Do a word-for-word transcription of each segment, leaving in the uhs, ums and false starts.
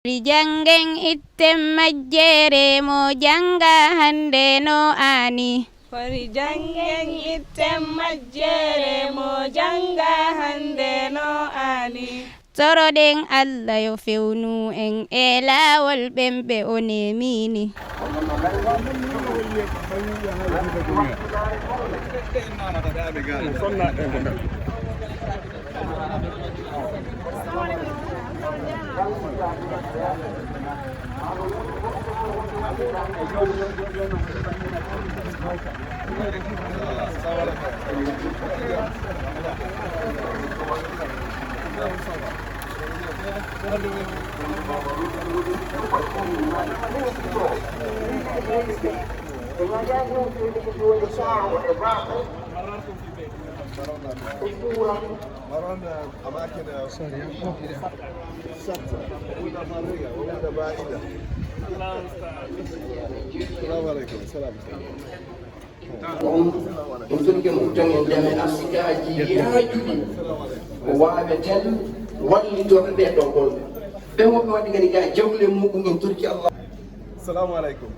Fori janngen itten majjere mo jannga hannde no aani. Fori janngen itten majjere mo jannga hannde no aani. Toroɗen Allah yo fewnu en e laawol ɓen ɓe o nemini. مررنا أماكن شتى، هدى برية وهدى بعيدة. السلام عليكم. السلام. Ɗum ɗum jokke mum tan en dame arsikaaji yaajuɗi ko waaweten wallitorde ɗo gol. Ɓe wonɓe waɗi kadi ga jawle muɗum en torki Allah. Assalamu alaikum.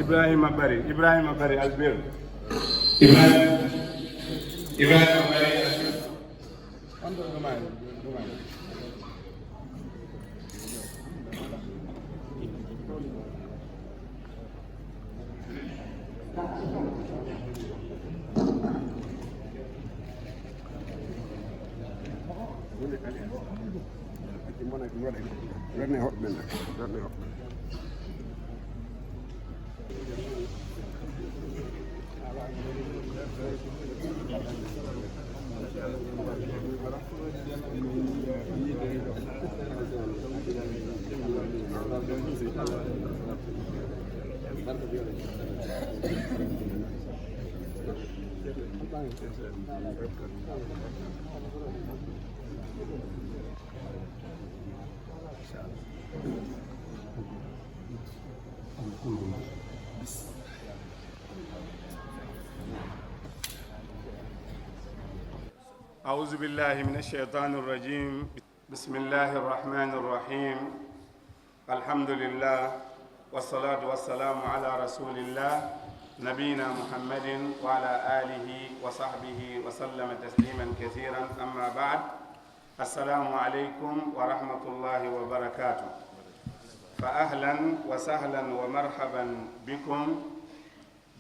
Ibrahima Bari, Ibrahima Bari Albert. Ibrahima, Ibrahima Bari Albert. أعوذ بالله من الشيطان الرجيم. بسم الله الرحمن الرحيم. الحمد لله، والصلاة والسلام على رسول الله، نبينا محمد وعلى آله وصحبه وسلم تسليما كثيرا. أما بعد، السلام عليكم ورحمة الله وبركاته. فأهلا وسهلا ومرحبا بكم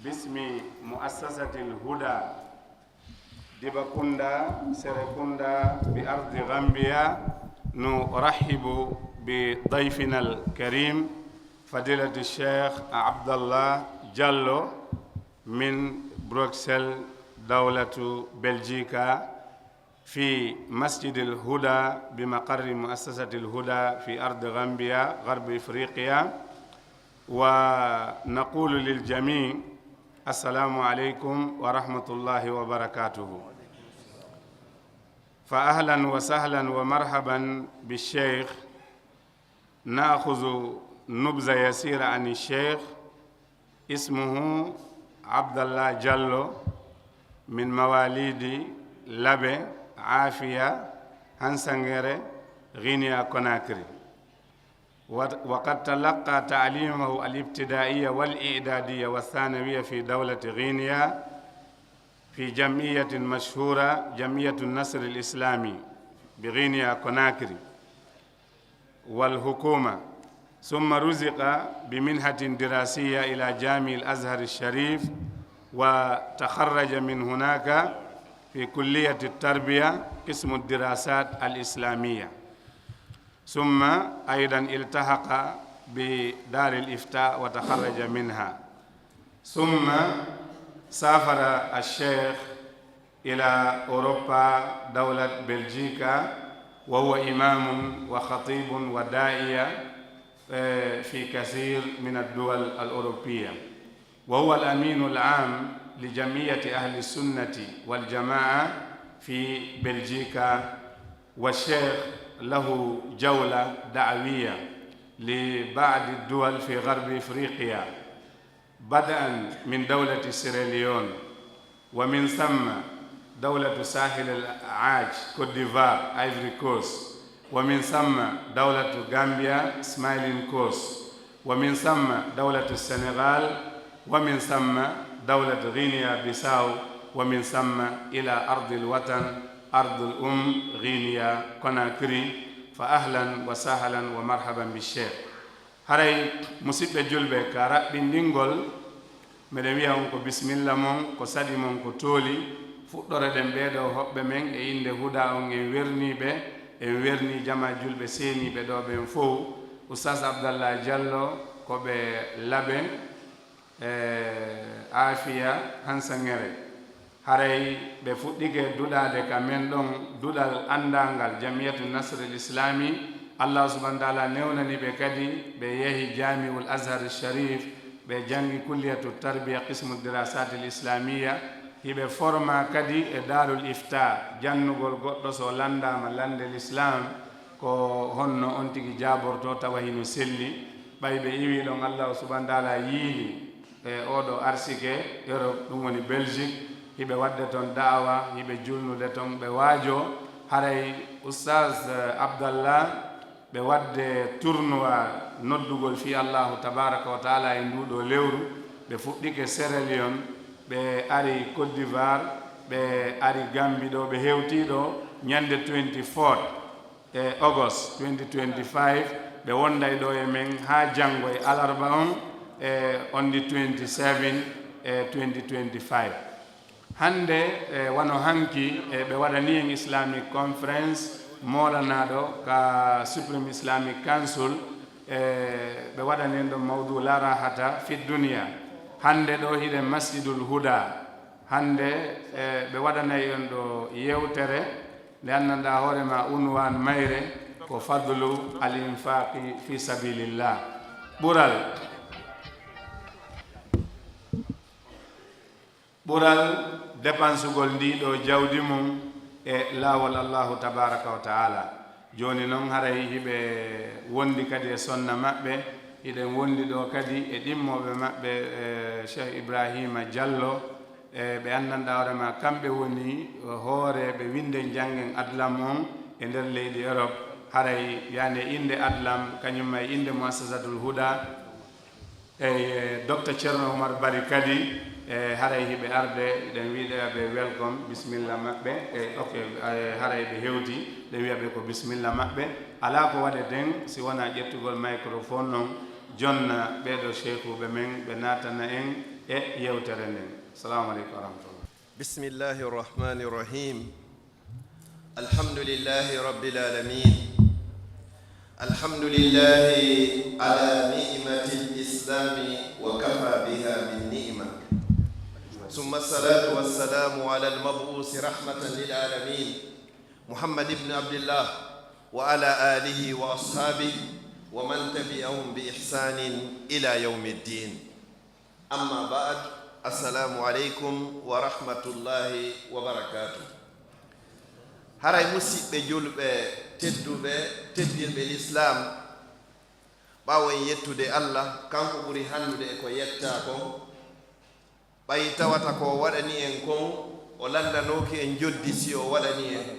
باسم مؤسسة الهدى دبكوندا سريكوندا بأرض غامبيا. نرحب بضيفنا الكريم فضيلة الشيخ عبد الله جالو من بروكسل، دولة بلجيكا، في مسجد الهدى بمقر مؤسسة الهدى في أرض غامبيا غرب إفريقيا. ونقول للجميع السلام عليكم ورحمة الله وبركاته. فأهلا وسهلا ومرحبا بالشيخ. نأخذ نبذة يسيرة عن الشيخ. اسمه عبد الله جالو، من مواليد لابي عافية، هانسانغري، غينيا كوناكري. وت-، وقد تلقى تعليمه الابتدائية والإعدادية والثانوية في دولة غينيا، في جمعية مشهورة، جمعية النصر الإسلامي بغينيا كوناكري والحكومة، ثم رزق بمنحة دراسية إلى جامع الأزهر الشريف، وتخرج من هناك في كلية التربية قسم الدراسات الإسلامية، ثم أيضا التحق بدار الإفتاء وتخرج منها. ثم سافر الشيخ إلى أوروبا، دولة بلجيكا، وهو إمام وخطيب وداعية، آه، في كثير من الدول الأوروبية، وهو الأمين العام لجمعية أهل السنة والجماعة في بلجيكا، والشيخ له جولة دعوية لبعض الدول في غرب إفريقيا، بدءا من دولة سيراليون، ومن ثم دولة ساحل العاج، كوت ديفوار، آيفوري كوست، ومن ثم دولة غامبيا سمايلين كوست، ومن ثم دولة السنغال، ومن ثم دولة غينيا بيساو، ومن ثم إلى أرض الوطن، أرض الأم، غينيا كوناكري. فأهلا وسهلا ومرحبا بالشيخ. Haray, musiɓɓe julɓe, ka raɓɓinɗingol, meɗen wi'a on ko bisimilla mon, ko saɗi mon, ko tooli. Fuɗɗoreɗen ɓee ɗoo hoɓɓe men e innde huɗa on, en wernii ɓe, en wernii jamaa julɓe seeniiɓe ɗoo ɓen fow. Oustaz Abdallah Diallo, ko ɓe Labe, e Aafiya Hansaŋere. Haray ɓe fuɗɗike duɗaade ka men ɗon duɗal anndaangal, Jamiyatu Nasril Islami. Allahu subhanahu wa taala newnani ɓe kadi, ɓe yehi Jamiul Azhar Sharif, ɓe janngi Kulliyatu Tarbiya, Qismu Dirasatil Islamiya. Hiɓe forma kadi e Daarul Ifta, jannugol goɗɗo so lanndaama lannde Lislaam, ko honno on tigi jaabortoo tawa hino selli. Ɓay ɓe iwii ɗon, Allahu subhanahu wa taala yiili e oo ɗoo arsike Europe, ɗum woni Belgique, hiɓe waɗde ton da'awa, hiɓe julnude ton, ɓe waajoo. Haray Oustaz, eh, Abdallah, ɓe waɗde tournoi noddugol fii Allahu tabaraka wa taala e nduu ɗoo lewru. Ɓe fuɗɗike Sierra Leone, ɓe ari Côte d'Ivoire, ɓe ari Gambie ɗoo, ɓe hewtii ɗoo ñande twenty-fourth e August twenty twenty-five, ɓe wonday ɗoo e men haa janngo e alarba on, e on the twenty-seven e twenty twenty-five. Hannde, e wano hanki, e ɓe waɗani en Islamic Conference moolanaaɗo ka Supreme Islamic Council, e ɓe waɗani en ɗon mawdu La Rahata fi Dunya. Hannde ɗoo hiɗen Masjidul Huda. Hannde, e ɓe waɗanay en ɗoo yewtere, nde anndanɗaa hoore maa unwaan mayre ko fadlu al infaqi fi sabilillah. Ɓural, ɓural depansugol ndii ɗoo jawdi mum e laawol Allahu tabaraka wa taala. Jooni non, haray hiɓe wondi kadi e sonna maɓɓe, hiɗen wondi ɗoo kadi e ɗimmooɓe maɓɓe, e Cheikh Ibrahima Diallo, e ɓe anndanɗaa hoore maa, kamɓe woni hooreeɓe winnde janngen adlam on e nder leydi Europe. Haray yani e innde adlam, kañum e innde Muassasatul Huda, e Docteur Ceerno Oumar Bari kadi, e haray hiɓe arde, ɗen wi'ude ɓe welcome, bisimilla maɓɓe, e ok, e haray ɓe hewti, ɗen wi'a ɓe ko bisimilla maɓɓe. Alaa ko waɗeten si wonaa ƴettugol microphone non, jonna ɓee ɗoo sheekuuɓe men, ɓe naatana en e yewtere nden. Assalamu aleykum wa rahmatullah. بسم الله الرحمن الرحيم. الحمد لله رب العالمين. الحمد لله على نعمة الإسلام وكفى بها من نعمة. ثم الصلاة والسلام على المبعوث رحمة للعالمين محمد بن عبد الله وعلى آله وأصحابه ومن تبعهم بإحسان إلى يوم الدين. Amma ba'ad, assalamu aleykum wa rahmatullahi wa barakatuh. Haray musiɓɓe julɓe tedduɓe, teddirɓe Lislaam, ɓaawo en yettude Allah, kanko ɓuri hannude e ko yettaa kon, ɓay tawata ko o waɗani en kon, o lanndanooki en njoddi si o waɗani en.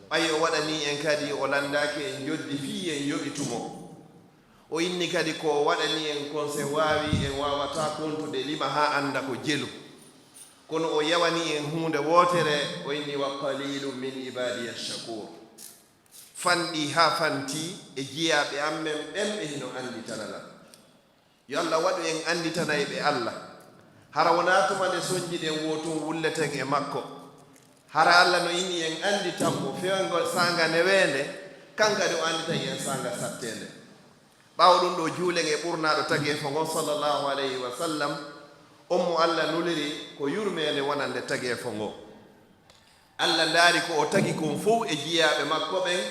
Ɓay o waɗani en kadi, o lanndaaki en njoddi fii en yoɓitu mo. O inni kadi ko o waɗani en kon, se waawi, en waawataa kontude lima haa annda ko jelu. Kono o yawani en huunde wootere, o inni, "Wa qalilun min ibadiya shakur." Fanɗi haa fanti e jiyaaɓe am men ɓen ɓe hino annditana lan. Yo Allah waɗu en annditanayɓe Allah. Hara wonaa tuma nde sonjiɗen woo tun wulleten e makko. Hara Allah no inni en annditan mo fewndo saanga neweende, kan kadi o annditay en saanga satteende. Ɓaawo ɗun ɗoo, juulen e ɓurnaaɗo tageefo ngon, sallallahu alayhi wa sallam, on mo Allah nuliri ko yurmeende wonande tageefo ngon. Allah ndaari ko o tagi kon fow e jiyaaɓe makko ɓen,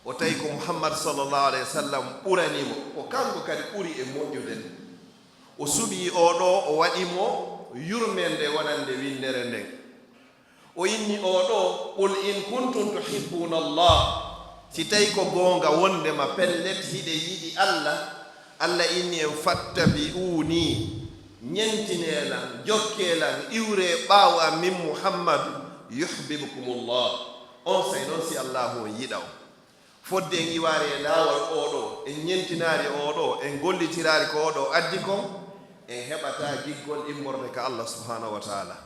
o tawi ko Muhammad, sallallahu alayhi wa sallam, ɓurani mo, ko kanko kadi ɓuri e moƴƴude. O suɓii oo ɗoo, o waɗi mo yurmeende wonande winndere nden. O inni oo ɗoo, "Qul in kuntum tuhibbuna Allah." Si tawi ko goonga wondema pellet hiɗen yiɗi Allah, Allah inni en, "Fattabi'uni, ñentinee lan, jokkee lan, iwree ɓaawo an min Muhammadu, yuhbibkumullah." Onsay non si Allaahu on yiɗa on. Fodde en iwaali e laawol oo ɗoo, en ñentinaali oo ɗoo, en gollitiraali ko oo ɗoo addi kon, en heɓataa giggol immorde ka Allah subhaanahu wa taala.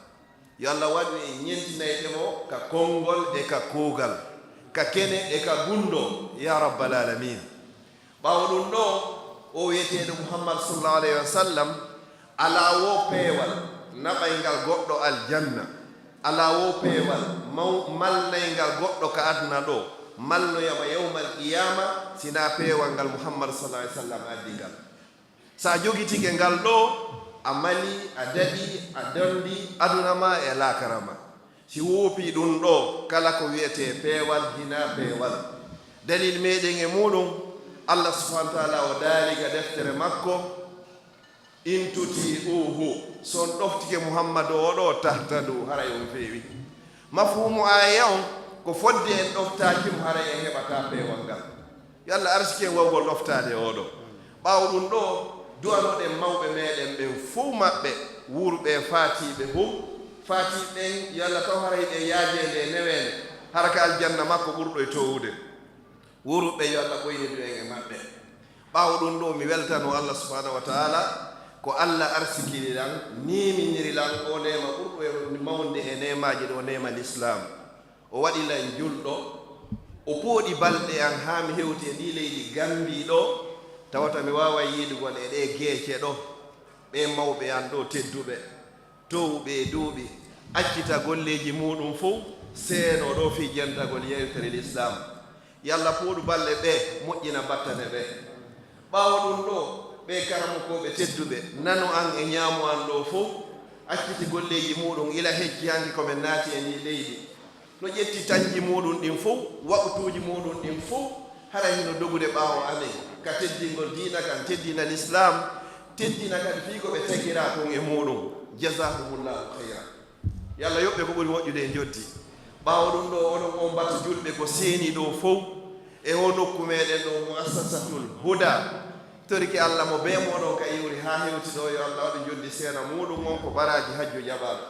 Yo Allah waɗu en ñentinayɓe mo ka konngol e ka kuugal, ka kene e ka gunndoo, yaa rabbal aalamiin. Ɓaawo ɗum ɗoo, oo wiyeteeɗo Muhammad sallallahu alayhi wa sallam, alaa woo peewal naɓayngal goɗɗo aljanna, alaa woo peewal maw-, malnayngal goɗɗo ka aduna ɗoo, malnoyama yawmal qiyaama, sinaa peewal ngal Muhammad sallallahu alayhi wa sallam addi ngal. So a jogitike ngal ɗoo, a malii, a daɗii, a donndii aduna maa e laakara maa. Si woopii ɗum ɗoo, kala ko wiyetee peewal, hinaa peewal. Dalil meɗen e muuɗum, Allah subhaanahu wa taala o daali ka deftere makko, "In tuti'uhu", so on ɗoftike Muhammadu oo ɗoo, "tahtadu", haray on feewi. Mafhuumu aaya on, ko fodde en ɗoftaaki mo, haray en heɓataa peewal ngal. Yo Allah arsike en wawgol ɗoftaade oo ɗoo. Ɓaawo ɗum ɗoo, du'anoɗen mawɓe meɗen ɓen fow maɓɓe, wuurɓe e faatiiɓe fow. Faatiiɓe ɓen, yo Allah taw haray ɓe yaajeende e neweende, hara ka aljanna makko ɓurɗo e toowude. Wuurɓe, yo Allah ɓoynidu en e maɓɓe. Ɓaawo ɗum ɗoo, mi weltanoo Allah subhaanahu wa taala, ko Allah arsikiri lan, niiminiri lan oo neema ɓurɗo e mawnude e neemaaji ɗoo, neema Lislaam. O waɗi lan julɗo, o pooɗi balɗe an haa mi hewti e ndii leydi Gammbii ɗoo, tawata mi waaway yiidugol e ɗee geece ɗoo, ɓee mawɓe an ɗoo tedduɓe, toowuɓe e duuɓi, accita golleeji muuɗum fow, seenoo ɗoo fii jentagol yeewtere Lislaam. Yo Allah pooɗu balɗe ɓee, moƴƴina battane ɓee. Ɓaawo ɗum ɗoo, ɓee karamokooɓe tedduɓe, nano an e ñaamo an ɗoo fow, acciti golleeji muuɗum, ila hecci hanki ko men naati e ndii leydi. No ƴetti tañji muuɗum ɗin fow, waqtuuji muuɗum ɗin fow, hara hino dogude ɓaawo amen, ka teddingol diina kan, teddina Lislaam, teddina kadi fii ko ɓe tagiraa kon e muuɗum. Jazaahumullaahu khayran. Yo Allah yoɓ ɓe ko ɓuri moƴƴude e njoddi. Ɓaawo ɗum ɗoo, onon on mbatu julɓe ko seeni ɗoo fow, e oo nokku meɗen ɗoo, Muassasatul Huda. Torike Allah mo bee mooɗon ka iwri haa hewti ɗoo, yo Allah waɗu njoddi seena muuɗum on ko baraaji hajju jaɓaaɗo.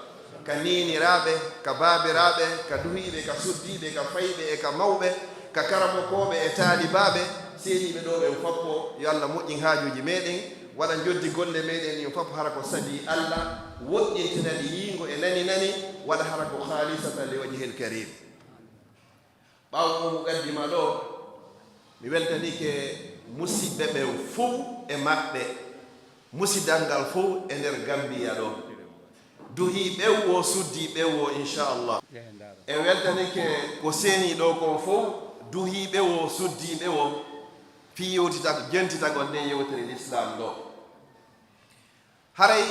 Ka niiniraaɓe, ka baabiraaɓe, ka duhiiɓe, ka suddiiɓe, ka fayɓe e ka mawɓe, ka karamokooɓe e taalibaaɓe, seeniiɓe ɗoo ɓen fow, yo Allah moƴƴin haajuuji meɗen, waɗa njoddi golle meɗen ɗin fow hara ko sabii Allah, woɗɗintina ɗi yiingo e nani nani, waɗa hara ko khaalisatan li wajhil kariim. Ɓaawo oo muqaddima ɗoo, mi weltanike musiɓɓe ɓen fow e maɓɓe, musidal ngal fow e nder Gammbiya ɗoo. Duhii ɓew woo, suddii ɓew woo, inchallah. En weltanike ko seeni ɗoo kon fow, duhii ɓew woo, suddii ɓew woo, fii yewtita-, jentitagol nden yewtere Lislaam ɗoo. Haray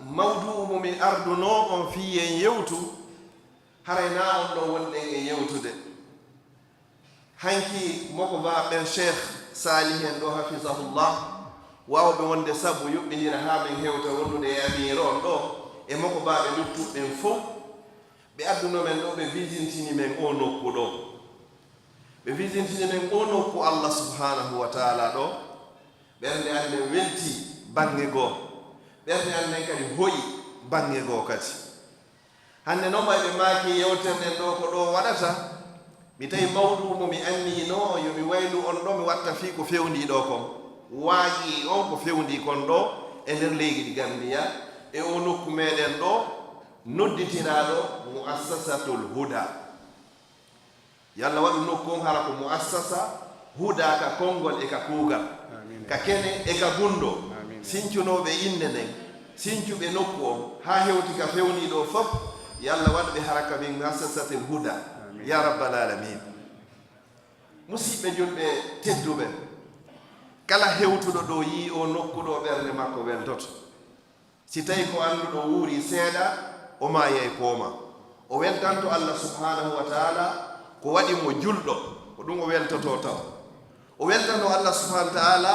mawdu'u mo mi ardunoo on fii en yewtu, haray naa on ɗoo wonɗen e yewtude. Hanki mokobaaɓe ɓen, Cheikh Salihen ɗoo, hafizahullah, waawɓe wonde sabu yuɓɓindira haa men hewta wondude e amiir on ɗoo, e mokobaaɓe luttuɓe ɓen fow, ɓe adduno men ɗoo, ɓe visitini men oo nokku ɗoo. Ɓe visitini men oo nokku Allah subhanahu wa taala ɗoo. Ɓernde an nden welti baŋŋe goo, ɓernde an nden kadi hoyi baŋŋe goo kadi. Hannde non, ɓay ɓe maaki yewtere nden ɗoo ko ɗoo waɗata, mi tawi mawɗu mo mi anniinoo yo mi waylu on ɗoo, mi watta fii ko fewndii ɗoo kon. Waaji on ko fewndii kon ɗoo e nder leydi Gammbiya, e oo nokku meɗen ɗoo nodditiraaɗo Muassasatul Huda. Yo Allah waɗu nokku on hara ko muassasa huda ka konngol e ka kuugal, amiin, ka kene e ka gunndoo, amiin, sincunooɓe innde nden, sincuɓe nokku on, haa hewti ka fewndii ɗoo fof, yo Allah waɗ ɓe hara ka min muassasatil huda, amiin, ya rabbal aalamiin. Musiɓɓe julɓe tedduɓe, kala hewtuɗo ɗoo yi'i oo nokku ɗoo, ɓernde makko weltoto. Si tawi ko annduɗo wuuri seeɗa, o maayay pooma. O weltanto Allah subhanahu wa taala ko waɗi mo julɗo, ko ɗum o weltotoo taw. O weltanto Allah subhanahu wa taala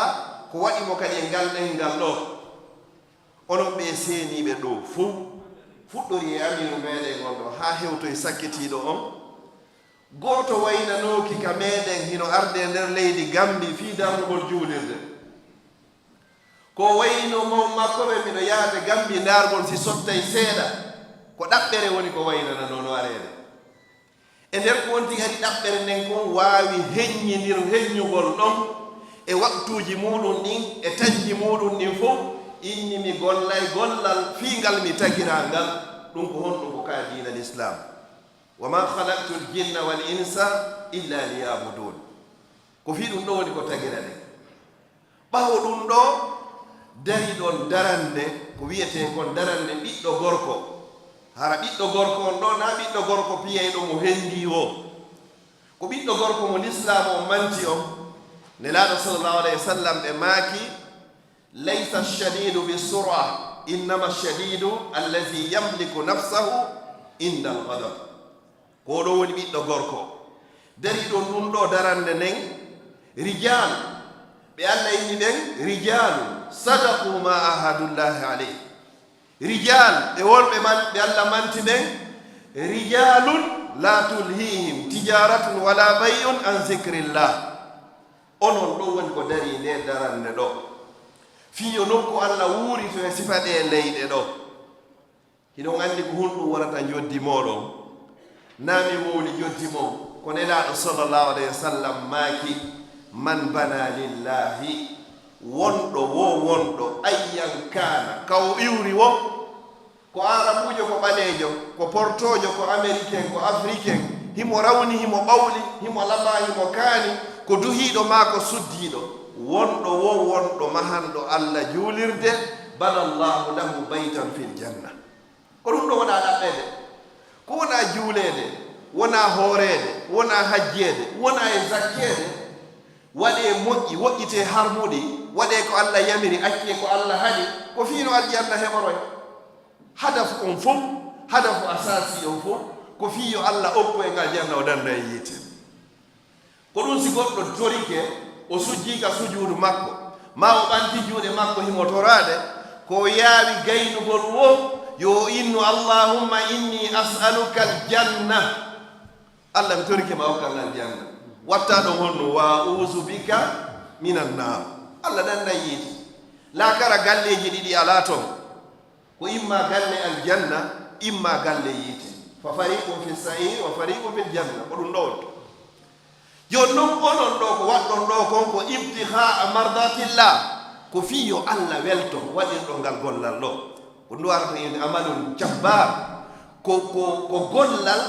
ko waɗi mo kadi e ngal ɗemngal ɗoo. Onon ɓee seeniiɓe ɗoo fow, fuɗɗori e amiiru meɗen on ɗoo haa hewtoy sakkitiiɗo on. Gooto waynanooki ka meɗen hino arde e nder leydi Gammbi fii darnugol juulirde. Ko wayno maw makko ɓe, miɗo yahde Gammbi ndaargol si sottay seeɗa, ko ɗaɓɓere woni ko waynananoo no areede. E nder ko wonti kadi ɗaɓɓere nden kon waawi heññinir-, heññugol ɗon e waktuuji muuɗum ɗin, e tañji muuɗum ɗin fof, inni mi gollay gollal fii ngal mi tagiraa ngal, ɗum ko honɗum? Ko ka diina Lislaam. "Wa ma khalaqtul jinna wal insa illa liya'budun." Ko fii ɗum ɗo woni ko tagira ɗen. Ɓawo ɗum ɗo, dari ɗon darannde, ko wiyetee kon darannde ɓiɗɗo gorko. Hara ɓiɗɗo gorko on ɗo, na ɓiɗɗo gorko piyayɗo mo hendi o. Ko ɓiɗɗo gorko mo Lislaam on manti on. Nelaaɗo sallallahu alayhi wa sallam ɓe maaki, "Laysa ash-shadidu bi sur'a, innama ash-shadidu allazi yamliku nafsahu inda al-ghadab." Ko ɗo woni ɓiɗɗo gorko. Dari ɗon ɗum ɗo darannde nden, rijal, ɓe Allah inni ɓen, rijalun sadaqu ma ahadullahi alayh. Rijal, ɓe wonɓe man, ɓe Allah manti ɓen, rijalun la tulhihim tijaratun wala bay'un an zikrillah. Onon ɗo woni ko dari nde darannde ɗo. Fii yo nokku Allah wuuri to e sifa ɗe leyɗe ɗo. Hiɗon anndi ko honɗum wonata njoddi mooɗon? Naa mi wowli njoddi mon, ko Nelaaɗo sallallahu alayhi wa sallam maaki, "Man bana lillahi," wonɗo wo wonɗo, ayyan kaana, ka o iwri wo, ko aarabuujo, ko ɓaleejo, ko portoojo, ko ameriken, ko afriken, himo rawni, himo ɓawli, himo laɓaa, himo kaani, ko duhiiɗo maa ko suddiiɗo, wonɗo wo wonɗo mahanɗo Allah juulirde, "banallahu lahu baytan fil janna." Ko ɗum ɗo wonaa ɗaɓɓeede. Ko wonaa juuleede, wonaa hooreede, wonaa hajjeede, wonaa e zakkeede. Waɗee moƴƴi, woƴƴitee harmuɗi, waɗee ko Allah yamiri, accee ko Allah haɗi, ko fii no aljanna heɓoroy. Hadafu on fof, hadafu asasi on fof, ko fii yo Allah okku en aljanna, o dannda e yiite. Ko ɗum si goɗɗo torike, o sujjii ka sujuudu makko, maa o ɓanti juuɗe makko himo toraade, ko o yaawi gaynugol wo, yo o innu, "Allahumma inni as'aluka aljanna." Allah, mi torike ma okkan aljanna. Watta ɗon honno, "Wa a'uzu bika minan naar." Allah dannda yiite. Laakara galleeji ɗiɗi alaa ton. Ko imma galle aljanna, imma galle yiite. Fa fariqun fi sa'ir wa fariqun fil janna. Ko ɗum ɗo woni. Jooni non onon ɗo ko waɗɗon ɗo kon ko ibtihaa mardatillah. Ko fii yo Allah welto waɗirɗon ngal gollal ɗo. Ko ɗum warata en amalun jabbar. Ko, ko, ko gollal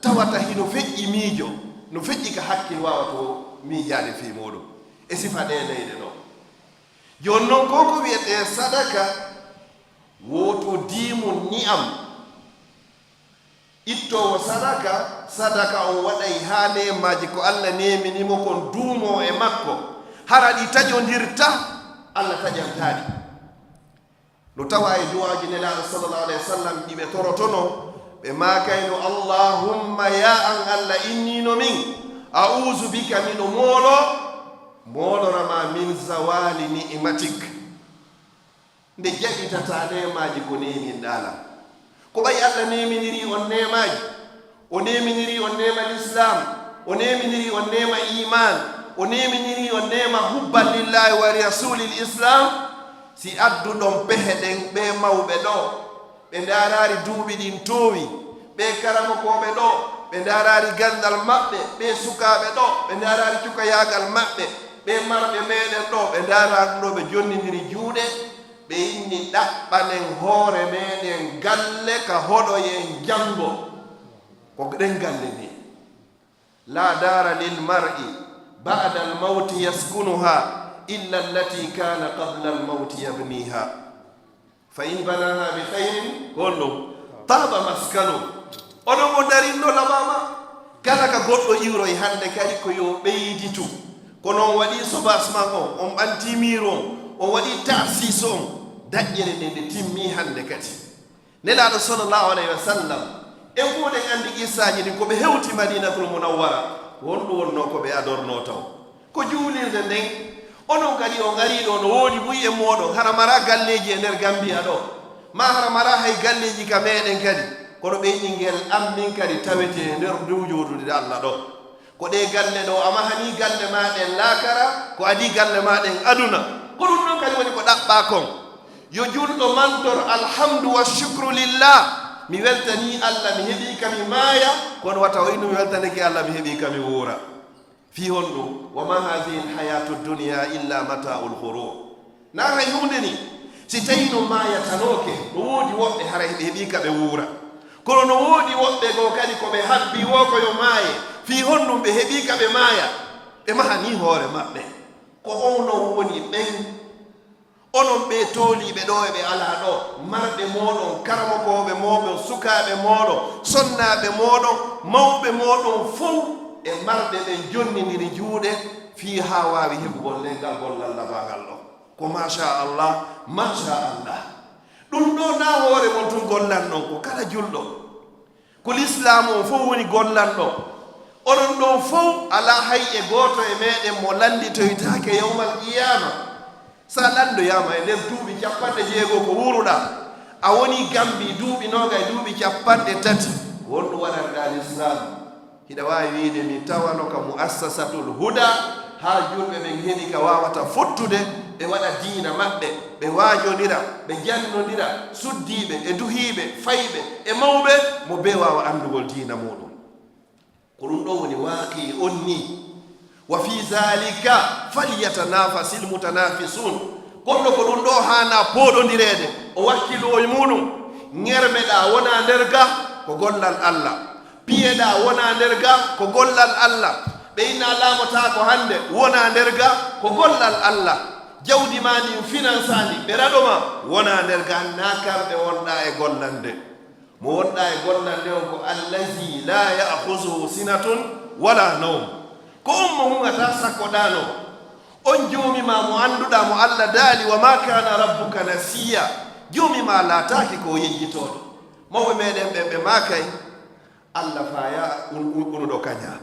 tawata hino feƴƴi miijo. No feƴƴi ka hakkil waawata o miijaade fii muɗum. E sifa ɗe leyɗe ɗo. Jooni non ko ko wiyetee sadaka, woto diimu ni'am. Ittoowo sadaka, sadaka on waɗay haa neemaaji ko Allah neemini mo kon duumoo e makko. Hara ɗi taƴondirta, Allah taƴantaa ɗi. No tawaa e duwaaji Nelaaɗo sallallahu alayhi wa sallam ɗi ɓe torotono, ɓe maakayno, "Allahumma, ya an Allah, inni no min, a'uzu bika, miɗo moolo, moolora ma min zawali ni'matik." Nde jaɓitataa neemaaji ko neeminɗaa lan. Ko ɓay Allah neeminiri on neemaaji, o neeminiri on neema Lislaam, o neeminiri on neema iimaan, o neeminiri on neema hubban lillaahi wa rasuulil Islaam, si adduɗon pehe ɗen, ɓee mawɓe ɗo, ɓe ndaaraali duuɓi ɗin toowi, ɓee karamokooɓe ɗo, ɓe ndaaraali ganndal maɓɓe, ɓee sukaaɓe ɗo, ɓe ndaaraali cukayaagal maɓɓe, ɓee marɓe meɗen ɗo, ɓe ndaaraali ɗo, ɓe jonnindiri juuɗe, ɓe inni ɗaɓɓanen hoore meɗen galle ka hoɗoyen janngo. Ko ɗen galle ni. La dara lil mar'i ba'da al mawti yaskunuha illa allati kana qabla al mawti yabniha. Fa in banaha bi khairin, ko honɗum? Taba maskanu. Oɗon o darinɗo laɓama. Kala ka goɗɗo iwroy hannde kadi ko yo ɓeyditu. Kono on waɗi soubassement on, on ɓanti mur on, on waɗi ta'sis on, daƴƴere nde nde timmi hannde kadi. Nelaaɗo sallallahu alayhi wa sallam, en fof ɗen anndi qissaaji ɗin, ko ɓe hewti Madinatul Munawwara, ko honɗum wonnoo ko ɓe adornoo taw? Ko juulirde nden. Onon kadi on arii ɗo, no woodi buy e mooɗon, hara maraa galleeji e nder Gambia ɗo, maa hara maraa hay galleeji ka meɗen kadi, kono ɓe yiɗi ngel am min kadi tawetee e nder ndu jooɗude Allah ɗo. Ko ɗee galle ɗo, a mahanii galle maa ɗen laakara, ko adii galle maa ɗen aduna. Ko ɗum ɗon kadi woni ko ɗaɓɓaa kon. Yo julɗo mantor alhamdu wa shukru lillah. Mi weltanii Allah, mi heɓii ka mi maaya, kono wata o innu mi weltanike Allah, mi heɓii ka mi wuura. Fii honɗum? Wa ma hadhihi alhayatu dunya illa mata'ul ghurur. Na hay huunde ni. Si tawi no maayatanooke, no woodi woɓɓe hara ɓe heɓii ka ɓe wuura. Kono no woodi woɓɓe goo kadi ko ɓe habbii woo ko yo maaye. Fii honɗum ɓe heɓii ka ɓe maaya? Ɓe mahanii hoore maɓɓe. Ko on non woni ɓen. Onon ɓee tooliiɓe ɗoo e ɓe alaa ɗoo, marɓe mooɗon, karamokooɓe mooɗon, sukaaɓe mooɗon, sonnaaɓe mooɗon, mawɓe mooɗon fow e marɓe ɓen jonnindiri juuɗe fii haa waawi heɓugol ley ngal gollal labangal ɗoo. Ko maasha Allah, maasha Allah. Ɗum ɗoo naa hoore mon tun gollanɗon, ko kala julɗo. Ko lislaamu on fow woni gollanɗo. Onon ɗon fow alaa hay e gooto e meɗen mo lannditoytaake yawmal qiyaama. Sa lanndoyaama e nder duuɓi cappanɗe jeego ko wuuruɗaa, a wonii Gambi duuɓi nooga e duuɓi cappanɗe tati, ko honɗum waɗanɗaa lislaamu? Hiɗa waawi wi'ude mi tawano ka Mu'assasatul Huda, haa julɓe ɓen heɓi ka waawata fottude, ɓe waɗa diina maɓɓe, ɓe waajondira, ɓe jannondira, suddiiɓe e duhiiɓe, fayɓe e mawɓe, mo bee waawa anndugol diina muuɗum. Ko ɗum ɗoo woni waaqi on nii. Wa fii zaalika falyatanafasil mutanafisun. Goɗɗo ko ɗum ɗoo haanaa pooɗondireede, o wakkilu o e muuɗum. Ŋermeɗaa wonaa nder ga, ko gollal Alla. Piyeɗaa wonaa nder ga, ko gollal Alla. Ɓe inna laamotaako hannde, wonaa nder ga, ko gollal Alla. Jawdi maa ndin finansaandi, ɓe raɗo maa, wonaa nder ga, naa kamɓe wonɗaa e gollande. Mo wonɗaa e gollande on ko allazi laa ya'khuzuhu sinatun wala nawm. Ko on mo huŋataa sakko ɗaanoo. On Joomi maa mo annduɗaa, mo Alla daali, "Wa maa kaana rabbuka nasiya." Joomi maa laataaki ko o yejjitooɗo. Mawɓe meɗen ɓen ɓe maakay, Alla faaya un-, un-, unuɗo kaña.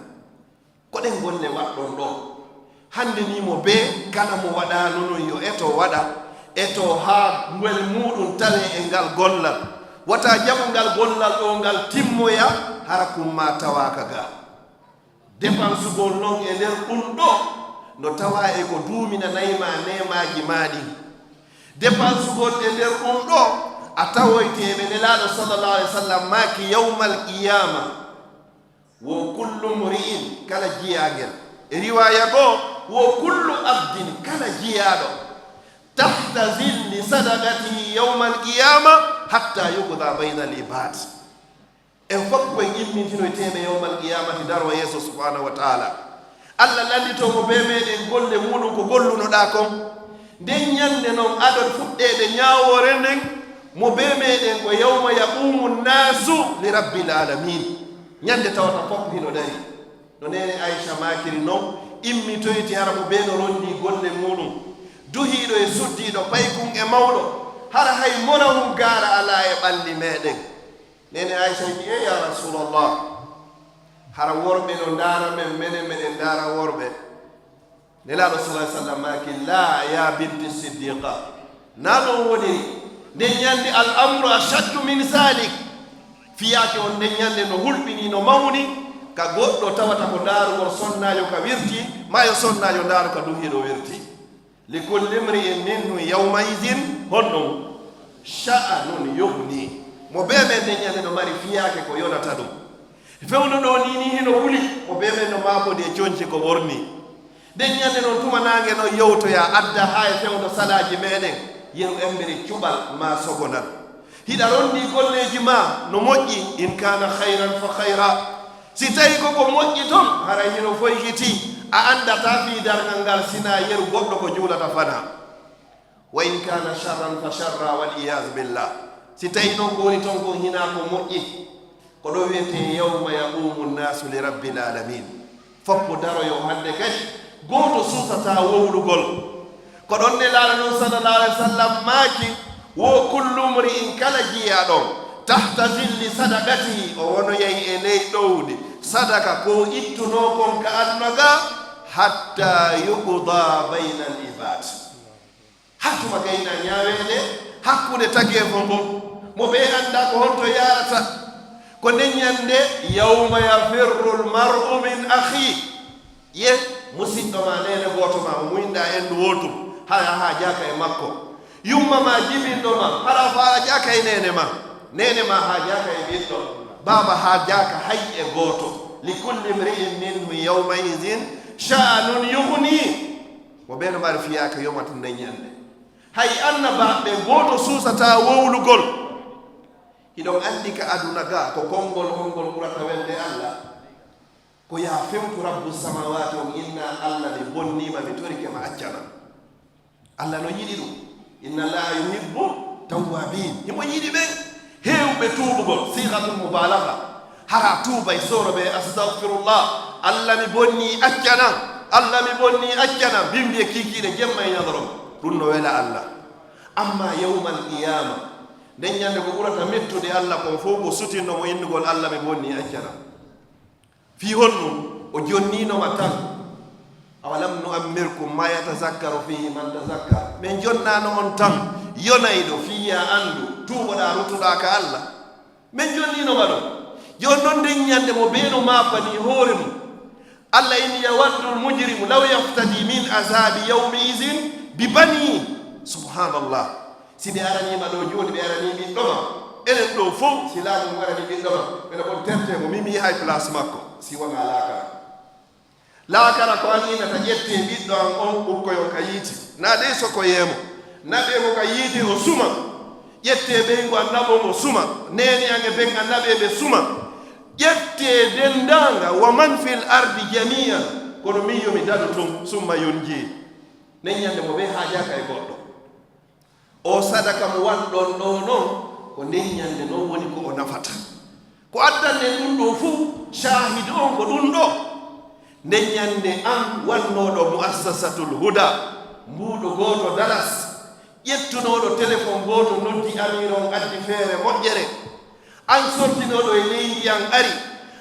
Ko ɗen golle waɗɗon ɗoo. Hannde nii mo bee kala mo waɗaano non yo eto waɗa, eto haa ngel muuɗum tawee e ngal gollal. Wata jaɓu ngal gollal ɗoo ngal timmoya hara kun maa tawaaka ga. Depansugol non e nder ɗum ɗoo no tawaa e ko duuminanay maa neemaaji maa ɗin. Depansugol e nder ɗum ɗoo a tawoyte ɓe Nelaaɗo sallallahu alaihi wasallam maaki yawmal qiyaama. Wo kullu mri'in, kala jiyaangel. E riwaaya goo, wo kullu abdin, kala jiyaaɗo. Tahta zilli sadaqatihi yawmal qiyama hatta yuqda baynal ibad. En fof ko en immintinoyteeɓe yawmal qiyamati daroo yeeso subhanahu wa taala. Alla lannditoo mo bee meɗen golle muuɗum ko gollunoɗaa kon. Nden ñannde non adon fuɗɗeede ñaawoore nden, mo bee meɗen ko yawma yaqumu nnaasu li rabbil alamin. Ñannde tawata fof hino dari. No neene Aysa maakiri non, immitoyti hara mo bee no ronndii golle muuɗum. Duhiiɗo e suddiiɗo, paykun e mawɗo, hara hay morahun gaara alaa e ɓalli meɗen. Neene Aysa wi'i, "Ee, yaa Rasuulallah, hara worɓe no ndaara men, menen meɗen ndaara worɓe?" Nelaaɗo sallallahu alaihi wasallam maaki, "Laa, yaa binti Siddiqa, naa ɗum woniri. Nden ñannde al amru ashaddu min zalik." Fiyaake on nden ñannde no hulɓini, no mawni, ka goɗɗo tawata ko ndaarugol sonnaajo ka wirti, maa yo sonnaajo ndaaru ka duhiiɗo wirti. Li kulli imri'in minhum yawma idhin honɗum sha'anun yughni. Mo bee men nden ñannde no mari fiyaake ko yonata ɗum. Fewndo ɗoo nii nii hino huli, mo bee men no maapodi e conci ko ɓorni. Nden ñannde non tuma naange non yowtoya adda haa e fewndo salaaji meɗen, yeru embere cuɓal maa sogonal. Hiɗa ronndii golleeji maa no moƴƴi, in kaana khayran fa khayra. Si tawii ko ko moƴƴi ton, haray hino foykiti, a anndataa fii darngal ngal sinaa yeru goɗɗo ko juulata fanaa. Wa in kaana sharran fa sharra, wal iyaazu billah. Si tawii non ko woni ton kon hinaa ko moƴƴi, ko ɗo wi'etee yawma yaqumu nnaasu li rabbil alamin. Foppo daroyo hannde kadi, gooto suusataa wowlugol. Ko ɗon Nelaaɗo non sallallahu alaihi wasallam maaki, "Wo kullu mri'in, kala jiyaaɗo, tahta zilli sadaqatihi, o wonoyay e ley ɗowdi sadaka ko ittunoo kon ka aduna ga, hatta yuqda baynal ibad." Haa tuma gayna ñaaweede hakkunde tageefo ngon, mo ɓe anndaa ko honto yaarata. Ko nden ñannde, "Yawma yafirru l-mar'u min akhi." Ye, musiɗɗo ma, neene gooto ma, o muynɗaa enndu wootu, hara a haajaaka e makko. Yumma ma, jibinɗo ma, hara a faajaaka e neene ma. Neene ma haajaaka e ɓiɗɗo, baaba haajaaka hay e gooto. Li kulli mri'in minhum yawma idhin sha'nun yughni. Mo ɓe no mari fiyaaka yoma tun nden ñande. Hay annabaaɓe gooto suusataa wowlugol. Hiɗon anndi ka aduna ga ko konngol hongol ɓurata welde Allah? Ko yaa fewtu Rabbu Samawati on, inna Allah mi bonniima, mi torike ma accana. Allah no yiɗi ɗum. Inna Allaha yuhibbu tawwabin. Himo yiɗi ɓen heewɓe tuubugol. Sigatul mubalagha. Hara tuubay soro ɓe, astaghfirullah. Allah mi bonni accana. Allah mi bonni accana. Bimbi e kiikiiɗe jemma e ñalorma. Ɗum no wela Allah. Amma yawmal qiyama, nden ñande ko ɓurata mettude Allah kon fof ko sutinno mo innugol Allah mi bonni accana. Fii honɗum? O jonniino ma tan. Awalam nu'ammirkum ma yatazakkaru fihi man tazakkar. Min jonnaano on tan yonayɗo fii ya anndu, tuuboɗaa, rutoɗaa ka Allah. Min jonniino ma ɗum. Jooni non nden ñande mo bee no maapani hoore mum. Allah inni yawaddul mujrimu law yaftadi min azabi yawmi izin bi bani. Subhanallah. Si ɓe araniima ɗo jooni, ɓe aranii ɓiɗɗo ma. Enen ɗo fow, si laamu ngu aranii ɓiɗɗo ma, ɓe no ɓon terte mo, min mi yahay place makko, si wonaa laakara. Laakara ko an inata ƴettee ɓiɗɗo an on, ɓukkoy on ka yiite. Naɗee sokoyee mo. Naɓee mo ka yiite, o suma. Ƴettee ɓeyngu an naɓon, o suma. Neene an e ben an naɓee, ɓe suma. Ƴettee denndaanga, wa man fil ardi jami'an, kono min yo mi daɗu tun, summa yunji. Nden ñande mo ɓe haajaaka e goɗɗo. O sadaka mo waɗɗon ɗo non, ko nden ñande non woni ko o nafata. Ko addanɗen ɗum ɗo fuu, shahid on ko ɗum ɗo. Nden ñande an wannooɗo muassasatul huda, mbuuɗo gooto dalas, ƴettunooɗo telefon gooto noddi amiir on addi feere moƴƴere. An sortinooɗo e leydi an ari,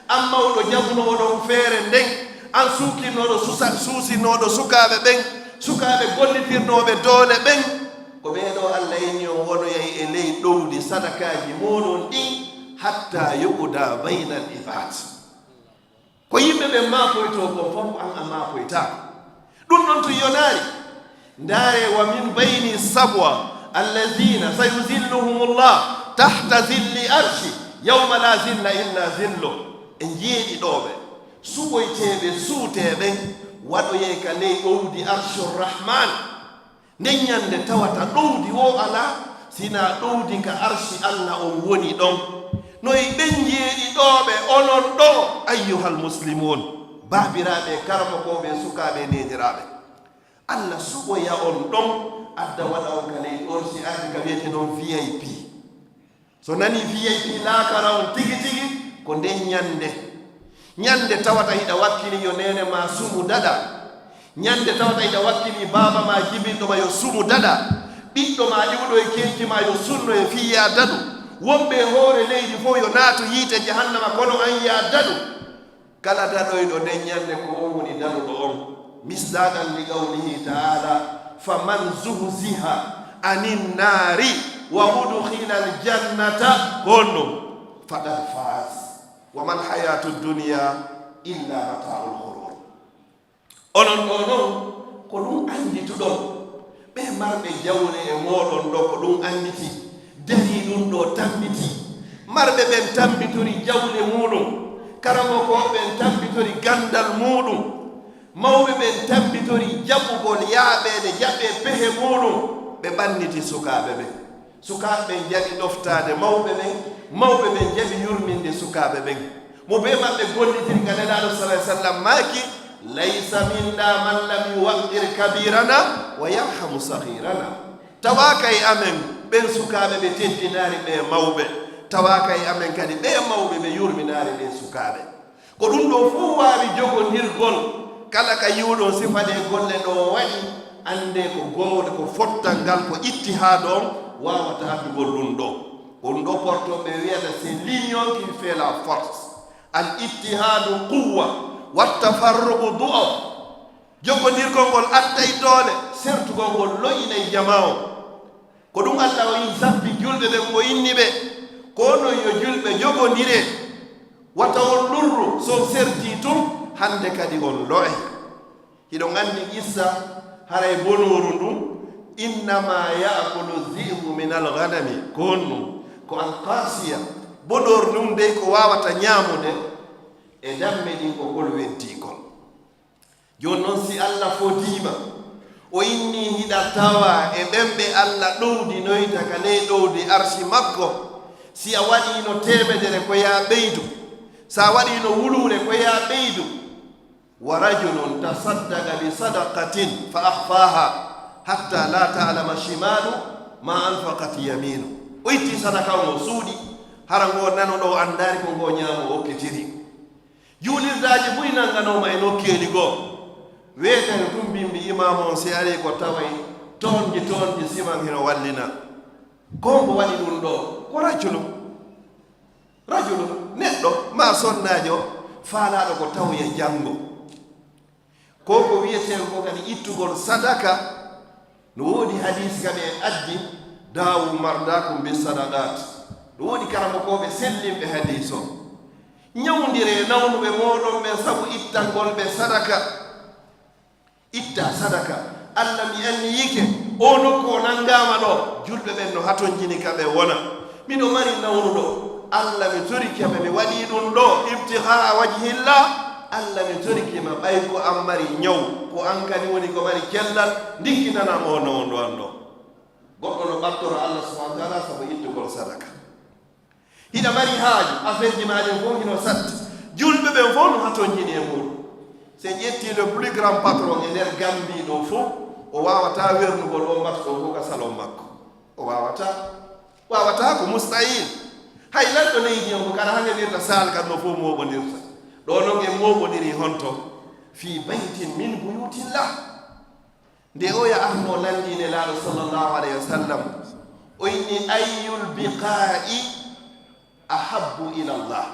an mawɗo jaɓunooɗo on feere nden, an suukinnooɗo susa-, suusinooɗo sukaaɓe ɓen, sukaaɓe gollitirnooɓe doole ɓen, ko ɓee ɗoo Allah inni on wonoyay e ley ɗowdi sadakaaji mooɗon ɗin, hatta yuqda baynal ibaad. Ko yimɓe ɓen maakoytoo kon fof, an a maakoytaako. Ɗum ɗon tun yonaari. Ndaaree, wa min bayni sabwa allazina sayuzilluhumullah tahta zilli arshi yawma la zilla illa zillu. E njeeɗiɗooɓe, suɓoyteeɓe, suutee ɓen, waɗoyee ka ley ɗowdi Arshur Rahman. Nden ñande tawata ɗowdi woo alaa, sinaa ɗowdi ka arshi Allah on woni ɗon. No e ɓen jeeɗiɗooɓe onon ɗoo, ayyuhal muslimun, baabiraaɓe, karamokooɓe, sukaaɓe, neeniraaɓe. Allah suɓoya on ɗon, adda waɗa on ka ley ɗorsi ardi ka wi'ete ɗon V I P. So nani V I P laakara on tigi tigi, ko nden ñande. Ñande tawata hiɗa wakkili yo neene ma sumu daɗa. Ñande tawata hiɗa wakkili baaba ma jibinɗo ma yo sumu daɗa. Ɓiɗɗo ma iwɗo e keeci ma yo sunno e fii ya daɗu. Wonɓe e hoore leydi fof yo naatu yiite jahannama kono an ya daɗu. Kala daɗoyɗo nden ñande ko on woni daɗuɗo on. Misdaaqan li qawlihi ta'ala, faman zuhziha anin naari wa udkhila al jannata, ko honno? Faqad faz. Wa mal hayatu dunya illa mata'ul ghurur. Onon ɗo non, ko ɗum anndituɗon. Ɓe marɓe jawle e mooɗon ɗo, ko ɗum annditi, darii ɗum ɗo tammbiti. Marɓe ɓen tammbitori jawle muuɗum, karamokooɓe ɓen tammbitori ganndal muuɗum, mawɓe ɓen tammbitori jaɓugol yaaɓeede, jaɓee pehe muuɗum, ɓe ɓanniti sukaaɓe ɓen. Sukaaɓe ɓen njaɓi ɗoftaade mawɓe ɓen, mawɓe ɓen njaɓi yurminde sukaaɓe ɓen. Mo bee maɓɓe gollitiri ka Nelaaɗo, sallallahu alaihi wasallam, maaki, laysa minna man lam yuwaqqir kabirana wa yarhamu saghirana. Tawaaka e amen ɓen sukaaɓe ɓe teddinaari ɓe mawɓe, tawaaka e amen kadi ɓe mawɓe ɓe yurminaari ɓe sukaaɓe. Ko ɗum ɗoo fof waawi jogondirgol, kala ka yi'uɗon sifa ɗee golle ɗo waɗi, anndee ko goonga, ko fottal ngal, ko ittihaad on waawata addugol ɗum ɗoo. Ko ɗum ɗoo portooɓe wiyata, c'est l'union qui fait la force. Al ittihaadu quwwa, wa tafarruqu du'f. Jogondirgol ngol attay doole, sertugol ngol lo'inay jamaa on. Ko ɗum Allah o yin sappi julɓe ɓen, o inni ɓe, ko onon yo julɓe, jogondiree, wata on lurru, so on sertii tun, hannde kadi on lo'ay. Hiɗon anndi qissa, haray bonooru ndun, innama ya'kulu dhi'bu min al-ghanami, ko honɗum? Ko alqaasiya, boɗoor nun dey ko waawata ñaamude e damme ɗin ko kol weddii kon. Jooni non, si Alla fodiima, o innii hiɗa tawa e ɓen ɓe Alla ɗowdinoyta ka ley ɗowdi arsi makko, si a waɗiino teemedere ko yaa ɓeydu, si a waɗiino wuluure ko yaa ɓeydu. Wa rajulun tasaddaqa bi sadaqatin fa akhfaha hatta la ta'lama shimalu ma anfaqat yaminu. O itti sadaka on, o suuɗi, hara ngo nano ɗo anndaali ko ngo ñaamo o okkitiri. Juulirdaaji buy nannganooma e nokkeeli goo. Weetere tun mbimmi imaamu on si ari ko taway toonji toonji siman hino wallina. Ko hombo waɗi ɗun ɗoo? Ko rajulu. Rajulu, neɗɗo, maa sonnaajo, faalaaɗo ko tawoya janngo. Ko ko wi'eten ko kadi ittugol sadaka, no woodi hadiisi kadi en addi, "Daawu mardaakum bis sadaqaat." No woodi karamokooɓe sellinɓe hadiisi on. Ñawndiree nawnuɓe mooɗon ɓen sabu ittangol ɓe sadaka. Itta sadaka. Alla, mi anniyike, oo nokku o nanngaama ɗoo, julɓe ɓen no hatonjini ka ɓe wona. Miɗo mari nawnuɗo. Alla, mi torike ma, mi waɗii ɗun ɗoo ibtigaa wajhillah. Alla, mi torike ma, ɓay ko an mari ñaw, ko an kadi woni ko mari cellal, ndikkinanaa ma oo nawnuɗo an ɗoo. Goɗɗo no ɓattora Alla subhaanahu wa taala sabu ittugol sadaka. Hiɗa mari haaju, affaire ji maa ɗin fow hino satti. Julɓe ɓen fow no hatonjini e muuɗum. Si en ƴettii le plus grand patron e nder Gambie ɗoo fow, o waawataa wernugol on match ɗoo fow ka salon makko. O waawataa. Waawataa, ko mustahil. Hay lanɗo leydi on ko kala han heɓirta saal kan no fow mooɓondirta. Ɗoo non en mooɓondiri honto? Fii baytin min buyutillah. Nde oya arno lanndii Nelaaɗo sallallahu alayhi wa sallam, o inni, "Ayyul biqaa'i ahabbu ila Allah?"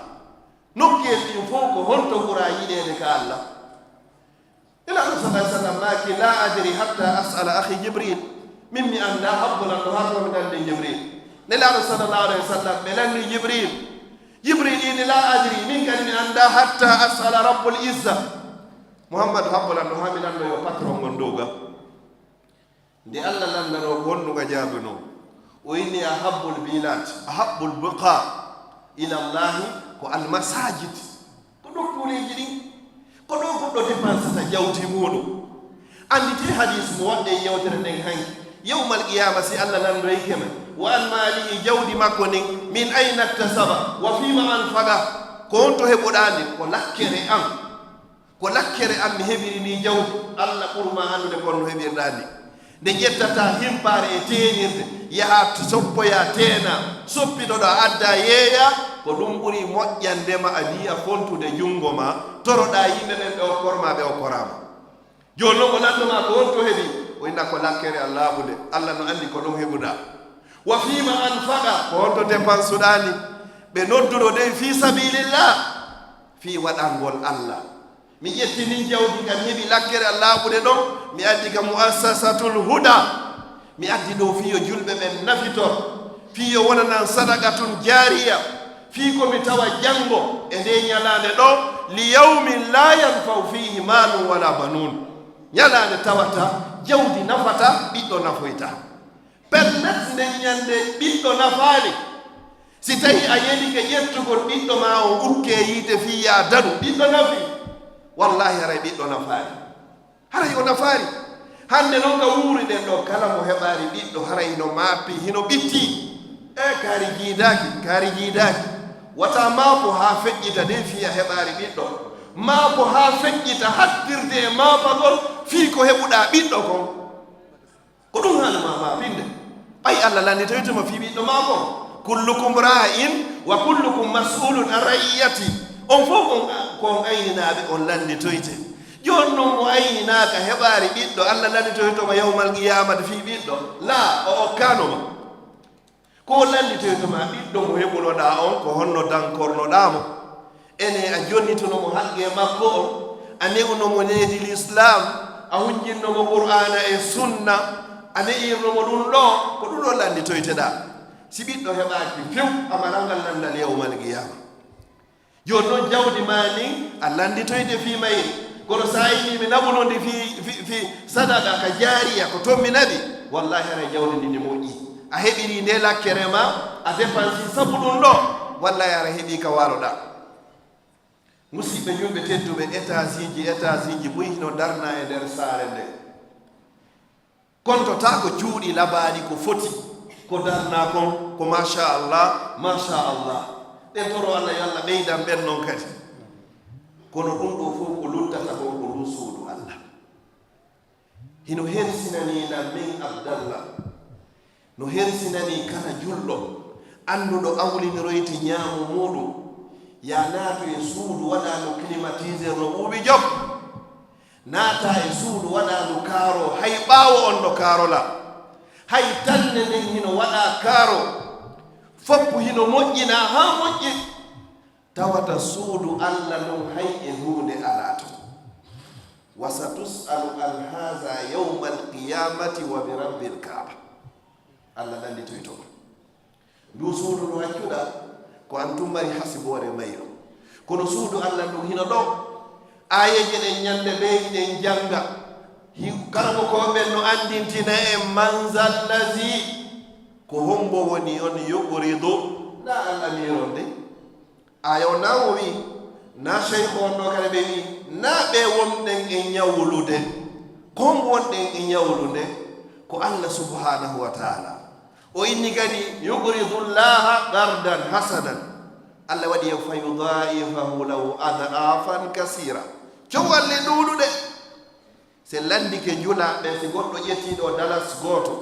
Nokkuyel ɗin fow ko honto ɓura yiɗeede ka Alla? Nelaaɗo sallallahu alayhi wa sallam maaki, "La adri hatta as'ala akhi Jibril." Min mi anndaa, habbo lanɗo haa ko mi lanndii Jibril. Nelaaɗo sallallahu alayhi wa sallam, ɓe lanndii Jibril. Jibril inni, "La adri, min kadi mi anndaa, hatta as'ala Rabbul Izza." Muhammadu, habbo lanɗo haa mi lanndoo yo patron ngon dow ga. Nde Alla lanndanoo ko honɗum nga jaabinoo, o inni, "Ahabbul bilad, ahabbul buqa ila Allahi ko almasajid." Ko nokkuuleeji ɗin. Ko ɗoo goɗɗo dépensata jawdi muuɗum. Annditee hadiis mo waɗɗen yewtere nden hanki. Yawmal qiyaama, si Alla lanndoyike ma, "Wa an maalihi, jawdi makko ndin, min ayna iktasaba, wa fiima anfaqa?" Ko honto heɓuɗaa ndi? Ko lakkere an. Ko lakkere an mi heɓiri ndii jawdi. Alla ɓuri maa anndude ko honno heɓirɗaa ndi. Nde ƴettataa himpaare e teenirde, yahaa t-, soppoyaa teenaa, soppitoɗaa addaa yeeyaa, ko ɗum ɓuri moƴƴande ma a wi'a fontude junngo maa, toroɗaa yimɓe ɓen ɓe okkor maa, ɓe okkoraa ma. Jooni non o lanndo maa ko honto heɓi, o inna ko lakkere an laaɓunde, Alla no anndi ko ɗon heɓuɗaa. Wa fiima anfaqa, ko honto depansuɗaa ndi? Ɓe nodduɗo dey fii sabilillah, fii waɗangol Alla. Mi ƴetti ndin jawdi ka mi heɓi lakkere an laaɓunde ɗon, mi addi ka Muassasatul Huda. Mi addi ɗoo fii yo julɓe ɓen nafitor, fii yo wonanan sadaqatun jaariya, fii ko mi tawa janngo e ndee ñalaande ɗoo, li yawmin laa yanfa'u fiihi maalun walaa banuun. Ñalaande tawata jawdi nafataa, ɓiɗɗo nafoytaa. Pellet, nden ñannde ɓiɗɗo nafaali. Si tawii a yelike ƴettugol ɓiɗɗo maa on ukkee yiite fii yaa daɗu, ɓiɗɗo nafi? Wallaahi, haray ɓiɗɗo nafaali. Haray o nafaali. Hannde non ka wuuriɗen ɗoo, kala mo heɓaali ɓiɗɗo, haray hino maapi, hino ɓitti. E kaari jiidaaki, kaari jiidaaki. Wata maapo haa feƴƴita dey fii a heɓaali ɓiɗɗo. Maapo haa feƴƴita, hattirde e maapagol fii ko heɓuɗaa ɓiɗɗo kon. Ko ɗum haala ma, ma pinde. Ɓay Allah lannitoytuma fii ɓiɗɗo maako. "Kullukum ra'in wa kullukum mas'ulun an ra'iyati." On fof on, ko on ayninaaɓe, on lannitoyte. Jooni non mo ayninaaka heɓaari ɓiɗɗo, Allah lannitoytoma yawmal qiyaamati fii ɓiɗɗo? Laa, o okkaano ma. Ko lannitoyto ma ɓiɗɗo mo heɓunoɗaa on, ko honno dankornoɗaa mo? Ene a jonnituno mo haqqee makko on, a ne'uno mo needi Lislaam, a hunjinno mo Qur'aana e Sunna, a ne'irno mo ɗum ɗoo, ko ɗum ɗoo lannitoyteɗaa. Si ɓiɗɗo heɓaaki few, a maraa ngal lanndal yawmal qiyaama. Jooni non jawdi maa ndin a lannditoyte fii mayri. Kono si a innii mi naɓuno ndi fii, fii, fii sadaka ka jaariya, ko toon mi naɓi, wallaahi haray jawdi ndin ndi moƴƴi. A heɓiri nde lakkere ma, a dépensi sabu ɗum ɗo, wallay aɗa heɓi ka waaloɗaa. Musiɓɓe julɓe tedduɓe, étageji, étageji buy hino darna e nder saare nde. Kontotaa ko cuuɗi labaaɗi ko foti, ko darna kon, ko machallah, machallah. Ɗen toro Allah yo Allah ɓeydan ɓen non kadi. Kono ɗum ɗo fof ko luttata kon ko ndun suudu Allah. Hino hersinanii lan min Abdallah, no hersinanii kala julɗo annduɗo awliniroyte ñaamu muuɗum, ya naatu e suudu waɗaandu climatiseur no ɓuuɓi jof, naata e suudu waɗaandu kaaro, hay ɓaawo on no kaarola, hay tannde nden hino waɗaa kaaro, foppu hino moƴƴinaa haa moƴƴi, tawata suudu Alla ndun hay e huunde alaa ton. Wa satus'alu an haza yawmal qiyamati wa bi rabbil Kaaba. Alla lannditoyto ma. Ndu suudu ndu accuɗaa, ko an tun mari hasiboore mayru. Kono suudu Alla ndun hino ɗoo. Aayeeje ɗen ñande bee hiɗen jannga. Hi-, karamokooɓe ɓen no anndintina en, man zallazi, ko hombo woni on yuqridu, na Alla miiron de. Aaya o naa o wi'i, naa sheykh on ɗoo kadi ɓe wi'i, naa ɓe wonɗen e ñawlude. Ko hombo wonɗen e ñawlude? Ko Alla subhanahu wa ta'ala. O inni kadi, yuqridu Llaha qardan hasanan. Alla waɗi en fa yudha'ifahu lahu adhafan kasira. Cowalli ɗuuɗuɗe. Se lanndike njulaaɓe, si goɗɗo ƴettii ɗoo dalas gooto,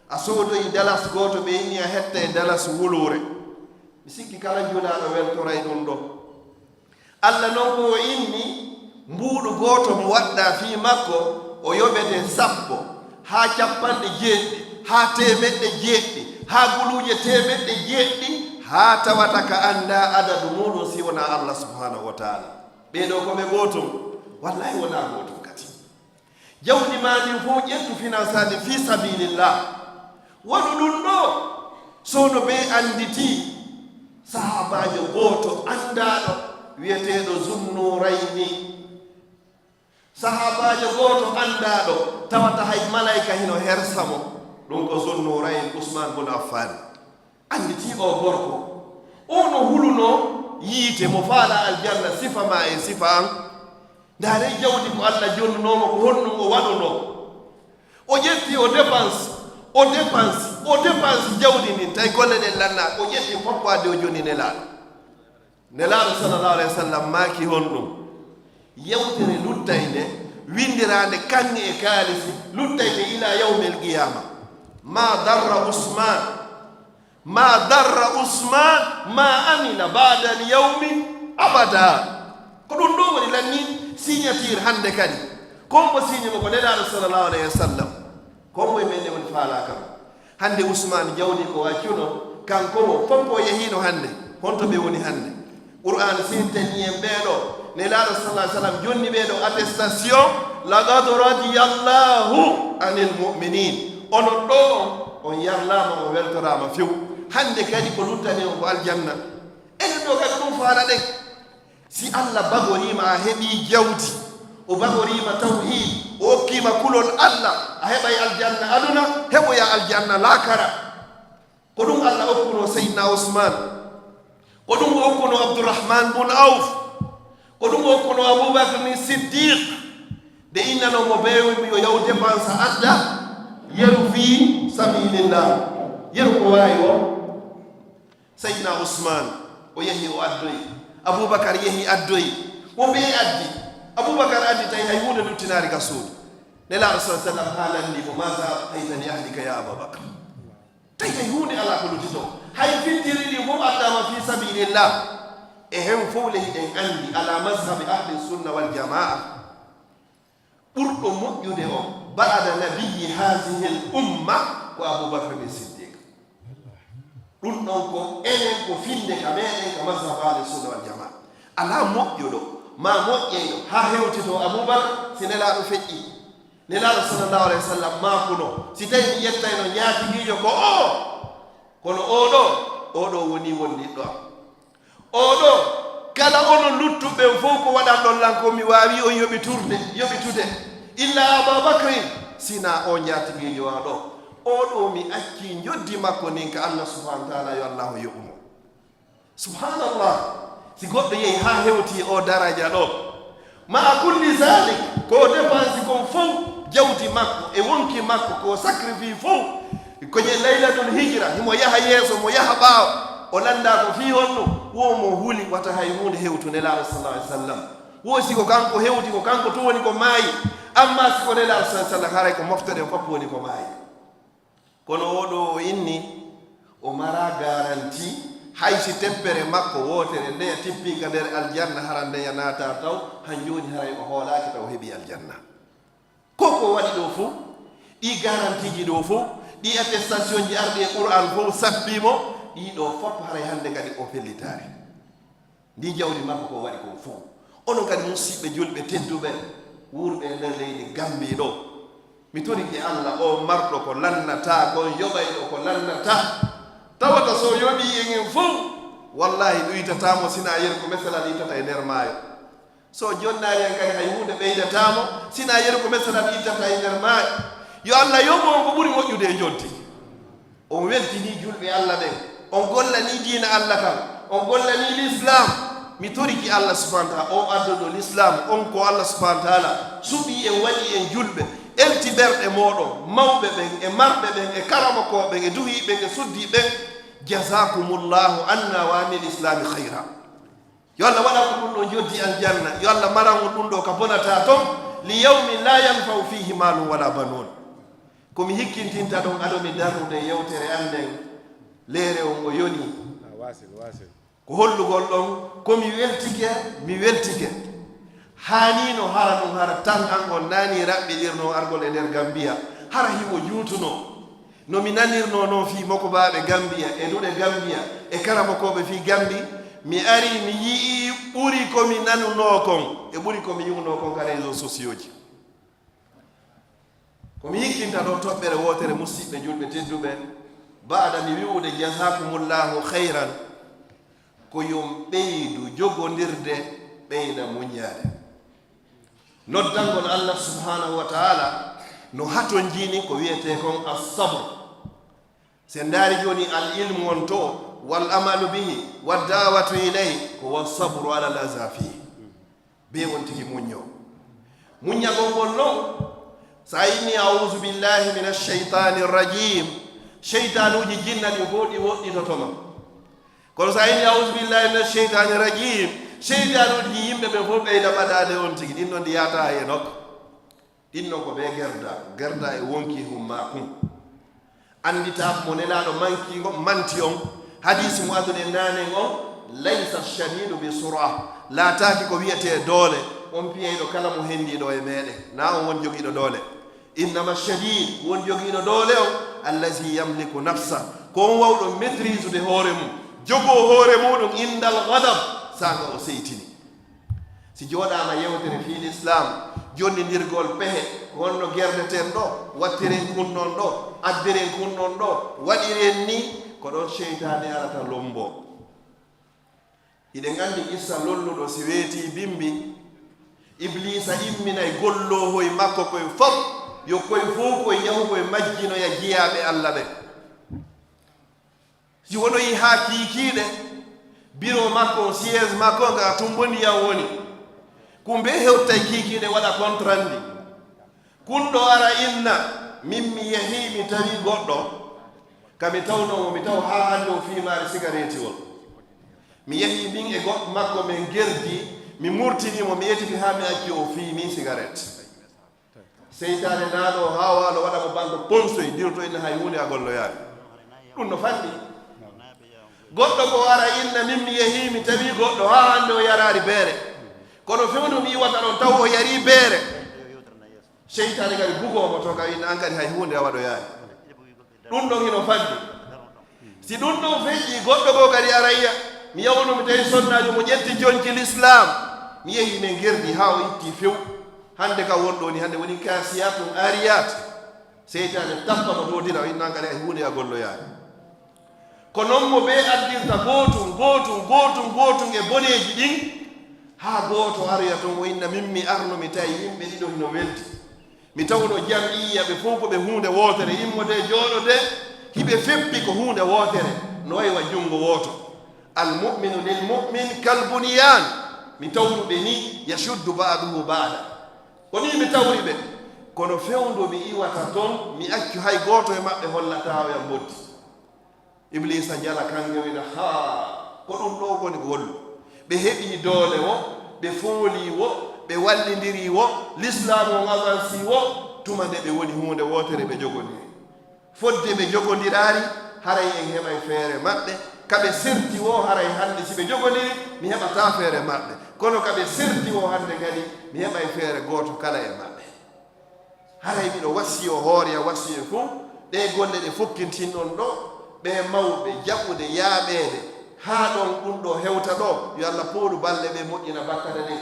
a soodoyi dalas gooto, ɓe inni a hetta e dalas wuluure. Mi sikki kala njulaaɗo weltoray ɗum ɗoo. Alla non ko o inni, mbuuɗu gooto mo waɗɗaa fii makko, o yoɓete sappo, haa cappanɗe jeeɗiɗi, haa teemeɗɗe jeeɗiɗi, haa guluuje teemeɗɗe jeeɗiɗi, haa tawata ka anndaa adadu muuɗum si wonaa Alla subhanahu wa ta'ala. Ɓee ɗoo ko ɓe gootum? Wallahi wonaa gootum kadi. Jawdi maa ndin fow ƴettu, finansa ndi fii sabilillah. Waɗu ɗum ɗoo. Soono bee annditii sahaabaajo gooto anndaaɗo wi'eteeɗo Zunnurayni. Sahaabaajo gooto anndaaɗo tawata hay malayka hino hersa mo. Ɗum ko Zunnurayn, Usmaan bun Affaan. Annditi oo gorko, oo no hulunoo yiite, mo faalaa aljanna, sifa maa e sifa an. Ndaaree jawdi ko Alla jonnunoo mo, ko honɗum o waɗunoo? O ƴetti, o dépense, o dépense, o dépense jawdi ndin, tawi golle ɗen lannaa, o ƴetti fof ko addi, o jonni Nelaaɗo. Nelaaɗo sallallahu alayhi wa sallam maaki honɗum? Yewtere luttaynde, winndiraande kaŋŋe e kaalisi, luttaynde ila yawmil qiyaama. Ma darra Usmaan Ma darra Usmaan ma amila ba'dal yawmi abada. Ko ɗum ɗoo woni lanni signature hannde kadi. Ko mbo signi mo ko Nelaaɗo sallallahu alayhi wa sallam. Ko mbo e men woni faalaa kam. Hannde Usmaan jawdi ko waccuno, kanko mo foppo yehiino hannde. Honto ɓe woni hannde? Qur'aan sintanii en ɓee ɗoo. Nelaaɗo sallallahu alayhi wa sallam jonni ɓee ɗoo attestation, "Laqad radiyallahu anil mu'minin." Onon ɗoo on, on yarlaama, on weltoraama few. Hannde kadi ko luttani on ko aljanna. Enen ɗoo kadi ɗum faalaɗen. Si Alla bagorii ma a heɓii jawdi, o bagorii ma tawhiid, o okkii ma kulol Alla, a heɓay aljanna aduna, heɓoyaa aljanna laakara. Ko ɗum Alla okkunoo Seydina Usmaan. Ko ɗum o okkunoo Abdurrahman bun Awf. Ko ɗum o okkunoo Abubakar ni Siddiq. Nde innanoo mo beewi yo yaw dépense adda yeru fii sabilillah. Yeru ko waawi o. Seydina Usmaan o yehi o addoyi. Abubakar yehi addoyi. Mo ɓe addi. Abubakar addi tawi hay huunde luttinaari ka suudu. Nelaaɗo sallallahu alayhi wa sallam haalani mo, "Maza abqayta li ahlika ya Ababakar?" Tawi hay huunde alaa ko luttitoo. Hay fintiri ɗin fof addaama fii sabilillah. E hen fof le hiɗen anndi ala mazhabi ahli sunna wal jamaa. Ɓurɗo moƴƴude on ba'da nabiyyi haazihil umma ko Abubakar bin Siddiq. Ɗum ɗon ko enen ko finde ka meɗen ka mazhab ahli sunna wal jamaa. Alaa moƴƴuɗo maa moƴƴeyɗo haa hewtitoo Abubakar si Nelaaɗo feƴƴi. Nelaaɗo sallallahu alayhi wa sallam maakuno, si tawii mi ƴettayno njaatigiijo ko oo, kono oo ɗoo, oo ɗoo wonii wondiɗɗo am. Oo ɗoo, kala onon luttuɓe ɓen fof ko waɗanɗon lan ko mi waawii on yoɓitirde, yoɓitude, illa Abaa Bakrin, sinaa oo njaatigiijo oo ɗoo. O ɗo mi acci njoddi makko ndin ka Allah subhanahu wa ta'ala, yo Allah yoɓu mo. Subhanallah. Si goɗɗo yehi haa hewti o daraja ɗo, ma'a kulli zalik, ko dépense kon fow, jawdi makko e wonki makko, ko sacrifice fow, ko je laylatul hijra, himo yaha yeeso, mo yaha ɓaawo, o lannda ko fii honno, wo mo huli wata hay huunde hewtu Nelaaɗo sallallahu alaihi wasallam. Wo si ko kanko hewti, ko kanko tun woni ko maayi, amma si ko Nelaaɗo sallallahu alaihi wasallam, haray ko mofte ɗen fof woni ko maayi. Kono oo ɗoo o inni, o maraa garanti, hay si teppere makko wootere ndeya tippii ka nder aljanna, hara ndeya naataa taw, han jooni haray o hoolaaki taw o heɓii aljanna. Ko ko waɗi ɗoo fow, ɗii garantiiji ɗoo fow, ɗii attestationji arɗi e Qur'an fow sappii mo, ɗii ɗoo fof haray hannde kadi o fellitaali. Ndi jawdi makko ko waɗi kon fow. Onon kadi musiɓɓe julɓe tedduɓe, wuurɓe e nder leydi Gambi ɗo, mi torike Allah, o marɗo ko lannata kon, yoɓayɗo ko lannata. Tawata so yoɓii en en fow, wallahi ɗuytataa mo, sinaa yeru ko meselal ittata e nder maayo. So jonnaali en kadi hay huunde ɓeydataa mo, sinaa yeru ko meselal ittata e nder maayo. Yo Allah yoɓu on ko ɓuri moƴƴude e njonti. On weltinii julɓe Allah ɓen, on gollanii diina Allah kan, on gollanii lislaam. Mi toriki Allah subhanahu wa ta'ala, o adduɗo lislaam on ko Allah subhanahu wa ta'ala suɓii en, waɗi en julɓe, elti ɓerɗe mooɗon, mawɓe ɓen e marɓe ɓen e karamokooɓe ɓen e duhii ɓen e suddii ɓen. Jazakumullahu anna wa anil islami khayra. Yo Allah waɗan on ɗum ɗo joddi aljanna. Yo Allah maran on ɗum ɗo ka bonataa ton. Li yawmin la yanfa'u fihi malun wala banun. Ko mi hikkintinta ɗon ado mi darnude yewtere an nden, leere on o yoni. Ah, wasil, wasil. Ko hollugol ɗon, ko mi weltike, mi weltike. Haaniino hara ɗum hara tan an on naani raɓɓiɗirnoo argol e nder Gambiya. Hara himo juutunoo. No mi nanirnoo non fii mokobaaɓe Gambiya e duɗe Gambiya e karamokooɓe fii Gambi, mi arii mi yi'ii ɓuri ko mi nanunoo kon e ɓuri ko mi yi'unoo kon ka réseaux sociaux ji. Ko mi hikkinta ɗoo toɓɓere wootere, musiɓɓe julɓe tedduɓe, baada mi wi'ude jazakumullahu khayran, ko yo on ɓeydu jogondirde, ɓeyda muññaade. Noddangol Allah subhanahu wa ta'ala no hatonjini ko wi'etee kon as-sabr. Si en ndaari jooni al ilmu on to, wal amalu bihi, wad da'watu ilayhi, ko was sabru ala al aza fihi. Be on tigi muñño. Muññagol ngol non, sa inni a'udhu billahi minash shaytanir rajim, shaytanuuji jinna ɗin fow ɗi woɗɗitoto ma. Kono sa inni a'udhu billahi minash shaytanir rajim, shaytanuuji yimɓe ɓe fow ɓeyda ɓadaade on tigi. Ɗin non ɗi yaata hay e nokku. Ɗin non ko ɓe gerda, gerda e wonki humma kun. Anndita mo Nelaaɗo manki ngo, manti on. Hadiisi mo adduɗen naanen on, laysa shadidu bi sura. Laataaki ko wi'etee doole, on piyayɗo kala mo hendiiɗo e meeɗen. Na on won jogiiɗo doole. Innama shadid, won jogiiɗo doole on, allazi yamliku nafsa. Ko on wawɗo maîtrisude hoore mum, jogoo hoore muɗum indal ghadab, saanga o seytini. Si jooɗaama yewtere fii lislaam, jonnindirgol pehe, ko honno gerdeten ɗo, wattiren kun non ɗo, addiren kun non ɗo, waɗiren ni, ko ɗon seytaane arata lombo. Hiɗen anndi qissa lolluɗo si weetii bimbi, Ibliisa imminay golloohoy makko koy fof, yo koy fof koy yahu koy majjinoya jiyaaɓe Alla ɓen. Si wonoyi haa kiikiiɗe, biro makko, siège makko, ga tumbo ndiyam woni. Kumbe hewtay kiikiiɗe waɗa kontrandi. Kunɗo ara inna, min mi yehii mi tawi goɗɗo, ka mi tawnoo mo, mi taw haa hannde o fiimaali sigareetiwol. Mi yehii min e goɗɗo makko, min gerdi, mi murtini mo, mi yetiti haa mi acci o fiimi sigaret. Seytaane naano haa waalo waɗa mo banndo ponsoy, diroto inna hay huunde a golloyaani. Ɗum no fanɗi. Goɗɗo ko ara inna min mi yehii mi tawi goɗɗo haa hannde o yaraali beere. Kono fewndo mi iwata ɗon taw o yarii beere. Seytaane kadi bugoo mo to ka inna an kadi hay huunde a waɗoyaani. Ɗum ɗon hino fanɗi. Si ɗum ɗon feƴƴi, goɗɗo goo kadi ara yiya, mi yawno mi tawi sonnaajo mo ƴetti jonki lislaam. Mi yehi min gerdi haa o itti few. Hannde ka wonɗo ni, hannde woni kaasiyatun aariyaat. Seytaane tappa mo doodira, o inna an kadi hay huunde a golloyaani. Ko non mo ɓe addirta gootun, gootun, gootun, gootun e boneeji ɗin, haa gooto aroya ton o inna min mi arno mi tawi yimɓe ɗiɗo hino welti. Mi tawno jam'iyya ɓe fof ko ɓe huunde wootere, immode jooɗode, hiɓe feppi ko huunde wootere, no wayi wa junngo wooto. Al mu'minu lil mu'min kal bunyan. Mi tawru ɓe ni, yashuddu ba'duhu ba'da. Ko ni mi tawri ɓe. Kono fewndo mi iwata toon, mi accu hay gooto e maɓɓe hollata oya mboddi. Ibliisa jala kanke wina, haa, ko ɗum ɗo woni gollu. Ɓe heɓii doole wo, ɓe foolii wo, ɓe wallindiri wo, lislaamu on avansii wo, tuma nde ɓe woni huunde wootere ɓe jogondiri. Fodde ɓe jogondiraari, haray en heɓay feere maɓɓe, ka ɓe serti wo, haray hannde si ɓe jogondiri, mi heɓataa feere maɓɓe. Kono ka ɓe serti wo hannde kadi, mi heɓay feere gooto kala e maɓɓe. Haray miɗo wasiyoo hoore ya wasiyee fof, ɗee golle ɗe fokkintinɗon ɗo, ɓee mawɓe jaɓude yaaɓeede, haa ɗon ɗum ɗo hewta ɗo, yo Alla poolu balɗe ɓe moƴƴina battane ɗen.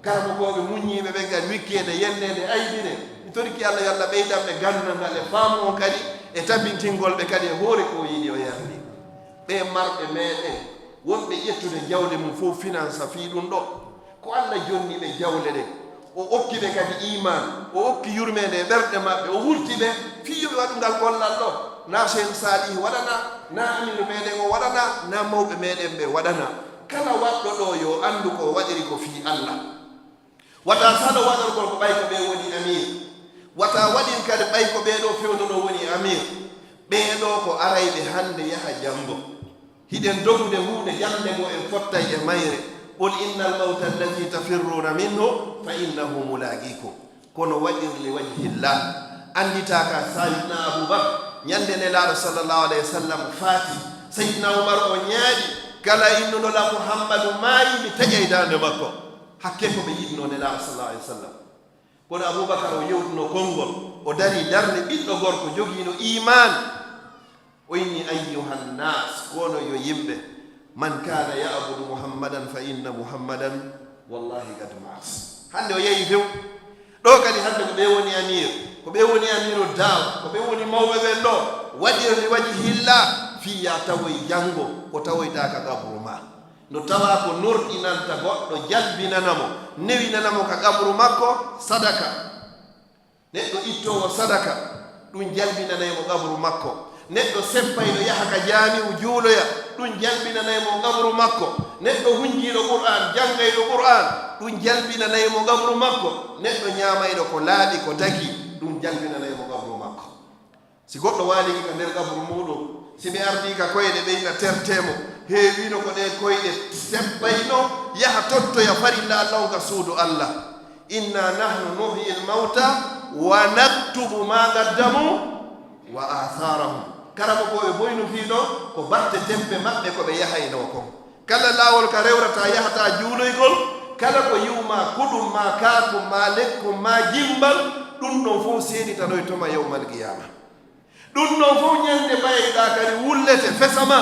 Karamokooɓe muññiiɓe ɓen kadi wikkeede, yenneede, aybine. Mi toriki Alla yo Alla ɓeydan ɓe ganndal ngal e faamu on kadi, e tabintingol ɓe kadi e hoore ko o yiɗi o yarni. Ɓee marɓe meeɗen, wonɓe ƴettude jawle mum fof finansa fii ɗum ɗo. Ko Alla jonni ɓe jawle ɗen. O okki ɓe kadi iimaan, o okki yurmeende e ɓerɗe maɓɓe, o wurti ɓe fii yo ɓe waɗu ngal gollal ɗo. Na Cheikh Salih waɗana, na amiiru meeɗen o waɗana, na mawɓe meeɗen ɓe waɗana. Kala waɗɗo ɗo yo anndu ko o waɗiri ko fii Alla. Wata salo waɗorgol ko ɓay ko ɓe woni amiir. Wata waɗir kadi ɓay ko ɓee ɗo fewndo ɗo woni amiir. Ɓee ɗo ko arayɓe hannde yaha janngo. Hiɗen dogude huunde, jannde ngo en fottay e mayre. Qul innal mawta allati tafirruuna minhu fa innahu mulaaqiikum. Kono waɗir li wajhillah. Annditaa ka Sayyidina Abubakar, ñande Nelaaɗo sallallahu alayhi wa sallam faati, Sayyidina Umar o ñaaɗi, kala innuɗo la Muhammadu maayi, mi taƴay daande makko. Hakke ko ɓe yiɗno Nelaaɗo sallallahu alayhi wa sallam. Kono Abubakar o yewtuno konngol, o darii darnde ɓiɗɗo gorko jogiino iimaan. O inni, "Ayyuhan nas, kono yo yimɓe, man kana ya'budu Muhammadan fa inna Muhammadan wallahi qad mat." Hannde o yehi few. Ɗo kadi hannde ko ɓe woni amir, ko ɓe woni amiru daawa, ko ɓe woni mawɓe ɓen ɗo. Waɗir li wajhillah, fii ya tawoy janngo, ko tawoyta ka qabru ma. No tawa ko norɗinanta goɗɗo, jalbinana mo, newinana mo ka qabru makko sadaka. Neɗɗo ittoowo sadaka, ɗum jalbinanay mo qabru makko. Neɗɗo seppayɗo yaha ka jaami'u juuloya, ɗum jalbinanay mo qabru makko. Neɗɗo hunjiiɗo Qur'aan, janngayɗo Qur'aan, ɗum jalbinanay mo qabru makko. Neɗɗo ñaamayɗo ko laaɓi, ko dagi, ɗum jalbinanay mo qabru makko. Si goɗɗo waalike ka nder qabru muuɗum, si ɓe ardii ka koyɗe, ɓe ina tertee mo, heewiino ko ɗee koyɗe seppayno, yaha tottoya farilla Allah on ka suudu Allah. Inna nahnu nuhyil mawta wa naktubu ma qaddamu wa atharahum. Karamokooɓe boynu fii ɗon ko batte teppe maɓɓe ko ɓe yahaynoo kon. Kala laawol ka rewrata yahata juuloygol, kala ko yi'umaa kuɗum maa kaakum maa lekkum maa jimmbal, ɗum ɗon fof seeditanoyto ma yawmal qiyaama. Ɗum ɗon fof ñande mbayayɗaa kadi wullete fesa ma.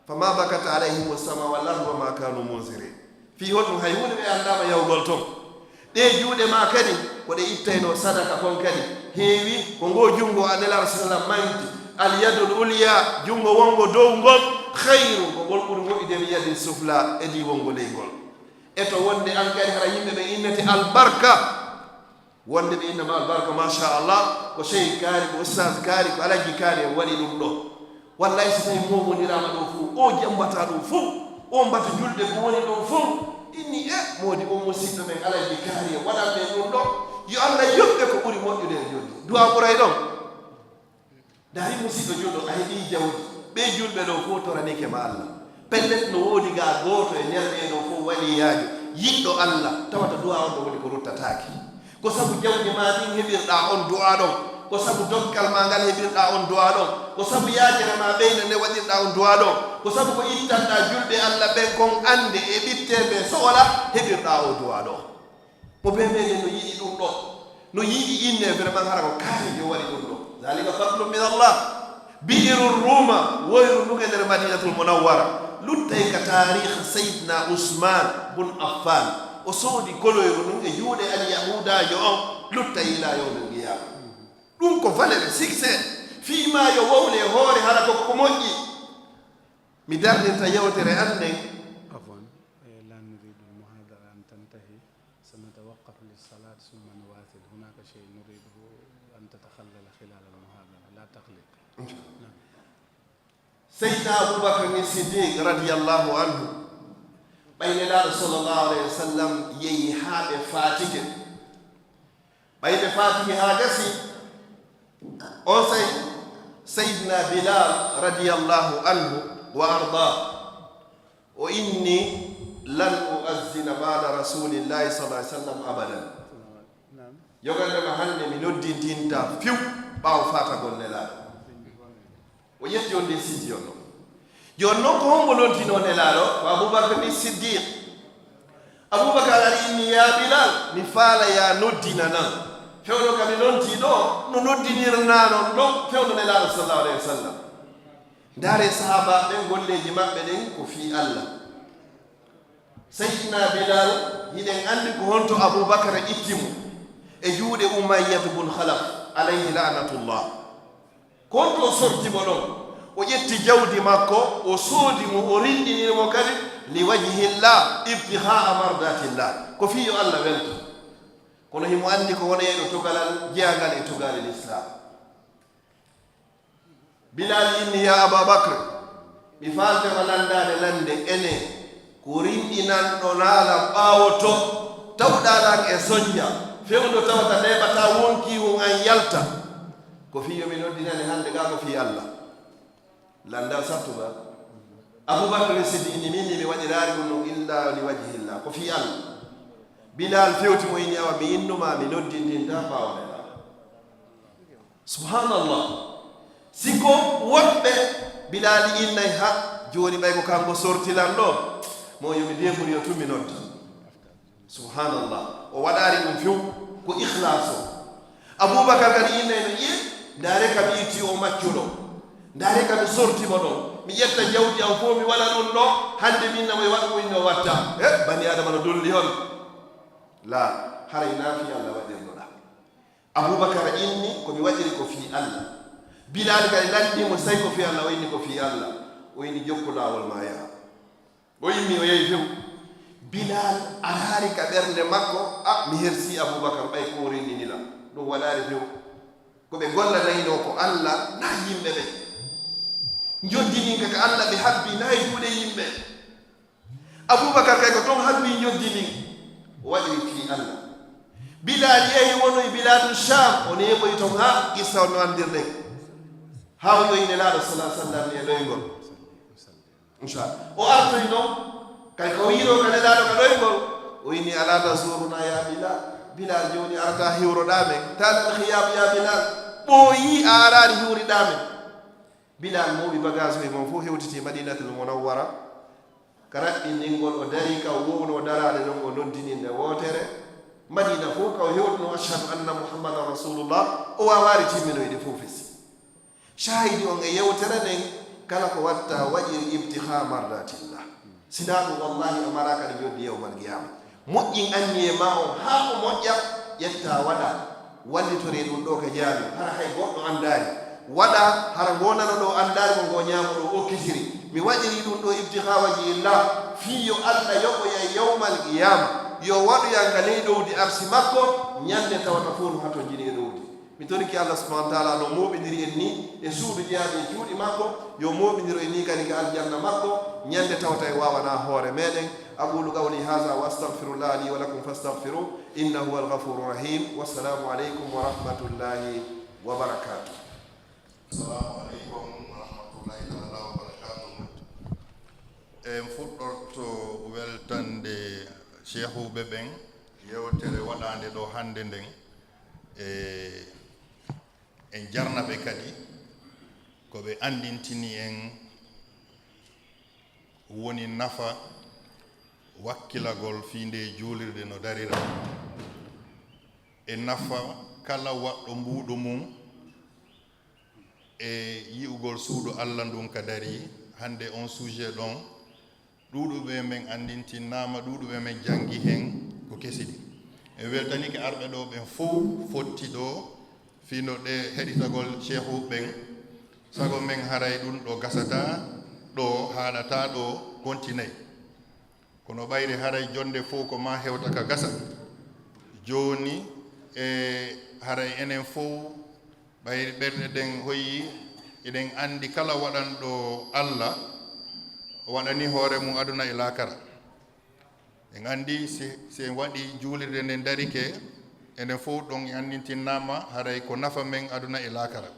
Fama bakat alayhimu sama wal ardu wa ma kanu munzirin. Fii honɗum hay huunde ɓe anndaama yahugol ton. Ɗee juuɗe maa kadi ko ɗe ittaynoo sadaka kon kadi heewi. Ko ngoo junngo a Nelaaɗo sallam maŋgti, al yadul ulya, junngo wonngo dow ngol, khayrun, ko ngol ɓuri moƴƴude, min yadin sufla, e ndi wonngo ley ngol. E to wonde an kadi hara yimɓe ɓe innete albarka. Wonde ɓe innama albarka, machallah, ko Cheikh Kaari, ko Oustaz Kaari, ko Alhaji Kaari en waɗi ɗum ɗo. Wallahi, si tawi momondirama ɗo fof, o jambata ɗum fof, o mbata julɓe ko woni ɗon fof, inni e moodi o musiɗɗo men Alhaji Kaari en waɗan ɓe ɗum ɗo. Yo Allah yoɓɓe ko ɓuri moƴƴude e jolde. Duwa ɓuray ɗon. Dari musiɗɗo julɗo, a heɓi jawdi. Ɓe julɓe ɗo fof toranike ma Allah. Pellet, no woodi ga gooto e nder ɓee ɗoo fof waliyaajo, yiɗɗo Allah, tawata du'a on ɗo woni ko ruttataake. Ko sabu jawdi ma ndin heɓirɗaa on du'a ɗon. Ko sabu dokkal ma ngal heɓirɗaa on du'a ɗon. Ko sabu yaajere ma ɓeyde nde waɗirɗaa on du'a ɗon. Ko sabu ko ittanɗaa julɓe Allah ɓen kon annde e ɓitte ɓe so'ola heɓirɗaa o du'a ɗon. Mo bee meɗen no yiɗi ɗum ɗo, no yiɗi inne, vraiment hara ko kaari yo waɗi ɗum ɗo. Zalika fadlun min Allah. Bi'irul Ruma, woyru ndun e nder Madinatul Munawwara. Luttay ka taariikh Sayyidina Usman bun Affan. O soodi koloyru ndun e juuɗe Alyahuudaajo on, luttay ila yawmil qiyaama. Ɗum ko valeur, succès. Fii ma yo wowle e hoore hara ko ko moƴƴi. Mi darninta yewtere an nden. عفوا، إيه، لا نريد المحاضرة أن تنتهي، سنتوقف. للصلاة ثم نواصل. هناك شيء نريده أن تتخلل خلال المحاضرة، لا تقلق. نعم. Seydina Abubakar ni Siddiq radiyallahu anhu, ɓay Nelaaɗo sallallahu alayhi wa sallam yehi haa ɓe faatike. Ɓay ɓe faatike haa gasi, on say Seydina Bilal radiyallahu anhu wa arda, o inni, "Lan uazzina ba'da Rasulillahi sallallahu alayhi wa sallam abadan." Yogannde ma hannde mi noddintinta few ɓaawo faatagol Nelaaɗo. O ƴetti on décision ɗon. Jooni non ko hombo lontinoo Nelaaɗo? Ko Abubakar ni Siddiq. Abubakar ari inni, "Ya Bilal, mi faala ya noddinanan. Fewndo ka mi lontii ɗo, no noddinirnaa non ɗon fewndo Nelaaɗo sallallahu alayhi wa sallam." Ndaare sahaabaaɓe ɓen golleeji maɓɓe ɗen ko fii Allah. Seydina Bilal, hiɗen anndi ko honto Abubakar itti mo e juuɗe Umayyatu bun Khalaf, alayhi la'natullah. Ko honto o sorti mo ɗon? O ƴetti jawdi makko, o soodi mo, o rinɗiniri mo kadi, li wajhillah, ibtihaa mardatillah. Ko fii yo Allah welto. Kono himo anndi ko wonayɗo togalal jeyaangal e togaale Lislaam. Bilal inni, "Ya Aba Bakr, mi faaltama lanndaade lannde ene ko rinɗinanɗo naalam ɓaawo to tawɗaa lan e sonja, fewndo tawata neeɓataa wonkii hun an yalta. Ko fii yo mi noddinane hannde gaa ko fii Allah." Lanndal sattugal. Abubakar Siddiq inni, "Min ni mi waɗiraali ɗum ɗum illa li wajhillah, ko fii Allah." Bilal fewti mo inni, "Awa mi innumaa, mi noddindintaa ɓaawo Nelaaɗo." Subhanallah. Si ko woɓɓe Bilali innay, ha, jooni ɓay ko kanko sorti lan ɗo, mo yo mi débrouille tun mi nodda. Subhanallah. O waɗaali ɗum few, ko ikhlas o. Abubakar kadi innay no, "Iye, ndaare ka mi itti o maccuɗo. Ndaare ka mi sorti mo ɗo. Mi ƴetta jawdi am fof mi waɗa ɗum ɗo, hannde min namo e waɗa ko inno watta. Eh, bani Adama no dolli on." La, haray naa fii Allah waɗirnoɗaa. Abubakar inni, "Ko mi waɗiri ko fii Allah." Bilal kadi lanndii mo, "Say ko fii Allah?" O inni, "Ko fii Allah." O inni, "Jokku laawol maa yaha." O immi, o yehi few. Bilal araari ka ɓernde makko, "A, mi hersii Abubakar, ɓay ko o renndini lan." Ɗum waɗaali few. Ko ɓe gollanaynoo ko Allah, naa yimɓe ɓen. Njoddinin ka ka Allah ɓe habbi, naa e juuɗe yimɓe. Abubakar kay ko ton habbi njoddi ndin, o waɗiri fii Allah. Bilal yehi wonoyi Biladu Sham, o neeɓoyi ton haa qissa on no anndirɗen. Haa o yohi Nelaaɗo sallallahu alaihi wasallam e ɗoyngol. Inchallah. O artoyi non, kay ko wi'iroo ka Nelaaɗo ka ɗoyngol, o inni, "Alaa tazuruna ya Bilal." Bilal, jooni arataa hiwroɗaa men. Talal khiyab ya Bilal. Ɓooyii a araali hiwriɗaa men. Bilal mooɓi bagage hoy mon fof hewtiti Madinatul Munawwara. Ka raɓɓinɗingol o dari ka o wownoo daraade ɗon o noddini nde wootere. Madina fof ka o hewtunoo ashhadu anna Muhammadan Rasulullah, o waawaali timminoyde fof fesi. Shahidi on e yewtere nden, kala ko watta waɗiri ibtiha mardatillah. Sinaa ɗum, wallahi, a maraaka ɗi njoddi yawmal qiyama. Moƴƴin anniyee maa on haa o moƴƴa, ƴetta waɗa. Wallitoree ɗum ɗoo ka jaami, hara hay goɗɗo anndaali. Waɗa, hara ngoo nano ɗoo anndaali ko ngoo ñaamo ɗoo okkitiri. Mi waɗirii ɗum ɗoo ibtihaa wajhillah, fii yo Alla yoɓoya yawmal qiyaama, yo waɗoya ka ley ɗowdi arsi makko, ñande tawata fof no hatonjini e ɗowdi. Mi torike Alla subhaanahu wa taala no mooɓindiri en nii e suudu jeyaaɗo e cuuɗi makko, yo mooɓindiro en nii kadi ka aljanna makko, ñande tawata en waawanaa hoore meeɗen. أقول قولي هذا وأستغفر الله لي ولكم فاستغفروه إنه هو الغفور الرحيم. والسلام عليكم ورحمة الله وبركاته. Assalamu aleykum wa rahmatullahi taala wa barakatuhu. En fuɗɗorto weltande ceehuɓe ɓen yewtere waɗaande ɗo hannde nden. E en jarna ɓe kadi ko ɓe anndintini en woni nafa wakkilagol fii nde juulirde no darira, e nafa kala waɗɗo mbuuɗu mum e yi'ugol suudu Alla ndun ka darii. Hannde on sujet ɗon, ɗuuɗuɓe men anndintinnaama, ɗuuɗuɓe men janngi hen ko kesi ɗin. En weltanike arɓe ɗo ɓen fow fotti ɗo fii no ɗe heɗitagol ceehu ɓen. Sago men haray ɗun ɗo gasata ɗo, haaɗata ɗo, kontinay. Kono ɓayri haray jonnde fow ko maa hewta ka gasa. Jooni, e haray enen fow, ɓayri ɓerɗe ɗen hoyii, eɗen anndi kala waɗanɗo Alla, o waɗanii hoore mum aduna e laakara. En anndi si, si en waɗii juulirde nden darike, enen fow ɗon en anndintinnaama haray ko nafa men aduna e laakara.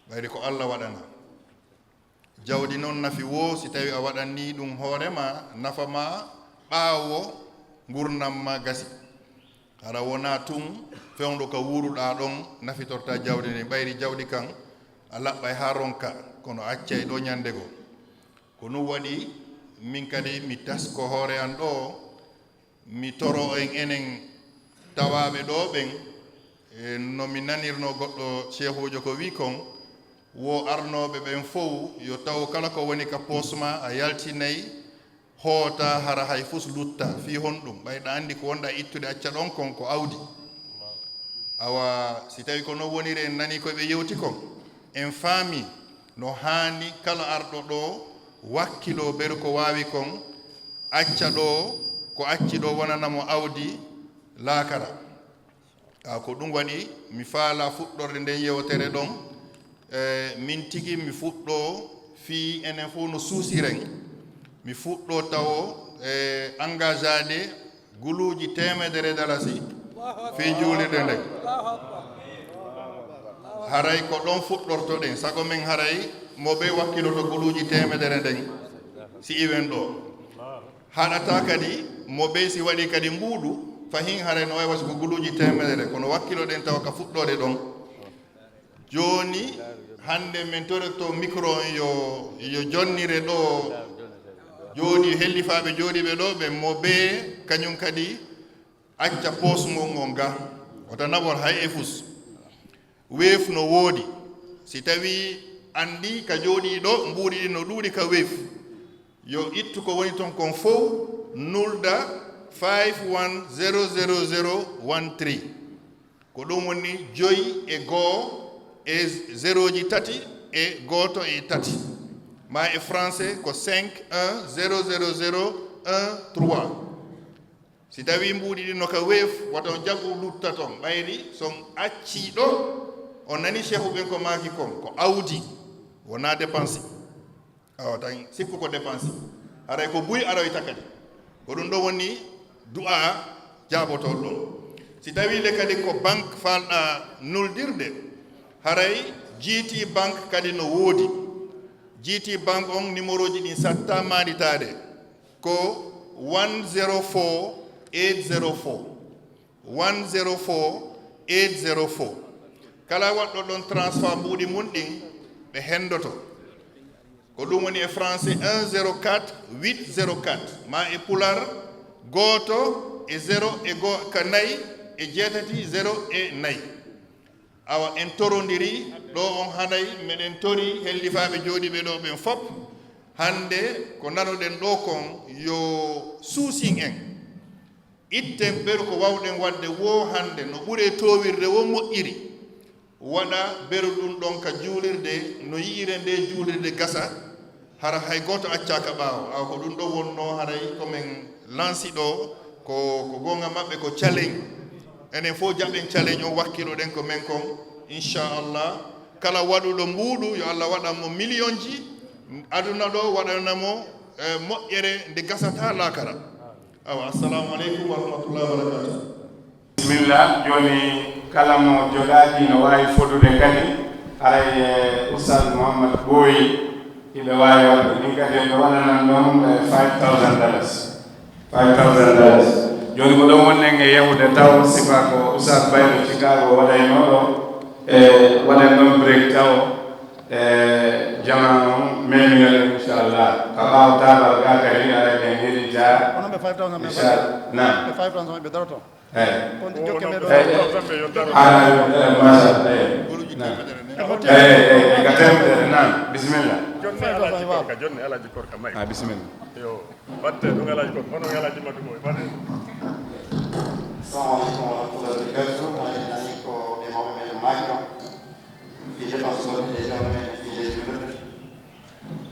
Ɓayri ko Alla waɗana. Jawdi noon nafi woo si tawi a waɗanii ɗum hoore ma, nafa ma ɓaawo ngurndan ma gasi. Hara wonaa tun fewndo ka wuuruɗaa ɗon nafitortaa jawdi ndin. Ɓayri jawdi kan a laɓɓay haa ronka, kono accay ɗoo ñande goo. Ko ɗum waɗi min kadi mi tasko hoore an ɗoo, mi toro en enen tawaaɓe ɗoo ɓen, e no mi nanirnoo goɗɗo ceehuujo ko wii kon, wo arnooɓe ɓen fow yo taw kala ko woni ka poos ma a yaltinay, hoota hara hay fus lutta. Fii honɗum? Ɓay ɗa anndi ko wonɗa ittude acca ɗon kon ko awdi. Awa si tawi ko non woniri en nanii ko ɓe yewti kon, en faami no haani kala arɗo ɗoo wakkiloo beru ko waawi kon, acca ɗoo ko acci ɗoo wonana mo awdi laakara. A, ko ɗum waɗi mi faalaa fuɗɗorde nden yewtere ɗon, e, min tigi mi fuɗɗoo fii enen fow no suusiren. Mi fuɗɗoo tawo, e, engageade guluuji teemedere dalasi fii juulirde nden. Haray ko ɗon fuɗɗortoɗen, sago men haray mo ɓe wakkiloto guluuji teemedere nden si iwen ɗoo. Haɗataa kadi mo ɓey si waɗii kadi mbuuɗu, fahin haray no wayi wasi ko guluuji teemedere, kono wakkiloɗen tawa ka fuɗɗoode ɗon. Jooni, hannde min torotoo micro on yo, yo jonnire ɗoo jooɗi, hellifaaɓe jooɗiiɓe ɗoo ɓe, mo ɓee kañum kadi acca poos mum on ga, wota naɓor hay e fus. Wave no woodi. Si tawii anndi ka jooɗii ɗoo, mbuuɗi ɗin no ɗuuɗi ka Wave, yo ittu ko woni ton kon fow, nulda five one zero zero zero one three. Ko ɗum woni joy e goo e zerooji tati e gooto e tati. Ma e français ko cinq un zero zero zero un trois. Si tawii mbuuɗi ɗin no ka Wave, wata on jaɓu lutta ton. Ɓayri si on accii ɗoo, on nanii ceehu ɓen ko maaki kon, ko awdi, wonaa dépense. Awa tan sikku ko dépense. Haray ko buy aroyta kadi. Ko ɗum ɗoo woni du'a jaabotoo ɗon. Si tawii le kadi ko banque faalɗaa nuldirde, haray G T Bank kadi no woodi. G T Bank on, numéroji ɗin sattaa maanditaade. Ko one zero four eight zero four. One zero four eight zero four. Kala waɗɗo ɗon transfert mbuuɗi mum ɗin, ɓe henndoto. Ko ɗum woni e français un zero quatre huit zero quatre, ma e pular gooto e zero e go-, ka nayi e jeetati zero e nayi. Awa, en torondirii ɗoo on, haray meɗen torii hellifaaɓe jooɗiiɓe ɗoo ɓen fop, hannde ko nanoɗen ɗoo kon yo suusin en. Itten beru ko waawɗen waɗde woo hannde, no ɓuri e toowirde woo moƴƴiri. Waɗa beru ɗum ɗon ka juulirde, no yi'iree ndee juulirde gasa, hara hay gooto accaaka ɓaawo. Awa ko ɗum ɗoo wonnoo, haray ko men lansi ɗoo, ko, ko goonga maɓɓe ko challenge. Enen fow jaɓen challenge on, wakkiloɗen ko men kon, inchallah. Kala waɗuɗo mbuuɗu, yo Allah waɗan mo miliyonji, aduna ɗoo waɗana mo, eh, moƴƴere nde gasataa laakara. Awa, assalamu aleykum wa rahmatullahi wa barakatuh. Bisimilla. Jooni, kala mo jogaaki no waawi fodude kadi, haray, eh, Oustaz Mouhammad Boyi, hiɓe waawi waɗde ɗin kadi, ɓe waɗanan ɗon, eh, five thousand dollars. Five thousand dollars. Jooni, ko ɗon wonɗen e yahude taw, sifa ko Oustaz Bayro Chicago waɗaynoo ɗoo, e waɗen ɗon break taw, e jamaa on meminoɗen, inchallah. Ka ɓaawo taabal gaa kadi, aray ɓen heɗita. Onon ɓe five thousand ɓe, inchallah. Naam. Ɓe five thousand ɓe daroto. Eyi. Kono ɗi jokke men ɗo. Eyi. Ala, eyi, machallah, eyi. Naam. Eyi, eyi, eyi, ka temedere, naam. Bisimilla. Jonne Alhaji Korka, jonne Alhaji Korka may. Ah, bisimilla. Yo, batte ɗum Alhaji Korka, hono Alhaji Madu Boy, batte. Assalamu alaikum wa rahmatullahi wa barakatuh. Haray nani ko ɓe mawɓe men maaki on. Fii dépense goɗɗi ɗe jawle men, fii leydi men.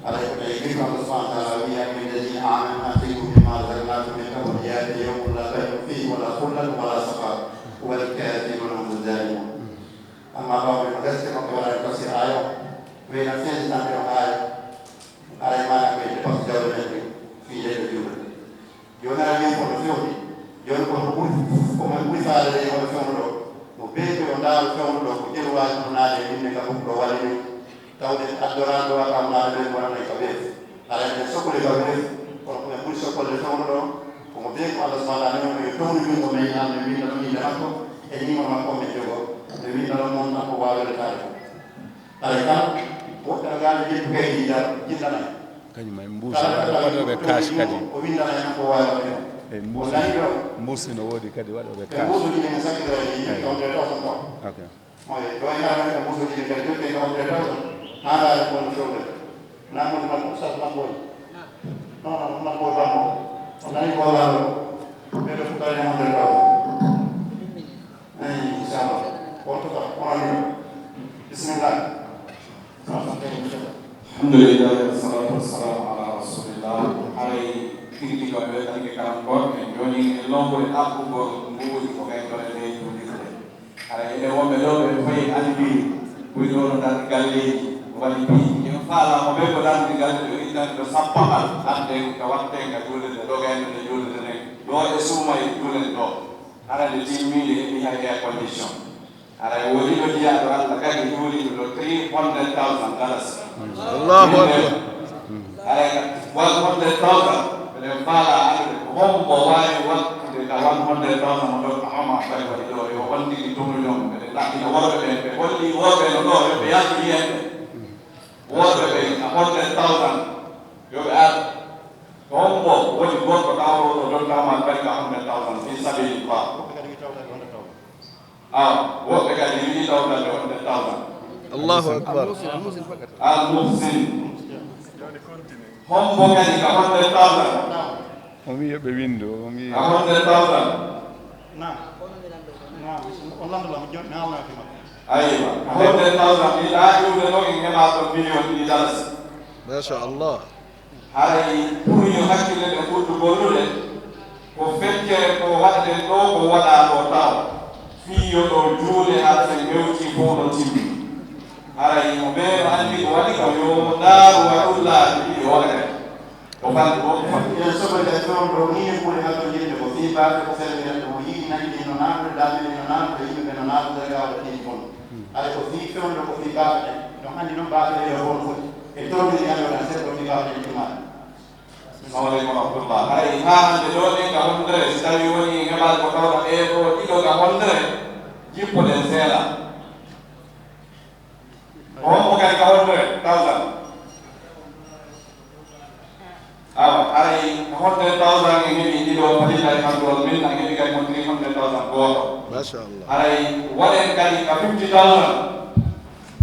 Haray ko tawi wii ko Allah subhanahu wa ta'ala wi'i, "يا أيها الذين آمنوا أنفقوا مما رزقناكم من قبل أن يأتي يوم لا بيع فيه ولا خلة ولا شفاعة." Tawde addoraango wata amnaade ɓe wonanay ka weef. Hara eɗen sokkoli ka weef, kono ko ɓe ɓuri sokkolde fewndo ɗo, ko mo bee ko Allah subhanahu wa ta'ala newnoo yo townu junngo men, haa men winnda ɗum innde makko e numéro makko men jogoo, ɓe winnda ɗum mon tan ko waawi retaade ko. Haray kala woɓɓe no ngaali ƴettu kaydi jar, jinndanay. Kañum en mbuusi waɗooɓe kaasi kadi. O winndanay tan ko waawi waɗde ɗum. E mbuusi, mbuusi no woodi kadi waɗooɓe kaasi. Mbuusuuji ɗin en sakkitorani ɗi, ok. Ɗon ɗe ɗo ɗon ɗon. Ok. Moy, ɗo e ngarano e mbuusuuji ɗin kadi jokke ɗo ɗe ɗo ɗon. Haa ngaari ko no fewde. Na mo man ko sas man boy. Non, non, man boy bambo. On nani ko la. Ɓe ɗo fuɗɗani e hundred thousand. Eyi, inchallah. On tuma, on anndi. Bismillah. Alhamdulillah, wassalatu wassalamu ala rasulillah. Haray tirti ko ɓe tan ke karam ko, en joni e longo e ɗaɓɓugol nguuji ko ɓen ɗo e ley juulirde. Haray ene wonɓe ɗo ɓe fayi anndi, ɓuri ɗo no darɗe galleeji, waɗi piiji. En faala mo ɓe ko darɗe galle ɗo ittani ɗo sappaɓal, hande ka watte ka juulirde, ɗo gayno nde juulirde nden. Ɗo e suuma e juulirde ɗo. Hara nde timmiinde heɓi hay air condition. Hara e woni ɗo jiyaaɗo Allah kadi juuliiɗo ɗo three hundred thousand dollars. Allahu akbar. Hara e one hundred thousand, eɗen faala anndude ko hombo waawi wattude ka one hundred thousand mo Docteur Omar Faye waɗi ɗo, yo on tigi tumuyon. Eɗen ɗaɓɓina worɓe ɓen, ɓe holli worɓe no ɗo, yo ɓe yaltu yiyen ɓe. Worɓe ɓen, a hundred thousand, yo ɓe ar. Ko hombo woni gorko tawɗo ɗo Docteur Omar Faye ka hundred thousand fi sabilillah? Aw, woɓɓe kadi wi'i tawtande hundred thousand. Allahu akbar. Al Muhsin. Hombo kadi ka hundred thousand. O wi'i yo ɓe winndo, o wi'i ka hundred thousand. Naam. Naam. On lanndo lam, jon-, mi haalna e makko. Aywa, ka hundred thousand, mi ɗaa iwde ɗo en heɓa ɗon million ɗiɗi dalasi. Masha Allah. Haray pour yo hakkille ɗe ɓurdu gollude, ko feccere ko waɗaten ɗo, ko waɗaa ɗo taw. Fii yo ɗo juule, hara sen hewtii fof no timmi. Haray mo ɓee no anndi ko waɗi kam, yo ndaaru waɗullaaji ɗiɗi hoore kadi. Ko fanɗi ko, ko fanɗi. Eɗen soɓa kadi fewndo ɗo, ni en ɓuri haltondirde ko fii baafe ko fermirata, mo yiɗi nayi ɗin no naanude, laabi ɗin no naanude, yimɓe ɓe no naanude, gaawata tiiɗi kono. Haray ko fii fewndo ko fii baafe ɗen. Ɗon anndi noon baafe ɗen yo fof no foti. E tolni ñande tan seeɗa ko fii baafe ɗen timmaade. Assalamu aleykum wa rahmatullah. Haray haa hannde ɗo ɗen ka honɗere, si tawii woni heɓaade ko tawata ɓee ɗo ɗiɗo ka honɗere, jippoɗen seeɗa. Ko hombo kadi ka hundred thousand? Awa, haray ka hundred thousand en heɓi ɗiɗo, falillahi alhamdu wal minna, en heɓi kadi mo three hundred thousand gooto. Masha Allah. Haray waɗen kadi ka fifty thousand.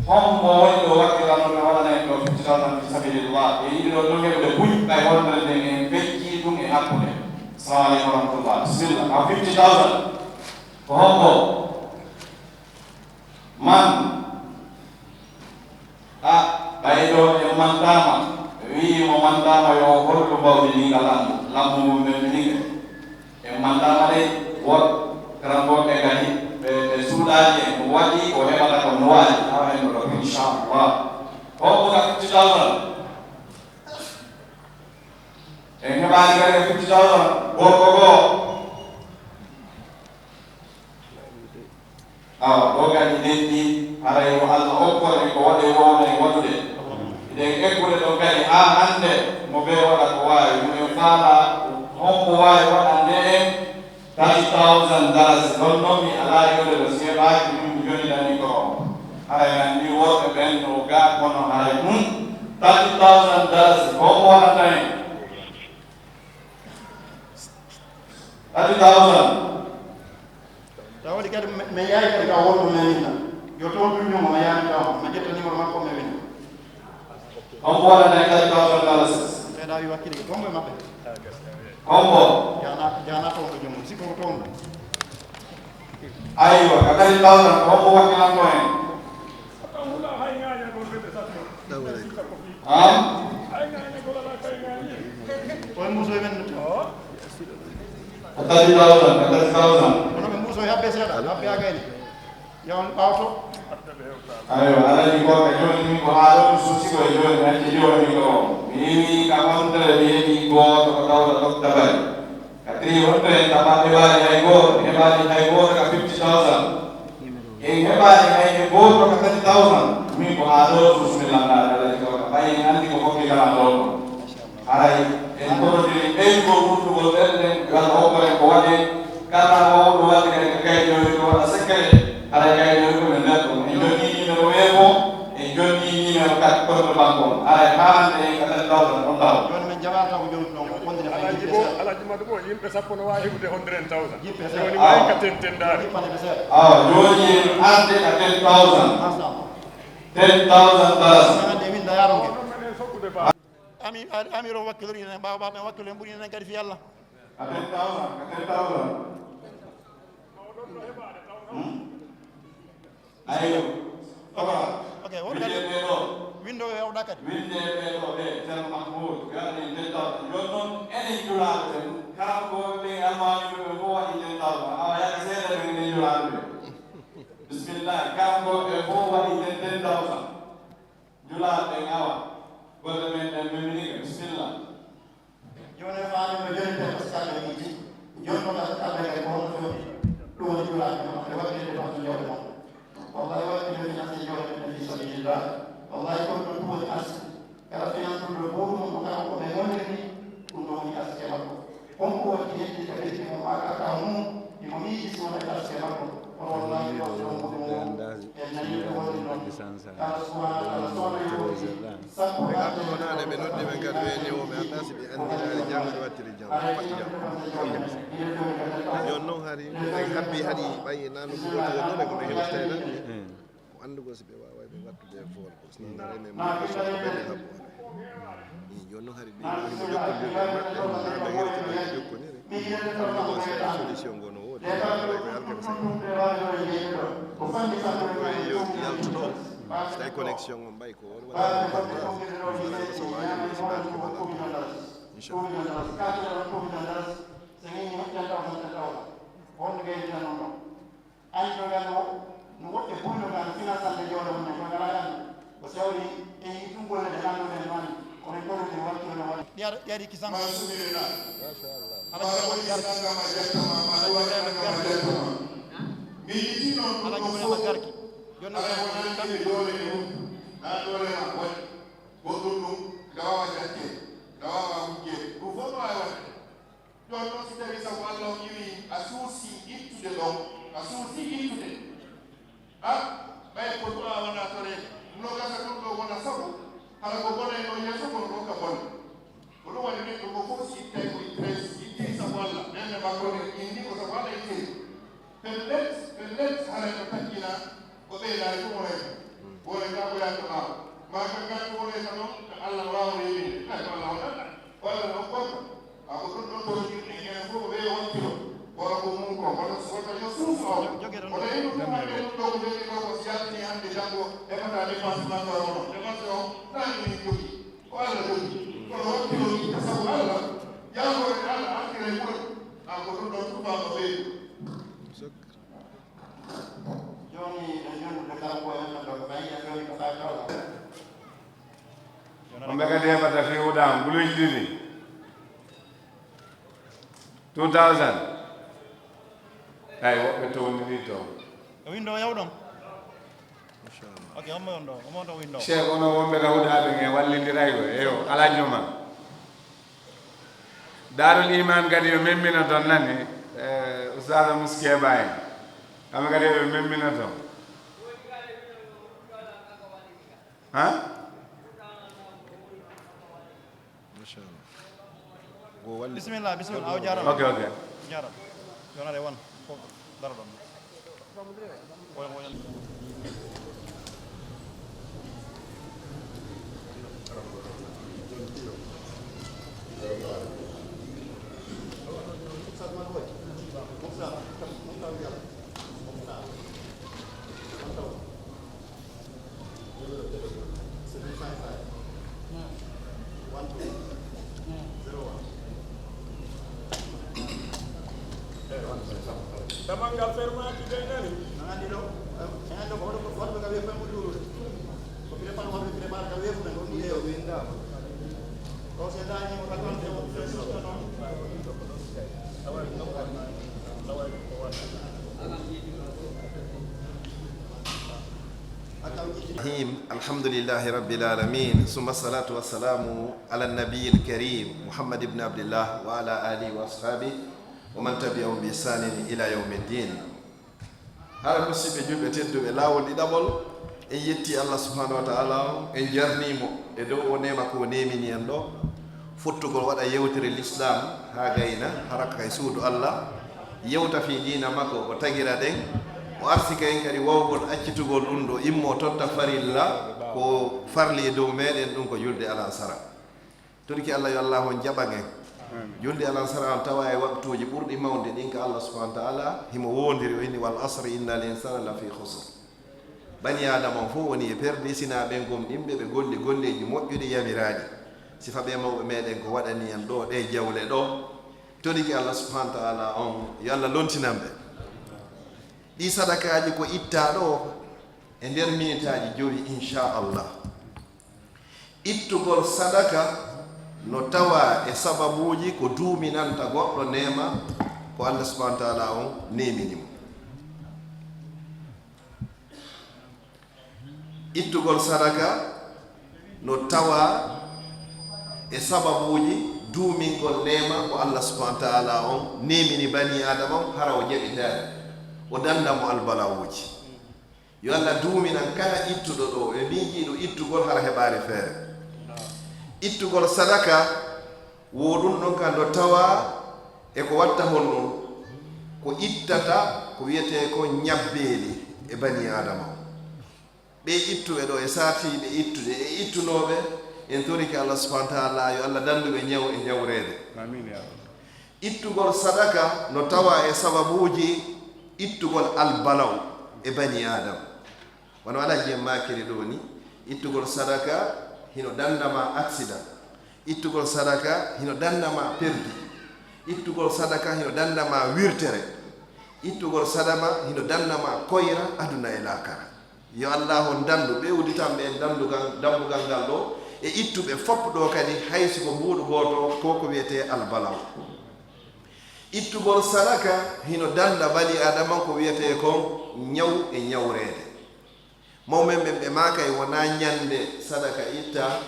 Hombo woni ɗo wakkilano ɓe waɗana en ɗo fifty thousand fi sabilillah? E yiɗi ɗo ɗon heɓude buy, kay hundred en, en feccii ɗum e hakkunde. Assalamu aleykum wa rahmatullah. Bismillah. Ka fifty thousand. Ko hombo? Man, a, ɓay ɗo en mantaama, wi'i mo mantaama yo hollu mbawdi ndi ka lammu, lammu ngun men minike. En mantaama de, wot karamboɓe kadi, ɓe, ɓe suuɗaali en, ko waɗi, ko heɓata ko no waɗi, awa en ɗo, inchallah. Ko ko ka fifty thousand. En heɓaani kadi ka fifty thousand, gorko goo. Awa, ɗo kadi denɗi, haray yo Allah okkor en ko waɗe wowno en waɗude. Eɗen eggude ɗon kadi haa hannde, mo bee waɗa ko waawi, mo en faala, hombo waawi waɗande en thirty thousand dollars. Ɗon noon mi alaa yewde ɗo, si heɓaaki ɗum, mi jonnita micro o. Haray en anndi worɓe ɓen no gaa, kono haray ɗum thirty thousand dollars, ko hombo waɗanta en? Thirty thousand. Tawa waɗi kadi, mi, mi yaari kadi ka wonɗo mi winna. Yo toon ɗum ñumo, mi yaari taw, mi ƴetta numéro makko, mi winna. On ko waɗata e thirty thousand dollars. Seeɗa wi wakkili ko gongo e maɓɓe. Hombo? Jana, jana toon ko joom, sikko ko toon. Aywa, ka thirty thousand, hombo wakkilanto en? Salamu aleykum. Am? Koye muuso e men. Ka thirty thousand, ka thirty thousand. Kono ɓe muuso e habbe seeɗa, habbe a gayni. Yawan ɓawto. Ayo, alani ko ka joni min ko haa ɗo mi suusi ko e joni, mi acci joni ko. Mi yewi ka hontere mi yewi gooto ko tawta ɗo tabari. Ka three hundred, tama heɓaani hay gooto, heɓaani hay gooto ka fifty thousand. En heɓaani hay e gooto ka thirty thousand. Min Ko haa ɗo, bismillah, ɓay en anndi ko hokki kala ɗo. Haray en korodiri ɓeynugol wurtugol ɓerɗe, yo Allah hokku en ko waɗi. Kala wawɗo waɗde kadi ko kayit o, ko waɗa secret, haray kayit o ko men nder ɗum. En jonni numéro weeɓo, en jonni numéro carte compte banque on. Haray haa hannde en ka ten thousand on taw. Jooni men jaɓata ko jooni ɗon, ko wonde Alhaji Bo, Alhaji Madu Bo, yimɓe sappo no waawi heɓude hundred thousand. Jooni maayi ka ten tendaari. Awa, jooni en arde ka ten thousand. Ten thousand dollars. Ami, ami, ami ro wakkilori ne, ɓaawo ɓaawo men wakkilo en ɓuri enen kadi fi Allah. Ka ten thousand, ka ten thousand. Hmm? Ayo. Ok, ok, won kadi. Winde ɓe ɗo. Winde ɓe ɗo ɓe, Ceerno Mahmoud, garni ten thousand. Jooni noon, enen julaaɓe ɓen, kala ko ɓe almaami ɓe, ɓe fof waɗi ten thousand. Awa, yaka seeɗa ɓe enen julaaɓe ɓe. Bismillah, kanko e fof waɗi ten, ten thousand. Julaaɓe ngawa. Golle men ɗen memminike. Bismillah. Jooni faami no joni te ko sabe miji. Jooni ko sabe kay ko hono fewti. Ɗum woni julaaɓe mo. E waɗde de fatu jawde mo. Wallahi waɗde de finance jawde men fi sabilillah. Wallahi ko ɗum ɗum woni arsi. Kala finance ɗum ɗo ɓuri mum ko kanko ko ɓe wondirni. Ɗum ɗo woni arsi e makko. Kon ko woni heddi ka ɓeydi mo maa ka kaw mum, imo miiji si wona taske makko. Kono wallahi ɗo ɗo mo ɗum en nani ɗo woni noon. Kala subhanahu wa ta'ala sona yowti. Sappo ɓe arde wonaade ɓe noddi ɓe kadi ɓe newo ɓe annda si ɓe anndinaani janngo ɓe wattiri janngo. Jooni noon hari en habbi hari ɓay e nano ko woni wonno ɓe ko ɓe hewtitay tan. Ko anndugol si ɓe waaway ɓe wattude e fool ko sinno reme mo ko sokko ɓe ɓe haɓɓoore. Jooni noon hari ɓe himo jokkondirde e maɓɓe, haa ɓe hewti ɓe jokkoniri. Anndugol si solution ngo no woodi, ɓe ko alkeme sa. Koye yo yaltu ɗo, si tawi connexion on mbay ko on waɗi ko partage. Alaa ko so waawi ɗum si barke wala. Inchallah. Ani ɗo ngal o, no woɓɓe buy no ngal finansal nde jooɗo mum ne, ko ngalaa ngal. Ko sewri e yiɗungol nde ngal ɗo ɓen mani, kono en ɗono ɗe wakkilo no waɗi. Ɗi ara, ɗi ari kisan. Ma sumire na. Ala ma jooɗo woni garki. Nangama jattama, ma ala woni jooɗo nangama garki. Jattama. Mi yiti noon ɗum ɗo fof. Garki. Jooni ala wonani ɓe doole e mum. Na doole ma waɗi. Goɗɗum ɗum, nga wawa jatte, nga wawa wujje. Ɗum fof no wawi waɗde. Ɗon noon, si tawii sabu Allah on iwi a suusi ittude ɗon, a suusi ittude, a, ɓay ko du'a wona toreede, no gasa ɗum ɗo wona sabu, hara ko bonay ɗo yeeso kono ɗo ka bone. Ko ɗum waɗi neɗɗo ko fof si ittay ko ittay, si ittiri sabu Allah, ɓernde makko nde inni ko sabu Allah ittiri. Pellet, pellet, haray ko taƴƴina, o ɓeydaani ɗum o rewi. Wonay ka ko yatta ɓaawo. Ma ka ngattu wonay ka noon, ka Allah waawa rewinde. Hay ko Allah waɗata. Ko Allah noon ɓurɗo. A ko ɗum ɗon toon yimɓe enen fof ko ɓe wakkilo. Wala ko mum ko, wala so wata yo suusu o. Wala yimɓe fof hannde ɗum ɗo ko jogii ɗo ko si yaltini hannde janngo, heɓata dépense makko e hono. Dépense o, naani min jogii. Ko Allah jogii. Kono wakkilo itta sabu Allah, yaagore Allah artira e ɓurɗo. A ko ɗum ɗon tubaaɗo ɓeydu. Jooni, e jonndude kala ko e men ɗo, ko ɓay en jooni ko fay ɗo. Ko ɓe kadi heɓata fii huɗaam guluuji ɗiɗi. Two thousand. Ay, woɓɓe towndiri to. E winndo o yawɗon? Ok, on mo on ɗo, on mo on ɗo winndo. Cheikh, ono wonɓe ka huɗaaɓe nge wallindiray ko. Eyo, alaa juma. Daarul Iman kadi yo memmino toon nani, eh, Ustaaza Muskeba en. Kamɓe kadi yo ɓe memmino toon. Ha? Machallah. Go walli. Bisimilla, bisimilla. Aw jaaraama. Ok, ok. Jaaraama. Yonare won. Fof daro ɗon. Damal ngal fermaaki de nani. Nani ɗo, eh, eh, ɗo ko hoɗo ko hoɗo ka wiye fengo juulude. Ko prépare hoɗo prépare ka wiye fengo ɗum yeeyo. O se dañi o raconte o fengo noon. Awa, awa, awa. Aka الرحيم. الحمد لله رب العالمين، ثم الصلاة والسلام على النبي الكريم محمد بن عبد الله وعلى آله وأصحابه ومن تبعهم بإحسان إلى يوم الدين. Hara, musiɓɓe julɓe tedduɓe, laawol ɗiɗaɓol, en yetti Allah subhanahu wa ta'ala on, en jarnii mo e dow o neema ko o neemini en ɗo. Fottugol waɗa yewtere Lislaam haa gayna, hara kay suudu Allah, yewta fii diina makko, o tagira ɗen, o arsika en kadi wawgol accitugol ɗum ɗo, immo totta farilla, ko farli e dow meɗen ɗum ko julde alansara. Toriki Allah yo Allah on jaɓan en. Julde alansara on tawa e waqtuuji ɓurɗi mawde ɗin ka Allah subhanahu wa ta'ala, himo wondiri o inni, "Wal asri innal insana lafi khusr." Bani Aadama on fof woni e perde, sinaa ɓen gomɗinɓe, ɓe golli golleeji moƴƴuɗi yamiraaɗi. Sifa ɓe mawɓe meɗen ko waɗani en ɗo, ɗe jawle ɗo. Toriki Allah subhanahu wa ta'ala on, yo Allah lontinan ɓe. Ɗi sadakaaji ko ittaa ɗo e nder minitaaji jowi, inchallah. Ittugol sadaka no tawa e sababuuji ko duuminanta goɗɗo neema ko Allah subhanahu wa ta'ala on neemini mo. Ittugol sadaka no tawa e sababuuji duumingol neema ko Allah subhanahu wa ta'ala on neemini bani Aadama on, hara o jaɓitaani, o danda mo albalawuuji. Yo Allah duuminan kala ittuɗo ɗo e miijiiɗo ittugol hara heɓaani feere. Ittugol sadaka wo ɗum ɗon ka ndo tawa e ko watta honno, ko ittata ko wiyetee ko ñabbeeli e bani Aadama. Ɓe ittuɓe ɗo e saatiiɓe ittude e ittunooɓe, en torike Allah subhanahu wa ta'ala yo Allah dandu ɓe ñaw e ñawreede. Amiin ya Allah. Ittugol sadaka no tawa e sababuuji ittugol albalaw e bani Aadama. Wano Alhaji en maakiri ɗo ni, ittugol sadaka hino danda ma accident. Ittugol sadaka hino danda ma perdi. Ittugol sadaka hino danda ma wirtere. Ittugol sadaka hino danda ma koyra aduna e laakara. Yo Allah on dandu ɓe udditanɓe en dandugal, dambugal ngal ɗo, e ittuɓe fof ɗo kadi, hay si ko mbuuɗu gooto, ko ko wiyetee albalaw. Ittugol sadaka hino danda bani Aadama ko wiyetee kon ñaw e ñawreede. Mawɓe men ɓen ɓe maakay wonaa ñande sadaka itta,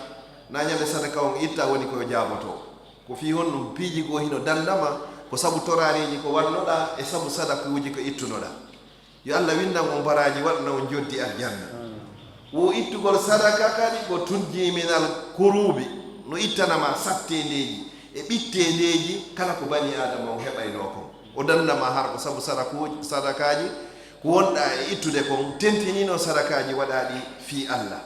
na ñande sadaka on itta woni ko jaaboto. Ko fii honɗum piiji goo hino dandama, ko sabu torareeji ko wannoɗaa e sabu sadakuuji ko ittunoɗaa. Yo Allah windan on baraaji, waɗana on joddi aljanna. Wo ittugol sadaka kadi ko tunjiminal kuruubi, no ittana ma satteendeeji e ɓitteendeeji kala ko bani Aadama on heɓaynoo kon. O danda ma hara ko sabu sadakuuji, sadakaaji ko wonɗaa e ittude kon, tentinino sadakaaji waɗaaɗi fii Allah.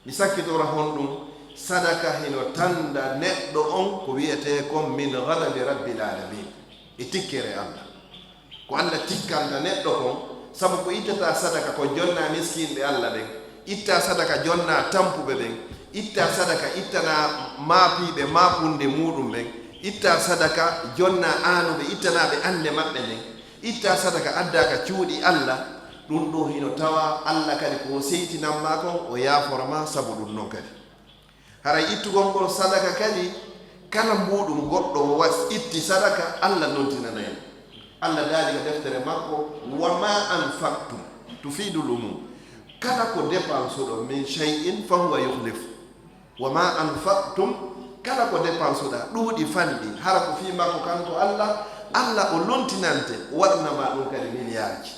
Mi sakkitora honɗum, sadaka hino tanda neɗɗo on ko wiyetee kon min ghadabi rabbil alamin, e tikkere Allah. Ko Allah tikkanta neɗɗo kon, sabu ko ittata sadaka ko jonna miskinɓe Allah ɓen, itta sadaka jonna tampuɓe ɓen, itta sadaka ittana maapiiɓe maapunde muɗum ɓen, itta sadaka jonna aanuɓe ittanaaɓe annde maɓɓe nden, itta sadaka adda ka cuuɗi Allah. Ɗum ɗo hino tawa Allah kadi ko seytinan ma kon, o yaafora ma sabu ɗum non kadi. Haray ittugol ngol sadaka kadi, kala mbuuɗum goɗɗo was itti sadaka, Allah nontinanay mo. Allah daali ka deftere makko, "Wa ma anfaqtum tufidul umum." Kala ko dépensuɗo, "min shay'in fa huwa yukhlifu." "Wa ma anfaqtum," kala ko dépensuɗa, ɗuuɗi fanɗi, hara ko fii makko kanko Allah, Allah o lontinante, o waɗana ma ɗum kadi miliyaaji.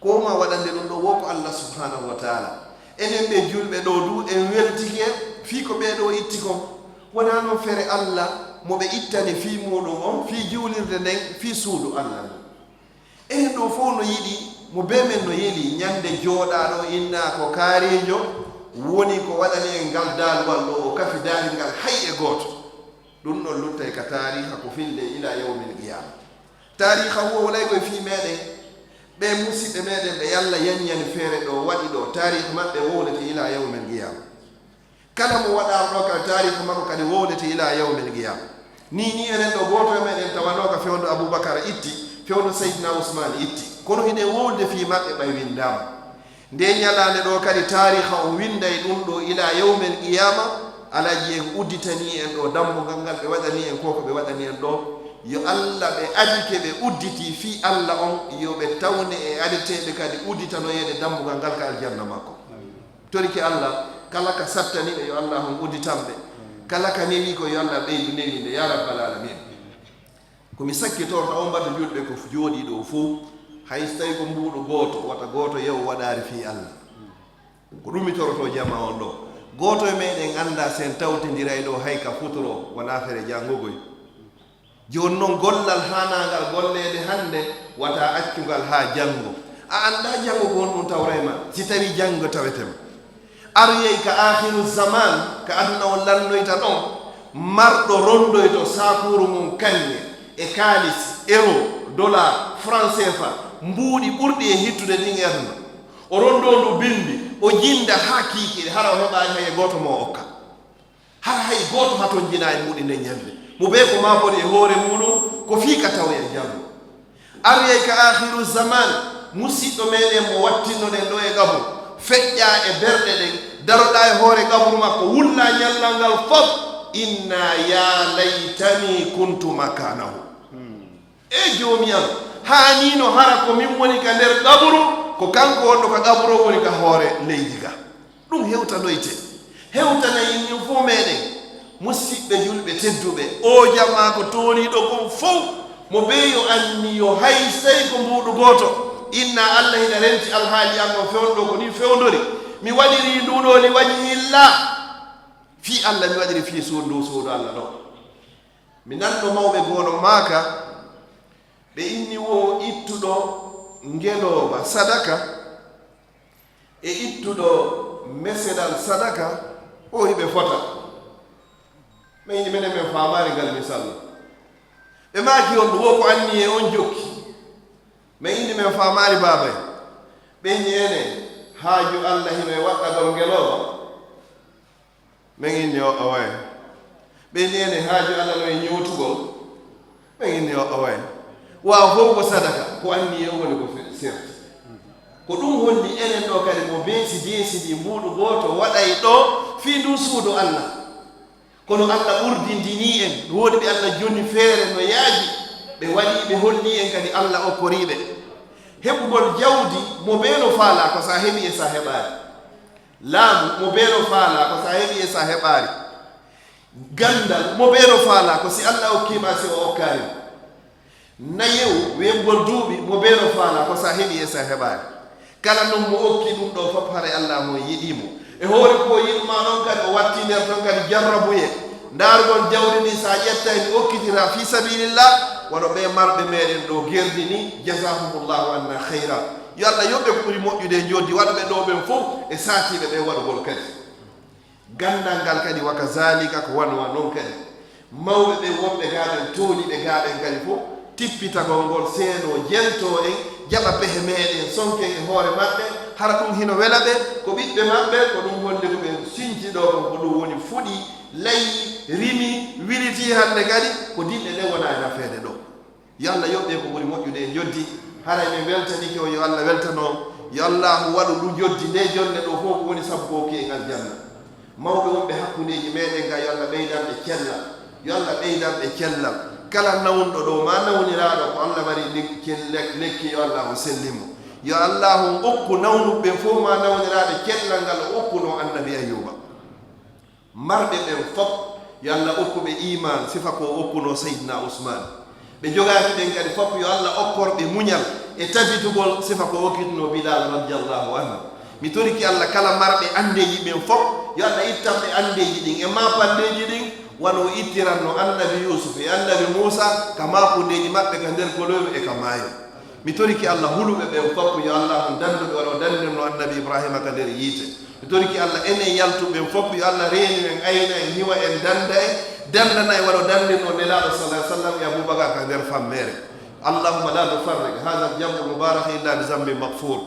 Ko ma waɗande ɗum ɗo wo ko Allah subhanahu wa ta'ala. Enen ɓe julɓe ɗo du, en weltike fii ko ɓee ɗo itti kon. Wonaa noon feere Allah mo ɓe ittani fii muɗum on, fii juulirde nden, fii suudu Allah ndun. Enen ɗo fof no yiɗi, mo bee men no yeli, ñande jooɗaaɗo inna ko kaariijo, woni ko waɗani en ngal daaluwal ɗo, o kafi daalingal hay e gooto. Ɗum ɗon luttay ka taariiha ko filde ila yawmil qiyama. Taariiha wowlay koye fii meɗen, ɓe musiɓɓe meɗen ɓe Yalla yaññani feere ɗo waɗi ɗo, taariiha maɓɓe wowlete ila yawmil qiyama. Kala mo waɗaama ɗo ka taariiha makko kadi wowlete ila yawmil qiyama. Ni, ni enen ɗo gooto e meɗen tawanoo ka fewndo Abubakar itti, fewndo Seydina Usmaan itti. Kono hiɗen wowlde fii maɓɓe ɓay winndaama. Nde ñalaande ɗo kadi taariiha o winnday ɗum ɗo ila yawmil qiyama. Alhaji en udditanii en ɗo dambugal ngal ɓe waɗanii en ko, ko ɓe waɗanii en ɗo. Yo Allah ɓe adike ɓe udditii fii Allah on, yo ɓe tawne e adeteeɓe kadi udditanoyeede dambugal ngal ka aljanna makko. Torike Allah, kala ka sattani ɓe, yo Allah on udditan ɓe. Kala ka newi ko, yo Allah ɓeydu newinde, ya rabbal alamin. Ko mi sakkitorta on mbatu julɓe ko jooɗii ɗo fow, hay so tawi ko mbuuɗu gooto, wata gooto yew waɗaari fii Allah. Ko ɗum mi toroto jama on ɗo. Gooto e meɗen annda sen tawtindiray ɗo hay ka futuro, wona fere janngogoy. Jooni non gollal haanangal golleede hannde, wata accugal haa janngo. A annda janngo ko honɗum tawray ma, si tawi janngo tawete ma. Aroyay ka aakhiru zaman, ka aduna on lannoyta ɗon, marɗo rondoyto saakuru mum kaŋŋe e kaalis, euro, dollar, franc C F A, mbuuɗi ɓurɗi e hittude ɗin e aduna. O rondo ndu bimbi, o jinda haa kiikiiɗe, hara o heɓaali hay e gooto mo o okka. Hara hay gooto hatonjinaa e muuɗi nden ñande. Mo bee ko maapori e hoore muuɗum, ko fii ka tawoya janngo. Aroyay ka aakhiru zaman, musiɗɗo meɗen mo wattinnoɗen ɗo e qabru, feƴƴaa e berɗe ɗen, daroɗaa e hoore qabru makko, wullaa ñallal ngal fof, inna ya laytani kuntu makanahu. E Joomi am, haaniino hara ko min woni ka nder qabru, ko kanko wonɗo ka qabru o woni ka hoore leydi ga. Ɗum hewtanoyte. Hewtanay min fof meɗen. Musiɗɓe julɓe tedduɓe, o jama ko tooniiɗo kon fow, mo bee yo anniyo hay sey ko mbuuɗu gooto. Inna Allah hina renti alhaali an on fewndo ko nii fewndori. Mi waɗirii ndu ɗo li wajhillah. Fii Allah mi waɗiri fii suudu, ndu suudu Allah ɗo. Mi nanno mawɓe goono maaka, ɓe inni wo ittuɗo ngelooba sadaka e ittuɗo mesedal sadaka, o hiɓe fota. Ɓe inni menen men faamaali ngal misal. Ɓe maaki on ɗum wo ko anniye on jokki. Ɓe inni men faamaali baabay. Ɓe inni ene haaju Allah hino e waɗɗagol ngelooba. Ɓen inni o away. Ɓen inni ene haaju Allah no e ñootugol. Ɓen inni o away. Waaw fof ko sadaka, ko anniye o woni ko fe-, serti. Ko ɗum holli enen ɗo kadi mo beesi deesidi mbuuɗu gooto waɗay ɗo fii ndun suudu Allah. Kono Allah ɓurdindinii en, no woodi ɓe Allah jonni feere no yaaji, ɓe waɗii ɓe hollii en kadi Allah okkorii ɓe. Heɓugol jawdi mo bee no faalaa ko so a heɓii e so a heɓaali. Laamu mo bee no faalaa ko so a heɓii e so a heɓaali. Ganndal mo bee no faalaa ko si Allah okkii ma si o okkaali ma. Nayewu weeɓugol duuɓi mo bee no faalaa ko so a heɓii e so a heɓaali. Kala non mo okki ɗum ɗoo fof haray Allah mo yiɗii mo. E hoore ko yiɗu ma ɗon kadi o watti nder ton kadi jarrabuye. Ndaarugol jawdi ni so a ƴettay ni okkitira fi sabilillah, wano ɓe marɓe meɗen ɗo gerdi ni, jazahumullahu anna khayra. Yo Allah yoɓ ɓe ko ɓuri moƴƴude e joddi, waɗu ɓe ɗo ɓen fof e saatiiɓe ɓe waɗugol kadi. Ganndal ngal kadi wa kazalika ko wano wa non kadi. Mawɓe ɓen wonɓe gaa ɓen tooni ɓe gaa ɓen kadi fof, tippitagol ngol seeno jento en, jaɓa pehe meɗen sonken e hoore maɓɓe, hara ɗum hino wela ɓe, ko ɓiɓɓe maɓɓe, ko ɗum wonde ko ɓe sinci ɗo ɗon, ko ɗum woni fuɗi, layi, rimi, wiliti hannde kadi, ko dinɗe ɗe wona e nafeede ɗo. Yo Allah yoɓ ɓe ko ɓuri moƴƴude e joddi. Haray min weltanike on, yo Allah weltano on. Yo Allahu waɗu ɗum joddi nde jonne ɗo fof ko woni sabu ko okki en aljanna. Mawɓe wonɓe hakkundeeji meɗen ga, yo Allah ɓeydan ɓe cellal. Yo Allah ɓeydan ɓe cellal. Kala nawnɗo ɗo ma nawniraaɗo ko Allah mari lekki, lek-, lekki, yo Allahu sellin mo. Yo Allahu okku nawnuɓe fof ma nawniraaɓe cellal ngal o okkuno Annabi Ayyuba. Marɓe ɓen fof, yo Allah okku ɓe iimaan, sifa ko o okkunoo Seydina Usmaan. Ɓe jogaaki ɓen kadi fof, yo Allah okkor ɓe muñal e tabitugol, sifa ko o okkitnoo Bilaal radiyallahu anhu. Mi toriki Allah, kala marɓe anndeeji ɓen fof, yo Allah ittan ɓe anndeeji ɗin e maapandeeji ɗin, wano o ittiranno Annabi Yuusuf e Annabi Muusa ka maapundeeji maɓɓe ka nder koloyru e ka maayo. Mi toriki Allah huluɓe ɓen fof, yo Allah on dandu ɓe wano o dandirno Annabi Ibraahiima ka nder yiite. Mi toriki Allah enen yaltuɓe ɓen fof, yo Allah reenu en, ayna en, hiwa en, danda en, dandana en wano dandirno Nelaaɗo sallallahu alaihi wasallam e Abubakar ka nder fammeere. اللهم لا تفرق هذا الجمع المبارك إلا بذنب مغفور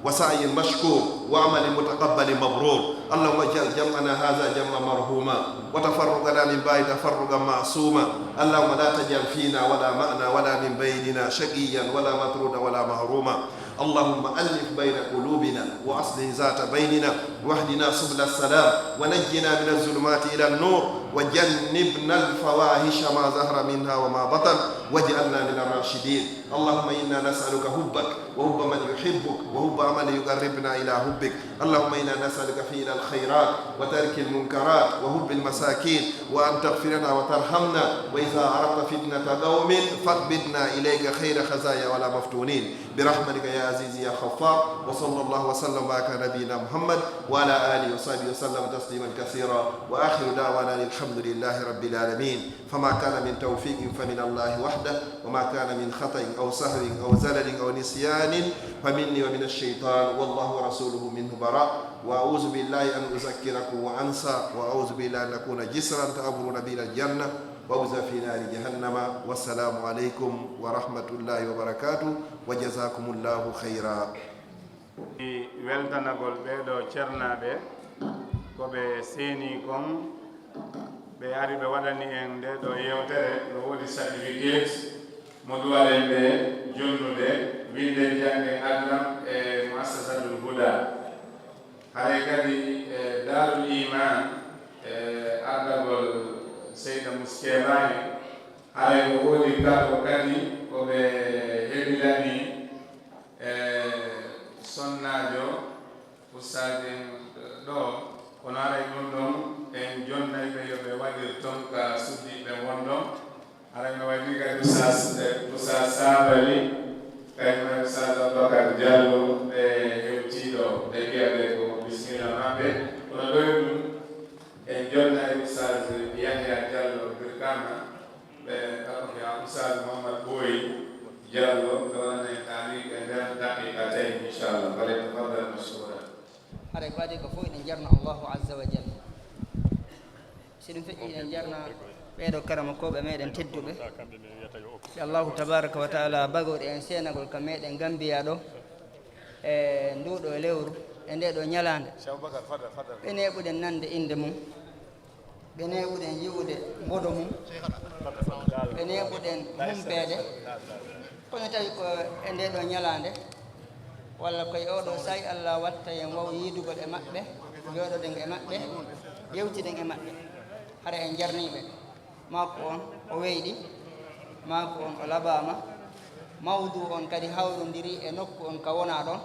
وسعي مشكور وعمل متقبل مبرور. اللهم اجعل جمعنا هذا جمعا مرحوما وتفرقنا من بعده تفرقا معصوما. اللهم لا تجعل فينا ولا معنا ولا من بيننا شقيا ولا مطرودا ولا محروما. اللهم ألف بين قلوبنا وأصلح ذات بيننا واهدنا سبل السلام ونجنا من الظلمات إلى النور وجنبنا الفواحش ما ظهر منها وما بطن، واجعلنا من الراشدين. اللهم إنا نسألك حبك وحب من يحبك وحب عمل يقربنا إلى حبك. اللهم إنا نسألك فعل الخيرات وترك المنكرات وحب المساكين، وأن تغفر لنا وترحمنا، وإذا أردت فتنة قوم فاقبضنا إليك غير خزايا ولا مفتونين، برحمتك يا عزيز يا غفار. وصلى الله وسلم وبارك على نبينا محمد وعلى آله وصحبه وسلم تسليما كثيرا، وآخر دعوانا أن الحمد لله رب العالمين. فما كان من توفيق فمن الله وحده، وما كان من خطأ أو سهو أو زلل أو نسيان فمني ومن الشيطان، والله ورسوله منه براء. وأعوذ بالله أن أذكركم وأنسى، وأعوذ بالله أن أكون جسرا تعبرون به إلى الجنة، وأوزع في نار جهنم. والسلام عليكم ورحمة الله وبركاته، وجزاكم الله خيرا. Weltanagol ɓee ɗoo cernaaɓe, ko ɓe seeni kon, ɓe ari ɓe waɗani en ndee ɗoo yeewtere, no woodi certificate mo duwaren ɓe jonnude, winnde, jannge, adlam e Muassasatul Huda. Haray kadi e Daarul Iman e ardagol Seyda Muskebani, haray ko woodi kado kadi ko ɓe hebilani e sonnaajo Ustaaz en ɗoo, kono haray ɗum ɗon en jonnay ɓe yo ɓe waɗir ton ka suddiiɓe won ɗon. Haray no waɗi kadi Ustaaz, eh, Ustaaz Sabali, kañum e Ustaaz Abubakar Diallo, ɓe hewtii ɗoo, ɓe mbiya ɓe ko bisimilla maɓɓe. Kono ɗoo e ɗum, en jonnay Ustaaz Yahya Diallo Birkama, ɓe ɗaɓɓoto yaa Ustaaz Muhammad Boyi Diallo, ɓe waɗana en taaliq e nder daqiqa tawi, inchallah. Falyatafaddal mashkura. Haray ko adii ko fof eɗen njarna Allahu Azza wa Jalla. Si ɗum feƴƴi, eɗen njarna ɓee ɗoo karamokooɓe meɗen tedduɓe. Si Allahu tabaraka wa taala bagori en seenagol ka meɗen Gambiya ɗoo, e nduu ɗoo lewru, e ndee ɗoo ñalaande, ɓe neeɓuɗen nande innde mum, ɓe neeɓuɗen yi'ude mbodo mum, ɓe neeɓuɗen humpeede. Kono tawi ko e ndee ɗoo ñalaande, walla ko e oo ɗoo saa'i, Allah watta en waaw yiidugol e maɓɓe, jooɗoɗen e maɓɓe, yewtiden e maɓɓe. Hara en jarnii ɓe. Maaku on o weyɗi, maaku on o labaama, mawdu on kadi hawrondiri e nokku on ka wonaa ɗon.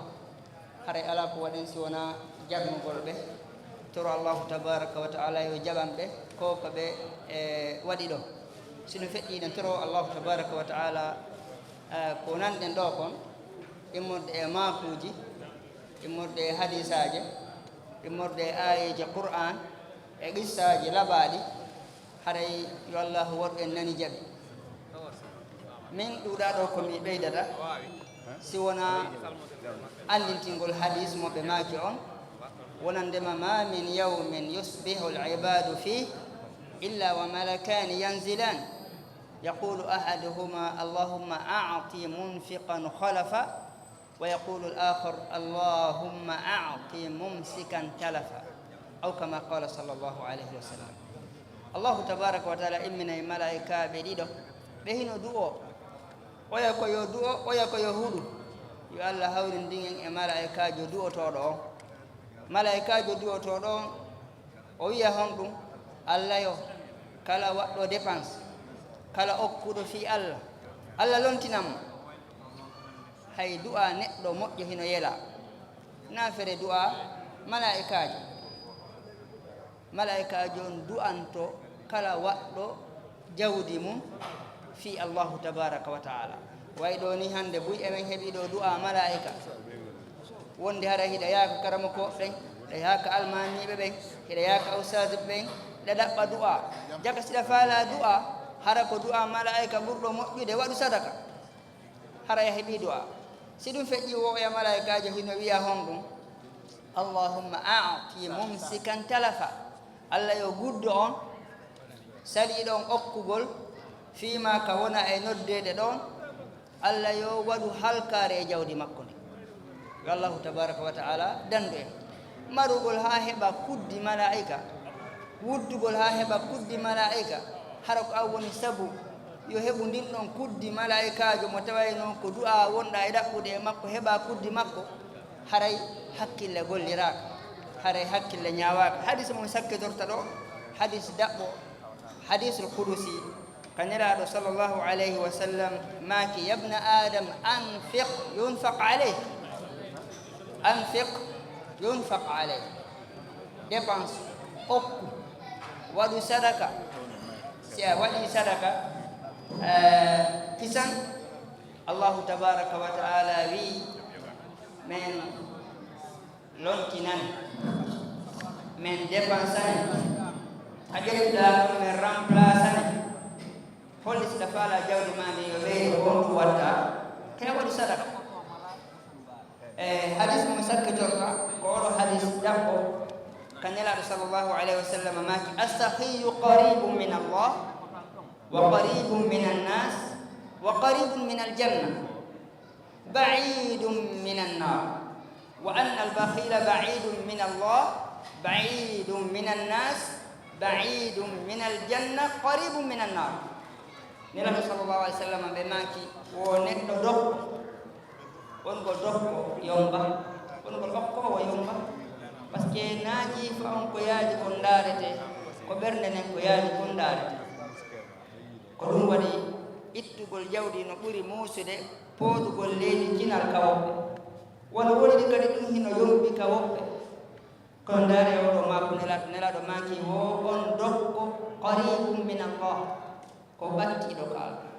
Haray alaa ko waɗen si wonaa jarnugol ɓe, toro Allahu tabaraka wa taala yo jaɓan ɓe ko ko ɓe, e, waɗi ɗoo. Si no feƴƴi, eɗen toro Allahu tabaraka wa taala, e, ko nanɗen ɗoo kon, immorde e maakuuji, immorde e hadiisaaje, immorde e aayeeje Qur'aan, e qissaaji labaaɗi, haray yo Allahu waɗu en nani jaɓi. Min ɗuuɗaa ɗoo ko mi ɓeydata, si wonaa anndintingol hadiis mo ɓe maaki on, wonandema, "Ma min yawmin yusbihu al-ibadu fih illa wa malakani yanzilan, yaqulu ahaduhuma, Allahumma a'ti munfiqan khalafa, wa yaqulu al-akhar, Allahumma a'ti mumsikan talafa." Aw kama qala sallallahu alayhi wa sallam. Allahu tabaraka wa taala imminay malaa'ikaaɓe ɗiɗo, ɓe hino du'oo. Oya ko yo du'o, oya ko yo huɗu. Yo Allah hawrindin en e malaa'ikaajo du'otooɗo on. Malaa'ikaajo du'otooɗo on, o wi'a honɗum? Allah yo, kala waɗɗo dépense, kala okkuɗo fii Allah, Allah lontinan mo. Hay du'a neɗɗo moƴƴo hino yelaa. Naa fere du'a malaa'ikaajo. Malaa'ikaajo on du'anto kala waɗɗo jawdi mum fii Allahu tabaraka wa taala. Way ɗoo ni hannde buy emen heɓi ɗoo du'a malaa'ika. Wonde hara hiɗa yaaka karamokooɓe ɓen, hiɗa yaaka almaamiiɓe ɓen, hiɗa yaaka ustaazuɓe ɓen, hiɗa ɗaɓɓa du'a. Jaka siɗa faalaa du'a, hara ko du'a malaa'ika ɓurɗo moƴƴude, waɗu sadaka. Hara a heɓii du'a. Si ɗum feƴƴii, wo oya malaa'ikaajo hino wi'a honɗum? Allahumma a'ti mumsikan talafa. Allah yo guddo on saliiɗo on okkugol fii maa ka wona e noddeede ɗon, Allah yo waɗu halkaare e jawdi makko ndin. Yo Allahu tabaaraka wa ta'aala dandu en. Marugol haa heɓa kuddi malaa'ika, wuddugol haa heɓa kuddi malaa'ika, hara ko an woni sabu yo heɓu ndin ɗon kuddi malaa'ikaajo mo tawayno ko du'aa wonɗaa e ɗaɓɓude e makko, heɓa kuddi makko, haray hakkille golliraaka, haray hakkille ñaawaaka. Hadis mo mi sakkitorta ɗoo, hadis daɓɓo, Hadisul qudusi, ka Nelaaɗo sallallahu alayhi wa sallam maaki: "Yabna Adam, anfiq yunfaq alayk, anfiq yunfaq alayk." Dépense, okku, waɗu sadaka. Si a waɗi sadaka, eh, kisan, Allahu tabaraka wa ta'ala wi men lontinane, men dépensane, a ƴettuɗa ɗum men remplacane. Holli siɗa faala jawdi ma ndi yo ɓeyde ko on ɗum watta, kene waɗi sadaka. E hadis mo sakkitorta ko oɗo hadis ɗaɓɓo, ka Nelaaɗo sallallahu alayhi wa sallam maaki: "As-sakhiyyu qaribun min Allah, wa qaribun min annas, wa qaribun min aljanna." Ba'idun minan nar, wa anna al-bakhila ba'idun min Allah, ba'idun minan nas, ba'idun minal janna, qaribun minan nar. Nelaaɗo sallallahu alaihi wasallam ɓe maaki, wo neɗɗo dokko, won ko dokko yomba, won ko dokkoowo yomba. Parce que naaji fa on ko yaaji kon ndaarete, ko ɓernde nden ko yaaji kon ndaarete. Ko ɗum waɗi ittugol jawdi no ɓuri muusude poodugol leydi kinal ka woɓɓe. Wano woniri kadi ɗum hino yombi ka woɓɓe. Kono ndaare oɗo maaku Nelaaɗo, Nelaaɗo maaki wo on dokko qaribun min Allah, ko ɓattiiɗo ka Allah,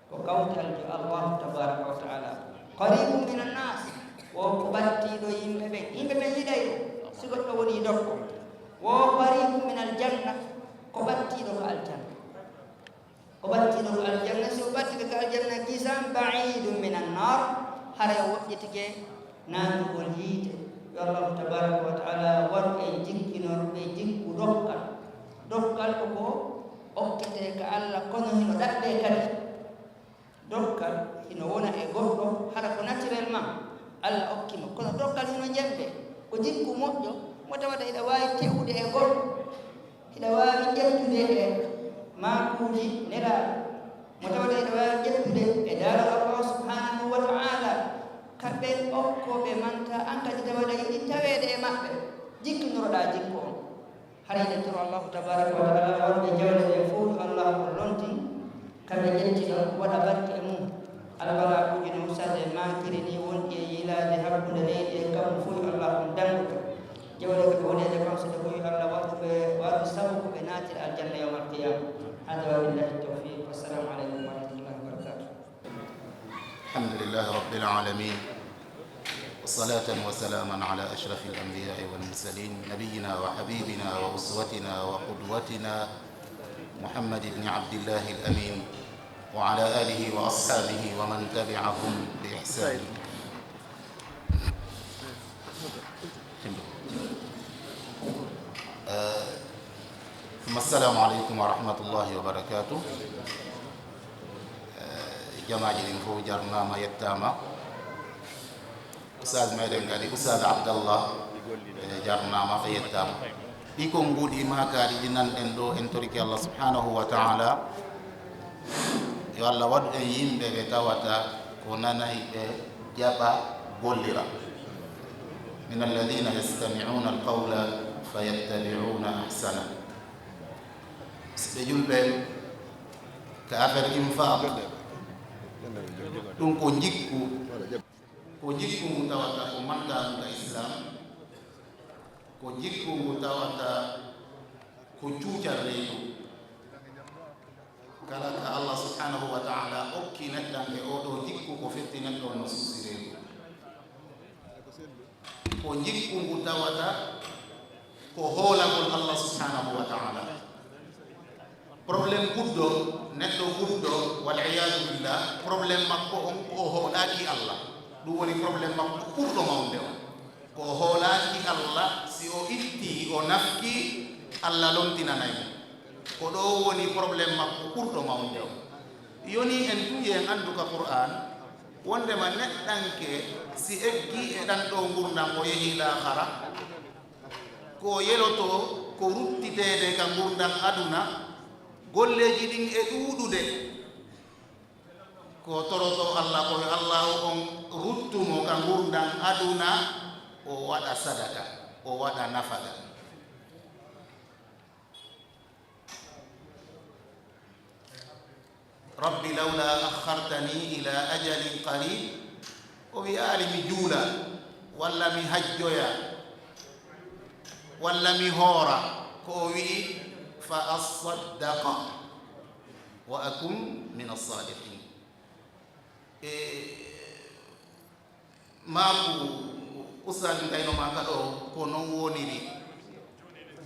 ko kawtal jo Allah tabaraka wa ta'ala. Qaribun min annas, wo ko ɓattiiɗo yimɓe ɓen. Yimɓe ɓen yiɗay ɗum. Si goɗɗo woni dokko, wo qaribun min aljanna, ko ɓattiiɗo ka aljanna. O ɓattiiɗo ko aljanna, si o ɓattike ko aljanna kisan, ba'idun minan nar, haray o woɗɗitike naatugol yiite. Yo Allahu tabaraka wa ta'ala waɗu en jikkinorɓe jikku dokkal. Dokkal ko ko okkete ka Allah, kono hino ɗaɓɓe kadi. Dokkal hino wona e goɗɗo, hara ko naturellement Allah okki mo. Kono dokkal hino jembe, ko jikku moƴƴo, mo tawata ina waawi tewude e goɗɗo. Hiɗa waawi ƴettude e maakuuji Nelaaɗo, mo tawata hiɗa waawi ƴettude e daarol Allah subhanahu wa ta'ala, ka ɓen okkooɓe manta, an kadi tawa aɗa yiɗi taweede e maɓɓe, jikkinoroɗaa jikku on. Hari eɗen toro Allahu tabaraka wa ta'ala wonɓe jawle ɗen fof, yo Allah on lontin. Kamɓe ƴetti ɗon, waɗa barke e mum. Albaraakuuji no Ustaas en maakiri ni, wonɗi e yiilaade hakkunde leydi e kammu fof, yo Allah on dannduɓe. Jawle ɓe woneede kam so ɗe fof, yo Allah waɗu ɓe, waɗu sabu ko ɓe naatira aljanna yawmal qiyaama. Hada wa billahi tawfiq. Wassalamu aleykum wa rahmatullahi wa barakatuh. الحمد لله رب العالمين، وصلاة وسلاما على أشرف الأنبياء والمرسلين، نبينا وحبيبنا وأسوتنا وقدوتنا محمد بن عبد الله الأمين، وعلى آله وأصحابه ومن تبعهم بإحسان. Eh, summa assalamu aleykum wa rahmatullahi wa barakatuh. Eh, jamaaji ɗin fof jarnaama, yettaama. Ustaas meɗen kadi, Ustaas Abdallah, eh, jarnaama, a yettaama. Ɗi konnguɗi maakaaji ɗi nanɗen ɗo, en torike Allah subhanahu wa ta'ala, yo Allah waɗu en yimɓe ɓe tawata ko nanay ɓe jaɓa gollira. من الذين يستمعون القول فيتبعون أحسنه. Ɓe julɓe ka affaire infaq, ɗum ko jikku, ko jikku ngu tawata ko manngaangu ka Islam, ko jikku ngu tawata ko cuucal reedu. Kala ka Allah subhanahu wa ta'ala okki neɗɗanke oo ɗoo jikku, ko fetti neɗɗo on no suusi reedu. Ko jikku ngu tawata ko hoolagol Allah subhanahu wa ta'ala. Problème guddo, neɗɗo guddo, wal iyadu billah, problème makko on ko o hoolaaki Allah. Ɗum woni problème makko ɓurɗo mawnude on. Ko o hoolaaki Allah, si o itti, o nafki, Allah lontinanay mo. Ko ɗoo woni problème makko ɓurɗo mawnude on. Yoni en tun yo en anndu ka Qur'an, wondema neɗɗanke si eggi e ɗan ɗoo ngurndan o yehi laakhara, ko o yelotoo ko ruttiteede ka ngurndan aduna, golleeji ɗin e ɗuuɗude. Ko toroto Allah ko yo Allahu on ruttu mo ka ngurndan aduna, o waɗa sadaka, o waɗa nafaka. Rabbi lawla akhartani ila ajalin qarib, o wiyaali mi juula, walla mi hajjoya, walla mi hoora, ko o wi'i, fa assaddaqa wa akun min assalihin. E maaku, ustaad, ngayno maaka ɗo, ko non woniri.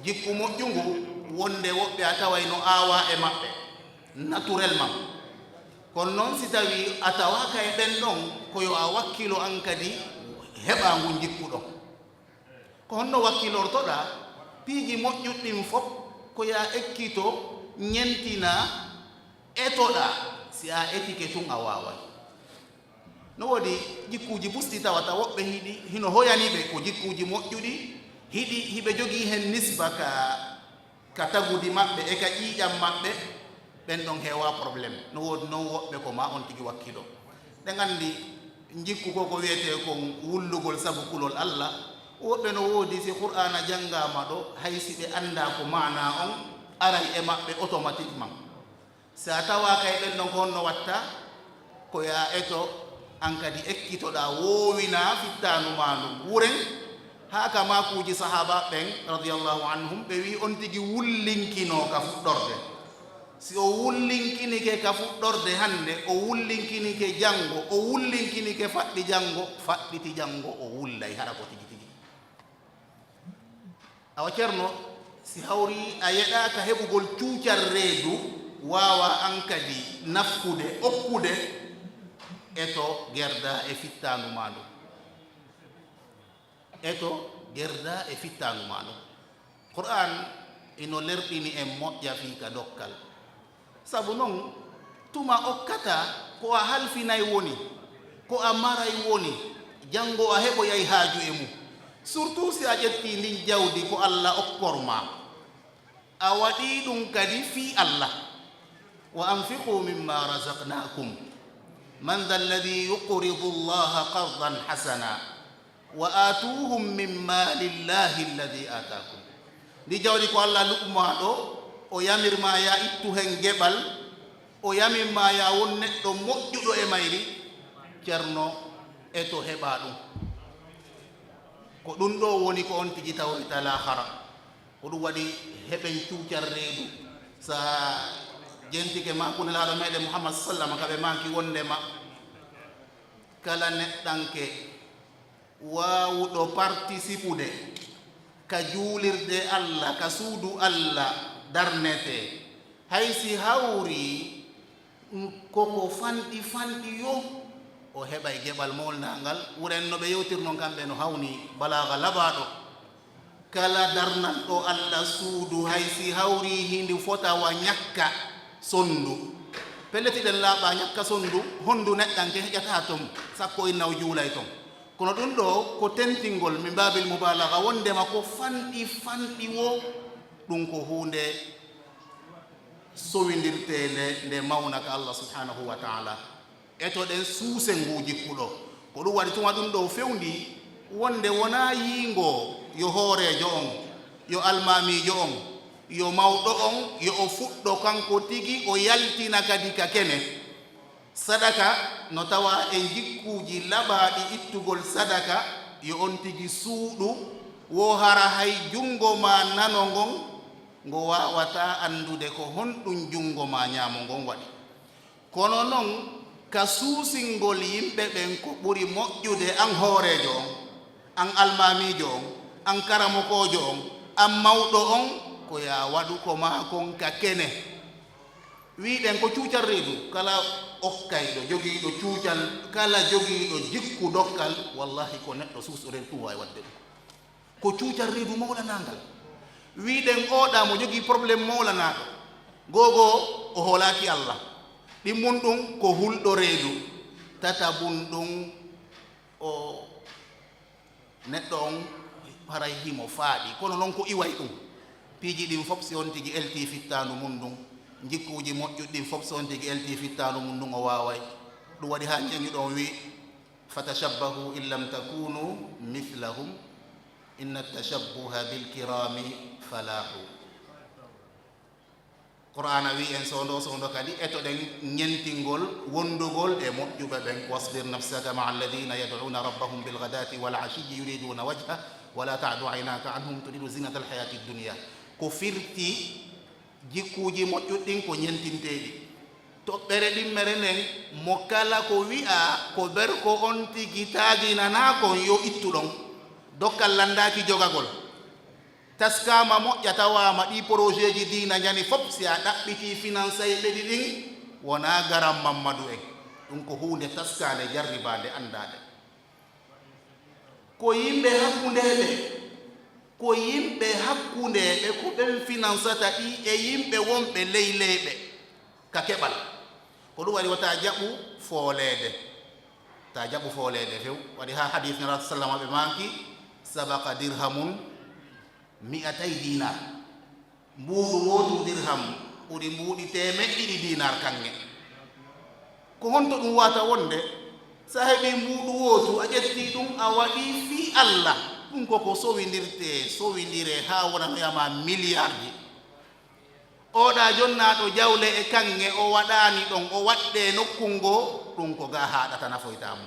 Jikku moƴƴungu, wonde woɓɓe a taway no aawa e maɓɓe naturellement. Kono non si tawi a tawaaka e ɓen ɗon, ko yo a wakkilo an kadi heɓa ngun jikku ɗon. Ko honno wakkilortoɗaa piiji moƴƴuɗi ɗin fof? Ko ya ekkito, ñentina, etoɗaa. Si a etike tun, a waaway. No woodi jikkuuji busɗi tawata woɓɓe hiɗi, hino hoyani ɓe, ko jikkuuji moƴƴuɗi, hiɗi, hiɓe jogii hen nisba ka, ka tagudi maɓɓe e ka ƴiiƴam maɓɓe, ɓen ɗon heewaa problème. No woodi non woɓɓe ko ma on tigi wakkilo. Ɗen anndi jikku ko, ko wiyetee kon wullugol sabu kulol Alla. Woɓɓe no woodi si Qur'aana janngaama ɗo, hay si ɓe anndaa ko maanaa on, aray e maɓɓe automatiquement. Si a tawaaka e ɓen ɗon, ko honno watta? Ko ya eto, an kadi ekkitoɗaa, woowinaa fittaandu maa ndun. Wuren, haa ka maakuuji sahaaba ɓen, radiyallahu anhum, ɓe wi'i on tigi wullinkinoo ka fuɗɗorde. Si o wullinkinike ka fuɗɗorde hannde, o wullinkinike janngo, o wullinkinike faɗɗi janngo, faɗɗiti janngo, o wullay hara ko tigi tigi. Awa Ceerno, si hawri a yeɗaaka heɓugol cuucal reedu, waawa an kadi nafkude, okkude, eto gerda e fittaandu maa ndu. Eto gerda e fittaandu maa ndu. Qur'aan ino lerɗini en moƴƴa fii ka dokkal. Sabu non, tuma okkataa, ko a halfinay woni, ko a maray woni, janngo a heɓoyay haaju e mun. Surtout si a ƴettii ndin jawdi ko Alla okkor maa, a waɗii ɗum kadi fii Alla. Wa anfiqu mimma razaqnakum. Man dha alladhi yuqridu Allaha qardan hasana. Wa aatuhum min malillahi alladhi aataakum. Ndi jawdi ko Alla luɓu maa ɗo, o yamir maa ya ittu hen geɓal, o yamir maa ya won neɗɗo moƴƴuɗo e mayri, Ceerno, eto heɓa ɗum. Ko ɗum ɗo woni ko on tigi tawoyta laahara. Ko ɗum waɗi heɓen cuucal reedu. Sa jentike maaku Nelaaɗo meɗen Muhammad sallam ka ɓe maaki wondema kala neɗɗanke waawuɗo participude ka juulirde Alla, ka suudu Alla darnetee, hay si hawri koko fanɗi fanɗi yo, o heɓay geɓal mawnaangal. Wuren no ɓe yewtir non kamɓe no hawni balaaga labaaɗo. Kala darnanɗo Alla suudu, hay si hawri hindu fota wa ñakka sondu. Pellet, hiɗen laaɓa ñakka sondu, hondu neɗɗanke heƴata ton, sakko inna o juulay ton. Kono ɗum ɗo ko tentingol min baabil mubaalaga, wondema ko fanɗi fanɗi wo, ɗum ko huunde sowindirteende nde mawna ka Allah subhanahu wa ta'ala. Etoɗen suusen nguu jikku ɗo. Ko ɗum waɗi tuma ɗum ɗo fewndi wonde wonaa yiingo yo hooreejo on, yo almaamiijo on, yo mawɗo on, yo o fuɗɗo kanko tigi, o yaltina kadi ka kene. Sadaka no tawaa e jikkuuji laɓaaɗi ittugol sadaka, yo on tigi suuɗu, wo hara hay junngo maa nano ngon ngo waawataa anndude ko honɗum junngo maa ñaamo ngon waɗi. Kono non, ka suusingol yimɓe ɓen ko ɓuri moƴƴude, an hooreejo on, an almaamiijo on, an karamokoojo on, an mawɗo on, ko yaa waɗu ko maa kon ka kene. Wiɗen ko cuucal reedu, kala okkayɗo, jogiiɗo cuucal, kala jogiiɗo jikku dokkal, wallahi ko neɗɗo suusɗo reedu tun waawi waɗde ɗum. Ko cuucal reedu mawlanaangal. Wiɗen oɗa mo jogii problème mawlanaaɗo. Gogo o hoolaaki Allah. Ɗimmun ɗum ko hulɗo reedu. Tatabun ɗum o neɗɗo on haray himo faaɗi. Kono non ko iway ɗum. Piiji ɗin fof si on tigi eltii fittaandu mun ndun, jikkuuji moƴƴuɗi ɗin fof si on tigi eltii fittaandu mun ndun o waaway. Ɗum waɗi haa ceñuɗo on wi'i, fatashabbahu in lam takunu mithlahum, inna tashabbuha bil kirami falahu. Qur'aana wi'i en soondo soondo kadi etoɗen ñentingol wondugol e moƴƴuɓe ɓen. واصبر نفسك مع الذين يدعون ربهم بالغداة والعشي يريدون وجهه ولا تعد عيناك عنهم تريد زينة الحياة الدنيا. Ko firti jikkuuji moƴƴuɗi ɗin ko ñentinteeɗi. Toɓɓere ɗimmere nden, mo kala ko wi'aa ko berko on tigi taajinanaa kon, yo ittu ɗon. Dokkal lanndaaki jogagol. Taskaama moƴƴa tawaama ɗii porojeeji diina ñani fof, si a ɗaɓɓitii finansayɓe ɗi ɗin, wonaa garan Mammadu en. Ɗum ko huunde taskaande, jarribaande, anndaande. Ko yimɓe hakkundeeɓe, ko yimɓe hakkundeeɓe, ko ɓen finansata ɗi e yimɓe wonɓe ley leyɓe ka keɓal. Ko ɗum waɗi wota jaɓu fooleede. Ta jaɓu fooleede few. Waɗi haa hadiis Nelaaɗo sallama ɓe maaki, "Sabaqa dirhamun mi'atay dinar." Mbuuɗu wootu dirham ɓuri mbuuɗi teemeɗɗe ɗiɗi dinar kaŋŋe. Ko honto ɗum waata wonde? So a heɓii mbuuɗu wootu, a ƴettii ɗum, a waɗii fii Alla, ɗum ko ko sowindirtee, sowindiree haa wona no yama miliyarji. Oɗa jonnaaɗo jawle e kaŋŋe, o waɗaani ɗon, o waɗɗee nokku ngoo, ɗum ko gaa haaɗata, nafoytaa mo.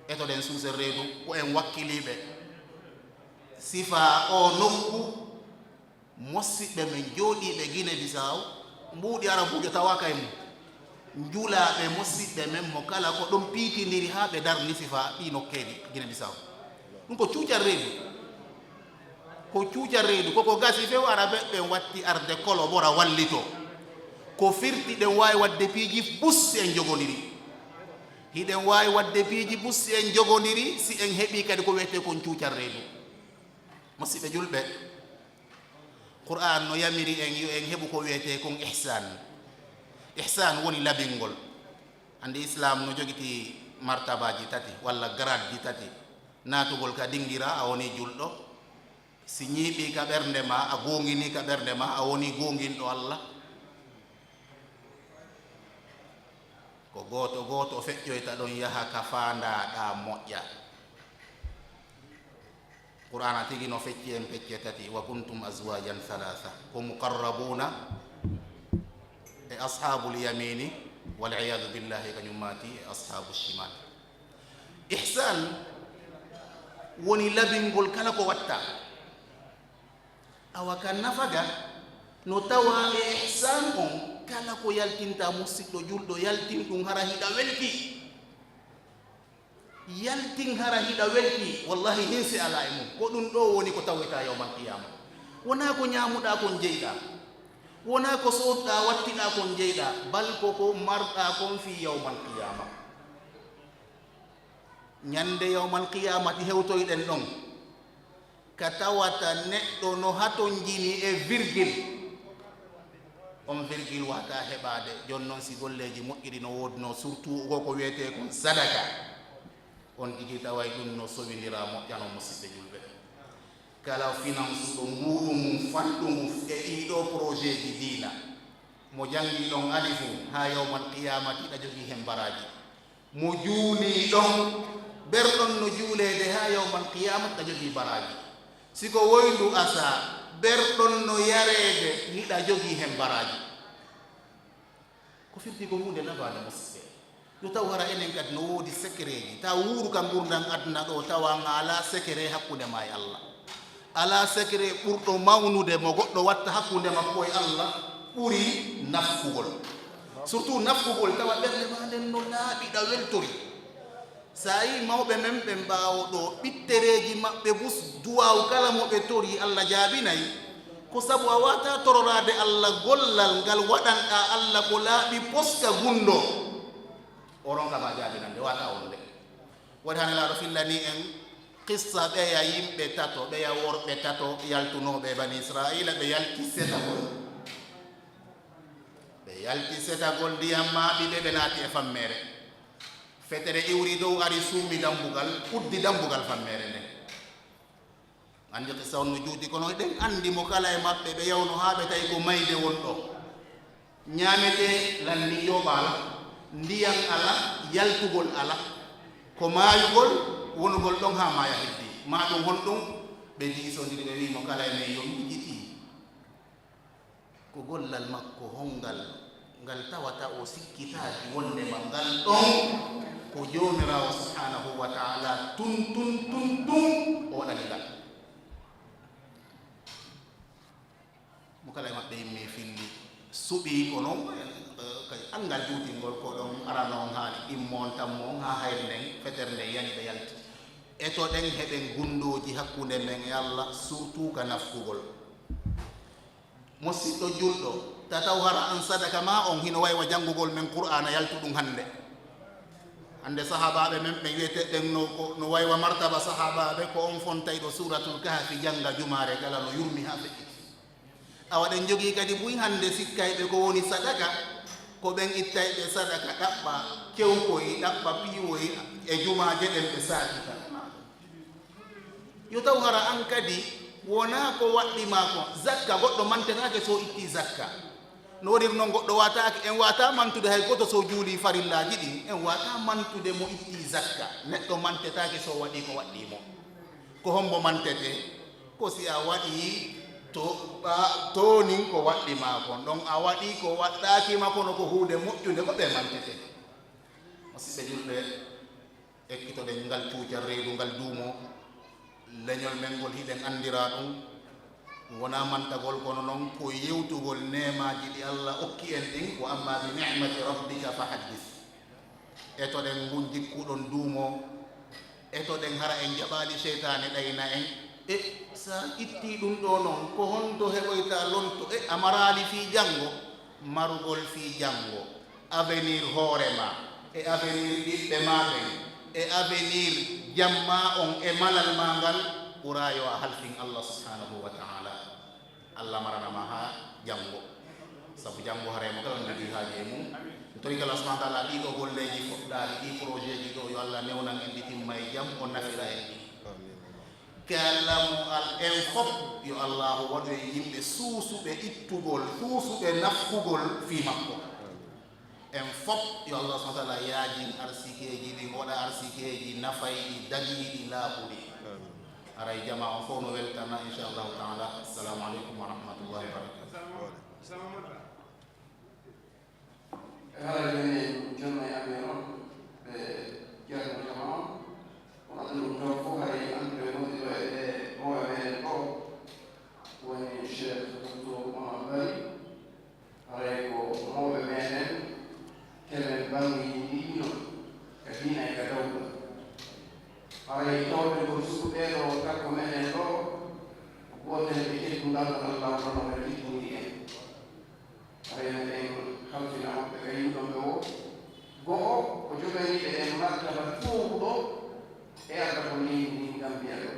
Etoɗen suusere reedu, ko en wakkiliiɓe. Sifa o nokku, mosiɓɓe men jooɗiiɓe Gine Bisaw, mbuuɗi Arabuujo tawaaka e mum. Njulaaɓe mosiɓɓe men mo kala ko ɗon piitindiri haa ɓe darni sifa ɗii nokkeeji Gine Bisaw. Ɗum ko cuucal reedu. Ko cuucal reedu, koko gasi few Arabe ɓen watti arde kolobora wallito. Ko firti ɗen waawi waɗde piiji bus si en jogondiri. Hiɗen waawi waɗde piiji bus si en jogondiri, si en heɓii kadi ko wiyetee kon cuucal reedu. Mosiɓɓe julɓe, Qur'aan no yamiri en yo en heɓu ko wiyetee kon ihsaan. Ihsaan woni labingol. Anndi Islaam no jogiti martabaaji tati walla garaadji tati. Naatugol ka dingira, a woni julɗo. Si ñiiɓii ka ɓernde ma, a goonginii ka ɓernde ma, a woni goonginɗo Alla. Ko gooto gooto o feƴƴoyta ɗon yaha ka faandaa ɗaa moƴƴa. Qur'aana tigi no fecci en pecce tati, "Wa kuntum azwaajan salaasa." Ko muqarrabuuna e ashaabul yamiini, wal iyaadu billaahi, kañum maati e ashaabu shimaal. Ihsaan woni labingol kala ko watta. Awa ka nafaga no tawa e ihsaan on, kala ko yaltinta musiɗɗo julɗo, yaltin ɗum hara hiɗa welti. Yaltin hara hiɗa welti, wallahi hinse alaa e mum. Ko ɗum ɗoo woni ko tawoyta yawmal qiyaama. Wonaa ko ñaamuɗaa kon jeyɗaa. Wonaa ko sooduɗaa wattiɗaa kon jeyɗaa. Bal ko ko marɗaa kon fii yawmal qiyaama. Ñande yawmal qiyaamati hewtoyɗen ɗon, ka tawata neɗɗo no hatonjini e virgule. On virgule wata heɓaade. Jooni non, si golleeji moƴƴiɗi no woodunoo, surtout ko ko wiyetee kon sadaka, on tigi taway ɗum no sowindira moƴƴano, musiɓɓe julɓe. Kala finansuɗo mbuuɗu mum fanɗungu e ɗii ɗoo projet ji diina, mo janngi ɗon alifu haa yawmal qiyaamati, hiɗa jogii heen baraaji. Mo juulii ɗon, berɗon no juuleede haa yawmal qiyaamati, hiɗa jogii baraaji. Si ko woyndu asa, berɗon no yareede, hiɗa jogii heen baraaji. Ko firti ko huunde nafaande, musiɓɓe. Yo taw hara enen kadi no woodi sekereeji. Taw wuuru ka ngurndan aduna ɗoo, tawa nga alaa sekere hakkunde ma e Alla. Alaa sekere ɓurɗo mawnude mo goɗɗo watta hakkunde makko e Alla ɓuri nafkugol. Surtout nafkugol tawa ɓernde ma nden no laaɓi, hiɗa weltori. So a yii mawɓe men ɓen ɓaawo ɗoo, ɓittereeji maɓɓe bus, duwaaw kala mo ɓe torii, Alla jaabinay. Ko sabu a wata tororaade Alla gollal ngal waɗanɗaa Alla ko laaɓi pos ka gunndoo. O ronka ma jaabinande, wata wonde. Waɗi hannde Nelaaɗo fillanii en qissa ɓeya yimɓe tato, ɓeya worɓe tato yaltunooɓe e Bani Israa'iila, ɓe yalti setagol. Ɓe yalti setagol ndiyam maaɓi ɓe, ɓe naati e fammeere. Fetere iwri dow, ari suumi dambugal, uddi dambugal fammeere nden. Anndi qissa on no juuti, kono eɗen anndi mo kala e maɓɓe, ɓe yawno haa ɓe tawi ko mayde won ɗoo. Ñaametee lanni yooɓa alaa, ndiyan alaa, yaltugol alaa. Ko maayugol, wonugol ɗon haa maaya heddii. Maa ɗum honɗum? Ɓe diisondiri, ɓe wi'i mo kala e men yo miijiti. Ko gollal makko hongal ngal tawata o sikkitaaki wonndema ngal ɗon ko Joomiraawo subhaanahu wa ta'ala tun, tun, tun, tun o waɗani ngal. Mo kala e maɓɓe immii filli, suɓii ko non, eh, kay anngal juutingol ko ɗon arano on haali, immo on tammo on haa hayre nden, fetere nden yani ɓe yalti. Etoɗen heɓen gunndooji hakkunde men e Allah, surtout ka nafkugol. Musiɗɗo julɗo, tataw hara an sadaka ma on hino waywa janngugol men Qur'aana yaltuɗum hannde. Hannde sahaabaaɓe men ɓe wi'eteɗen no, ko, no waywa martaba sahaabaaɓe, ko on fontayɗo Suuratul Kahfi jannga jumaare kala no yurmi haa feƴƴiti. Awa ɗen jogii kadi buy hannde sikkayɓe ko woni sadaka, ko ɓen ittayɓe sadaka ɗaɓɓa kewkoy, ɗaɓɓa piiwoy e jumaaje ɗen ɓe saakita. Yo taw hara an kadi wonaa ko waɗɗi maa kon. Zakka, goɗɗo mantetaake so ittii zakka. No waɗiri non goɗɗo waataake, en waataa mantude hay gooto so juulii farillaaji ɗin, en waataa mantude mo ittii zakka. Neɗɗo mantetaake so waɗii ko waɗɗii mo. Ko hombo mantetee? Ko si a waɗii to, ɓa, toonin ko waɗɗi maa kon. Ɗon a waɗii ko waɗɗaaki ma, kono ko huunde moƴƴunde, ko ɓe mantetee. Musiɓɓe julɓe, ekkitoɗen ngal cuucal reedu ngal duumoo. Leñol men ngol hiɗen anndira ɗum. Wonaa mantagol, kono noon ko yewtugol neemaaji ɗi Allah okki en ɗin. Wa amma bi ni'mati rabbika fa haddis. Etoɗen ngun jikku ɗon duumoo. Etoɗen hara en jaɓaali seytaane ɗayna en. E so a ittii ɗum ɗoo noon, ko honto heɓoyta lonto? E a maraali fii janngo? Marugol fii janngo, avenir hoore maa, e avenir ɓiɓɓe maa ɓen, e avenir jam maa on, e malal maa ngal, ɓuraa yo a halfin Allah subhanahu wa ta'ala. Allah marana ma haa janngo. Sabu janngo haray mo kala no jogii haaji e mum. Mi torike Allah subhanahu wa ta'ala ɗii ɗoo golleeji foɗɗaari, ɗii projet ji ɗoo, yo Allah newnan en ɗi timma e jam, o nafira en ɗi. Kala mo al-, en fof, yo Allaahu waɗu en yimɓe suusuɓe ittugol, suusuɓe nafkugol fii makko. En fof, yo Allah subhanahu wa ta'ala yaajin arsikeeji ɗin, waɗa arsikeeji nafayɗi, dagiiɗi, laaɓuɗi. Haray jamaa on fof no weltana, inchallahu ta'ala. Assalamu aleykum wa rahmatullahi wa barakatuh. E haray jooni en jonnay amen on, ɓe ceerno jama on. Kono ɗum ɗon fof hay annduɓe wonduɓe e ɓe mawɓe meɗen ɗo, woni Cheikh Docteur Oumar Bari. Haray ko mawɓe meɗen, temen banngeeji ɗi ɗiɗo, ka diina e ka dawla. Haray tawde ko suɓɓeeɗo takko meɗen ɗo, ko gootel e teddungal ngal Allah wonno ɓe teddunii en. Haray meɗen halfina on ɓe kay yimɓe woo. Go'o, o joganii ɓe en martaba tuubuɗo e ardagol leydi ndin Gambiya ɗo.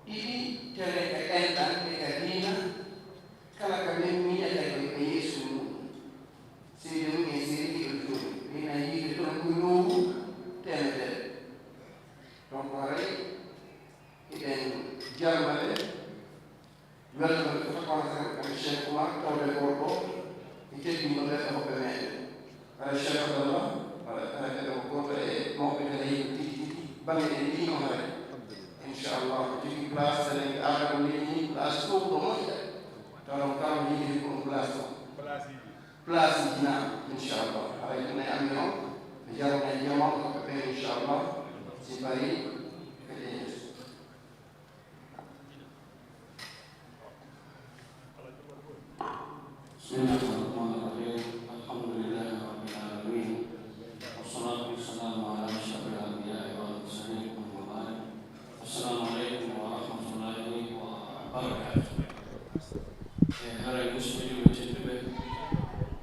Ɗiɗi, tere ka enɗan e ka diina, kala ka men miijata ko e yeeso mum. Seede mum e seede ɗiɗo jooni, ina yiide toon ko noowu teemedere. Donc, haray hiɗen jarna ɓe. Welcome to the conference, and Cheikh Oumar, tawde ko ɗo, e teddingo ɓe e hoɓɓe meɗen. Hara Cheikh Abdallah, hara, hara ɓe ko gooto e mawɓe kala yimɓe tigi tigi, bannge ɗen ɗiɗi on hara. Inchallah, jogii place, enen ɓe aada ko leydi ndi, place ɗo ɗo moƴƴa. Taw noon kala mo yiɗi ko ɗum place o. Place ji na, inchallah. Haray ɗum e amen on, ɓe jarna e jama, ko ɓe ɓen, inchallah. Si bari, kadi e yeeso. بسم الله الرحمن الرحيم. الحمد لله رب العالمين. والصلاة والسلام على أشرف الأنبياء والمرسلين. أما بعد. السلام عليكم ورحمة الله وبركاته. E haray musidɓe julɓe tedduɓe,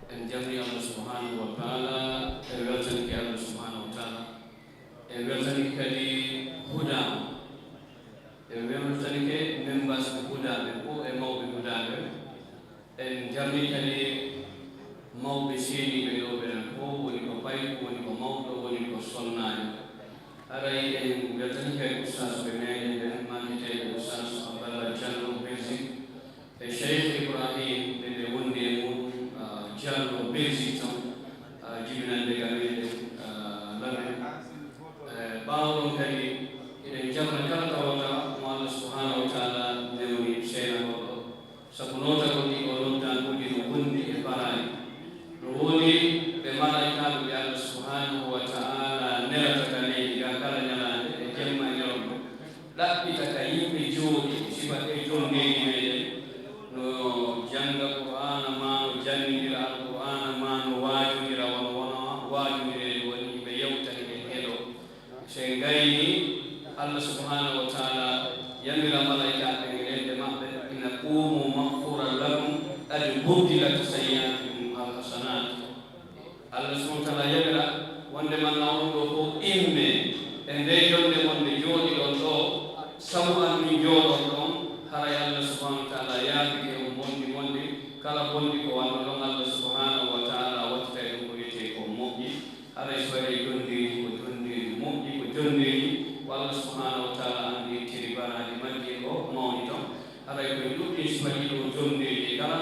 en jarni Allah subhanahu wa ta'ala, en weltanike Allah subhanahu wa ta'ala. En weltanike kadi Huda. En weltanike members ɓe Huda ɓe fof e mawɓe Huda ɓe. En jarni kadi mawɓe seeniiɓe ɗo ɓen fof, woni ko payko, woni ko mawɗo, woni ko sonnaajo. Haray en weltanike kadi ustaas ɓe meɗen ɓen, maketeeɓe ustaas Abdallah Diallo, Belgique. E Cheikh Ibrahim, ɓe ɓe wondi e mum, ah, Diallo Belgique toon, ah, jibinande ka meɗen, ah, Lamin. Eh, ɓaawo ɗon kadi, eɗen jarna kala tawata mo Allah subhanahu wa ta'ala newni seyna goɗɗo. Sabu nootagol ɗi o nodda Faraani. No woodi ɓe malaykaaɓe ɓe Allah subhanahu wa ta'ala nelata ka leydi ga kala ñalaande e jemma e ñalawma, ɗaɓɓita ka yimɓe jooɗi sifa e jonndeeji meɗen, no jannga Qur'aana, maa no janngindira Alqur'aana, maa no waajondira, wano, wano waajondire woni ɓe yewtani ɓe heɗo. So en gayni, Allah subhanahu wa ta'ala yamira malaykaaɓe ɓen e maɓɓe, "Inna qumu maghfuran lakum, qad buddilat sayyi'atukum hasanat." Allah subhanahu wa ta'ala yamira wonde man na on ɗo fof imme e nde jonde mon nde jooɗiɗon ɗo, sabu an min jooɗon ɗon, haray Allah subhanahu wa ta'ala yaafike on bonɗi mon ɗin, kala bonɗi ko wanno ɗon Allah subhanahu wa ta'ala wattitay ɗum ko wiyetee ko moƴƴi. Haray so waɗii jonndeeji ko jonndeeji moƴƴi, ko jonndeeji ko Allah subhanahu wa ta'ala anndi tiri baraaji majji ko mawni ton. Haray ko e ɗuɗɗi sifaaji ɗo jonndeeji e kala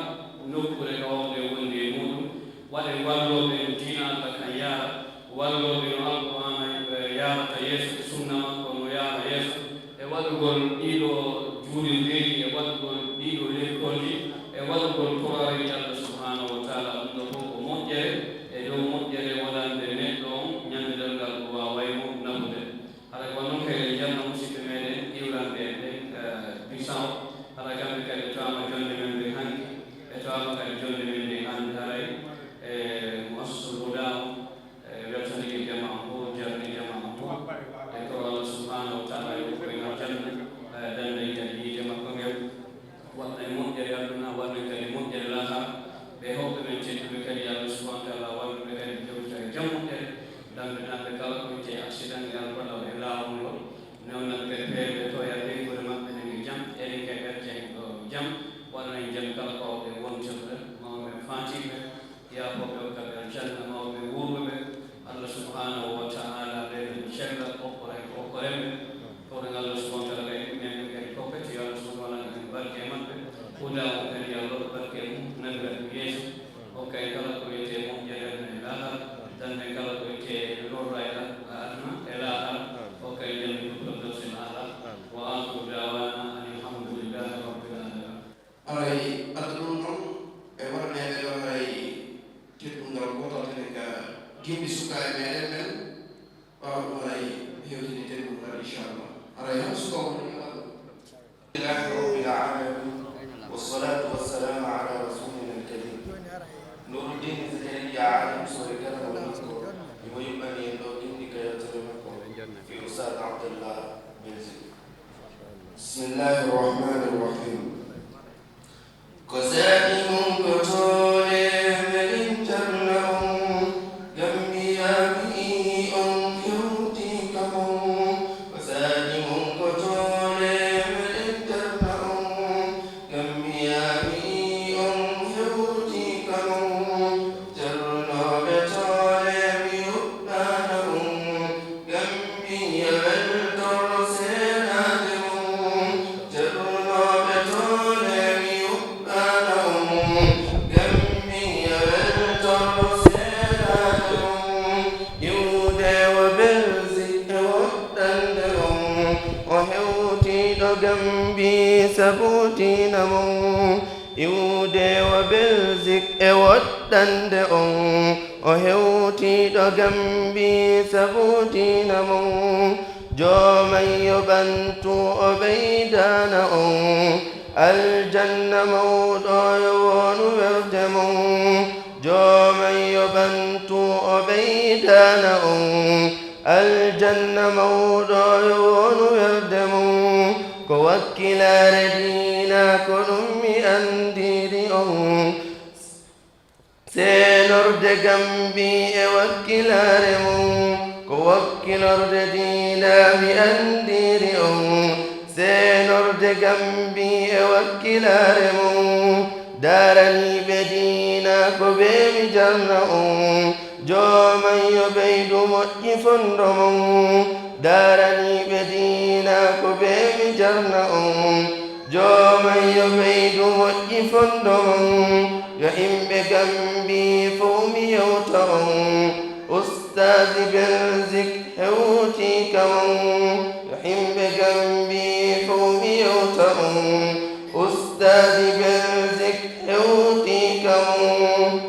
nokkuure ka wawde wonde e muɗum. Waɗee wallooɓe no diina Allah kan yaara, wallooɓe no Alqur'aana, eh, yaarata yeeso, sunna makko no yaara yeeso. E waɗugol ɗiɗo juulindeeji, e waɗugol ɗiɗo lekkolji, e waɗugol turareeji Allah subhanahu wa ta'ala, ɗum ɗo fof ko moƴƴere, e dow moƴƴere wonande neɗɗo on ñande darngal ɗum waaway mo nafude. Haray ko non kay en janna musidɓe meɗen iwranɓe en ɓen, eh, Bissau, haray kamɓe kadi ɓe tawaama jonnde men nden hanki, ɓe tawaama kadi jonnde men nden hannde, haray, eh, Muassasatul Huda on, e weltanike jamaa on fof, jarni jamaa on fof. E ko Allah subhanahu wa ta'ala yo ko en aljanna, e dande kadi yiite makko ngel. Waɗna en moƴƴere aduna, waɗna en kadi moƴƴere laahara. Ɓe hoɓɓe men tedduɓe kadi Allah subhanahu wa ta'ala wallu ɓe kadi ɓe hewta e jam moƴƴere. Dande dande kala ko wiyetee accident e alkolaw e laawol ngol. Newna ɓe kadi peeje ɓe toya ɓeynguure maɓɓe nden e jam. Enen kadi ɓerɗe en ɗo jam. Waɗana en jam kala ko ɓe wontirde. Mawɓe men faatiiɓe. Yaafooɓe on kamɓe aljanna, mawɓe wuurɓe ɓe. Allah subhanahu wa ta'ala ɓeyda ɓe cellal, okkora en ko okkoren ɓe. Kowɗen Allah subhanahu wa ta'ala kadi ɗum en ɓe kadi kokkete, yo Allah subhanahu wa ta'ala en barke e maɓɓe. Huda on kadi yo Allah barke e mum, nanngira ɗum yeeso. Hokka en kala ko wiyetee moƴƴere aduna e laahara, danda en kala ko wiyetee lorra e aduna e laahara. Hokka en jannde ɗum ɗon dewsen ala. Wa akhiru da'wana anil hamdulillahi rabbil alamin. Haray adda ɗum noon e warneede ɗo haray teddungal gootal tene ka gimɗi sukaaɓe meɗen ɓen. Ɓaawo ɗum haray hewtini teddungal, inchallah. Haray han suka woni Alhamdulillahi rabbil alamin. Wassalatu wassalamu ala rasulina alkarim. Nuruddin Zakariya Adam Sori kala o makko. Imo yuɓɓani en ɗo gimɗi ka yewtere makko. Fi Ustaz Abdallah Belzi. Bismillahir Rahmanir Rahim. Ko saa'i mum ko toole meɗen jarna on, Gambiya mi yi'i on hewti ka mon. Ko saa'i mum ko toole meɗen jarna on, Gambiya mi yi'i on hewti ka mon. Jarnooɓe toole mi yuɓɓana on, Gambiya weltor seenaade mon. Jarnooɓe toole mi yuɓɓana on, Gambiya weltor seenaade mon. Iwde wo Belzik e woɗɗande on, o hewti ɗo Gambi sabutina mon. Iwde wo Belzik e woɗɗande on, o hewti ɗo Gambi sabutina mon. Joomay yo ɓantu o ɓeydana on, aljanna mawɗo yo wonu werde mon. Joomay yo ɓantu o ɓeydana on, aljanna mawɗo yo wonu werde mon. Ko wakkilaare diina ko ɗum mi anndiri on. Seenorde Gambi e wakkilaare mum, ko wakkilorde diina mi anndiri on. Seenorde Gambi e wakkilaare mum, daaraniiɓe diina ko ɓe mi jarna on. Joomay yo ɓeydu moƴƴi fondo mon, daaraniiɓe diina ko ɓe mi jarna on. Joomay yo ɓeydu moƴƴi fondo mon, yo himɓe Gambi fow mi yewta on. Ustaazi Belzik hewti ka mon, yo himɓe Gambi fow mi yewta on. Ustaazi Belzik hewti ka mon.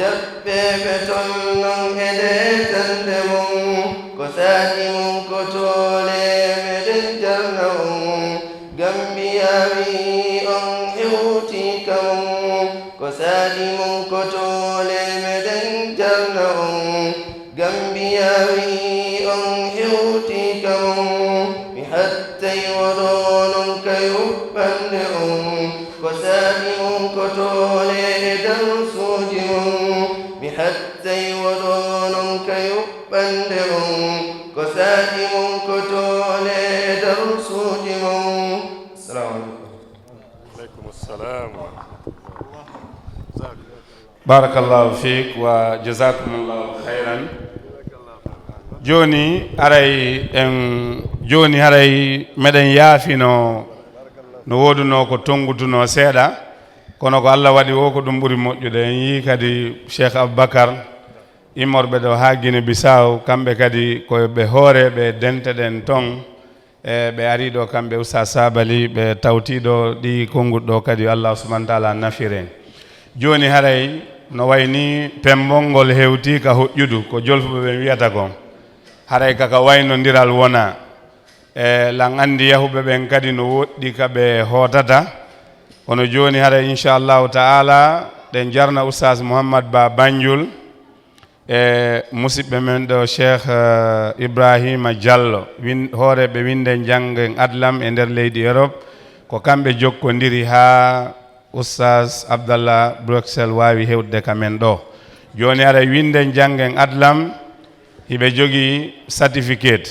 Jaɓɓeeɓe ton non e nde tande mon, ko saa'i mon ko toole meɗen jarna on. Gambiya wi'i on hewti ka mon, ko saa'i mon ko toole meɗen jarna on. Gambiya wi'i on hewti ka mon, mi hattay woɗo non ka yuɓɓande on. Ko saa'i mon ko toole e darsuuji mon, mi hattay woɗo non ka yuɓɓande on. Ko saa'i mon ko toole e darsuuji mon. Assalamu alaikum. Alaikum assalam wa rahmatullah. Barakallahu fiik wa jazakumullahu khairan. Jooni haray en, jooni haray meɗen yaafino no woodunoo ko tonngutunoo seeɗa, kono ko Allah waɗi o ko ɗum ɓuri moƴƴude. En yii kadi Cheikh Aboubacar, immorɓe ɗo haa Guinée Bissau, kamɓe kadi ko ɓe hooreeɓe dente ɗen ton. E ɓe ari ɗo kamɓe Oustaz Sabali, ɓe tawti ɗo ɗi konnguɗi ɗo kadi, yo Allah subhanahu wa taala nafir en. Jooni haray no wayni pembol ngol hewti ka hoƴƴudu, ko jolfuɓe ɓen wiyata kon. Haray kaka waynondiral wona. E lan anndi yahuɓe ɓen kadi no woɗɗi ka ɓe hootata. Kono jooni haray inchallahu taala ɗen jarna Oustaz Mouhammad Ba Banjul. E musiɓɓe men ɗo, Cheikh, eh, Ibrahima Diallo, win-, hooreeɓe winnde janngen adlam e nder leydi Europe, ko kamɓe jokkondiri haa Oustaz Abdallah Bruxelles waawi hewtude ka men ɗo. Jooni haray winnde janngen adlam, hiɓe jogii certificate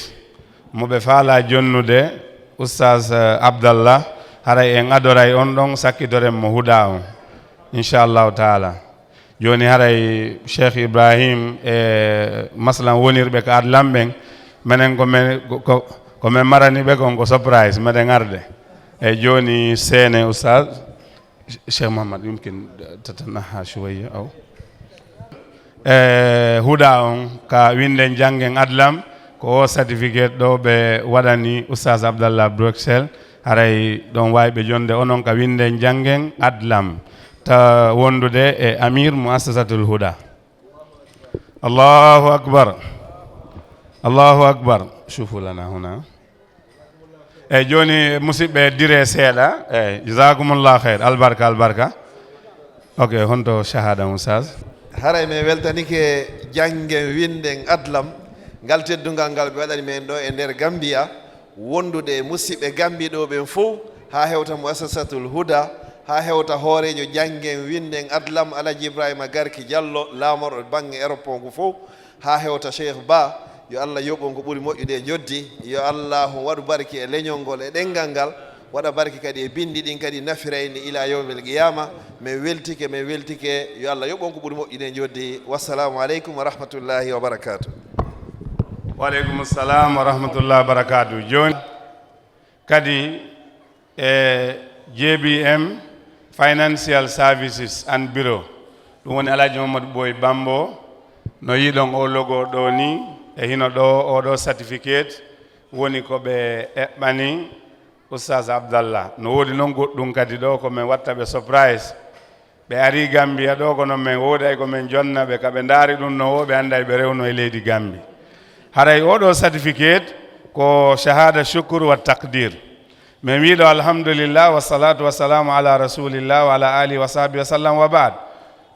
mo ɓe faalaa jonnude Oustaz, eh, Abdallah, haray en adoray on ɗon, sakkitoren mo huɗa on, inchallahu taala. Jooni haray Cheikh Ibrahim e maslan wonirɓe ka adlam ɓen, menen ko men, ko, ko, ko men marani ɓe kon ko surprise, meɗen arde. E jooni seene Oustaz Cheikh Mouhammad, yumkin tatanaha shuwayya, aw. E huɗa on ka winnde janngen adlam, ko o certificate ɗo ɓe waɗani Oustaz Abdallah Bruxelles, haray ɗon waawi ɓe jonde onon ka winnde janngen adlam, ta wondude e Amir Muassasatul Huda. Allahu akbar. Allahu akbar. Shufu lana huna. E jooni, musiɓɓe, dire seeɗa. E, jazakumullah khair. Albarka, albarka. Ok, honto shahada, Oustaz? Haray men weltanike janngen winnde adlam, ngal teddungal ngal ɓe waɗani men ɗo e nder Gambia, wondude e musiɓɓe Gambi ɗo ɓen fow, haa hewta Muassasatul Huda, haa hewta hooreejo janngen winnde adlam Alaji Ibrahima Garki Diallo, laamorɗo bannge Europe ngu fow, haa hewta Cheikh Ba, yo Allah yoɓ on ko ɓuri moƴƴude e njoɓdi, yo Allah waɗu barki e leñol ngol e ɗemngal ngal, waɗa barki kadi e binndi ɗin kadi nafirayni ila yawmil qiyama. Men weltike, men weltike, yo Allah yoɓ on ko ɓuri moƴƴude e njoɓdi. Wassalamu aleykum wa rahmatullahi wa barakatuh. Wa aleykum salam wa rahmatullahi wa barakatuh. Jooni kadi e J B M Financial Services and Bureau. Ɗum woni Alhaji Mamadou Boy Bambo. No yiɗon o logo ɗo ni, e hino ɗo, oɗo certificate woni ko ɓe eɓɓani Oustaz Abdallah. No woodi noon goɗɗum kadi ɗo ko men watta ɓe surprise. Ɓe ari Gambia ɗo, kono men wooday ko men jonna ɓe, ka ɓe ndaari ɗum no wo, ɓe annday ɓe rewno e leydi Gambi. Haray oɗo certificate ko shahada shukru wa taqdir. Men wiɗo alhamdulillah wa salatu wa salamu ala rasulillah wa ala alihi wa sahbihi wa sallam wa ba'd.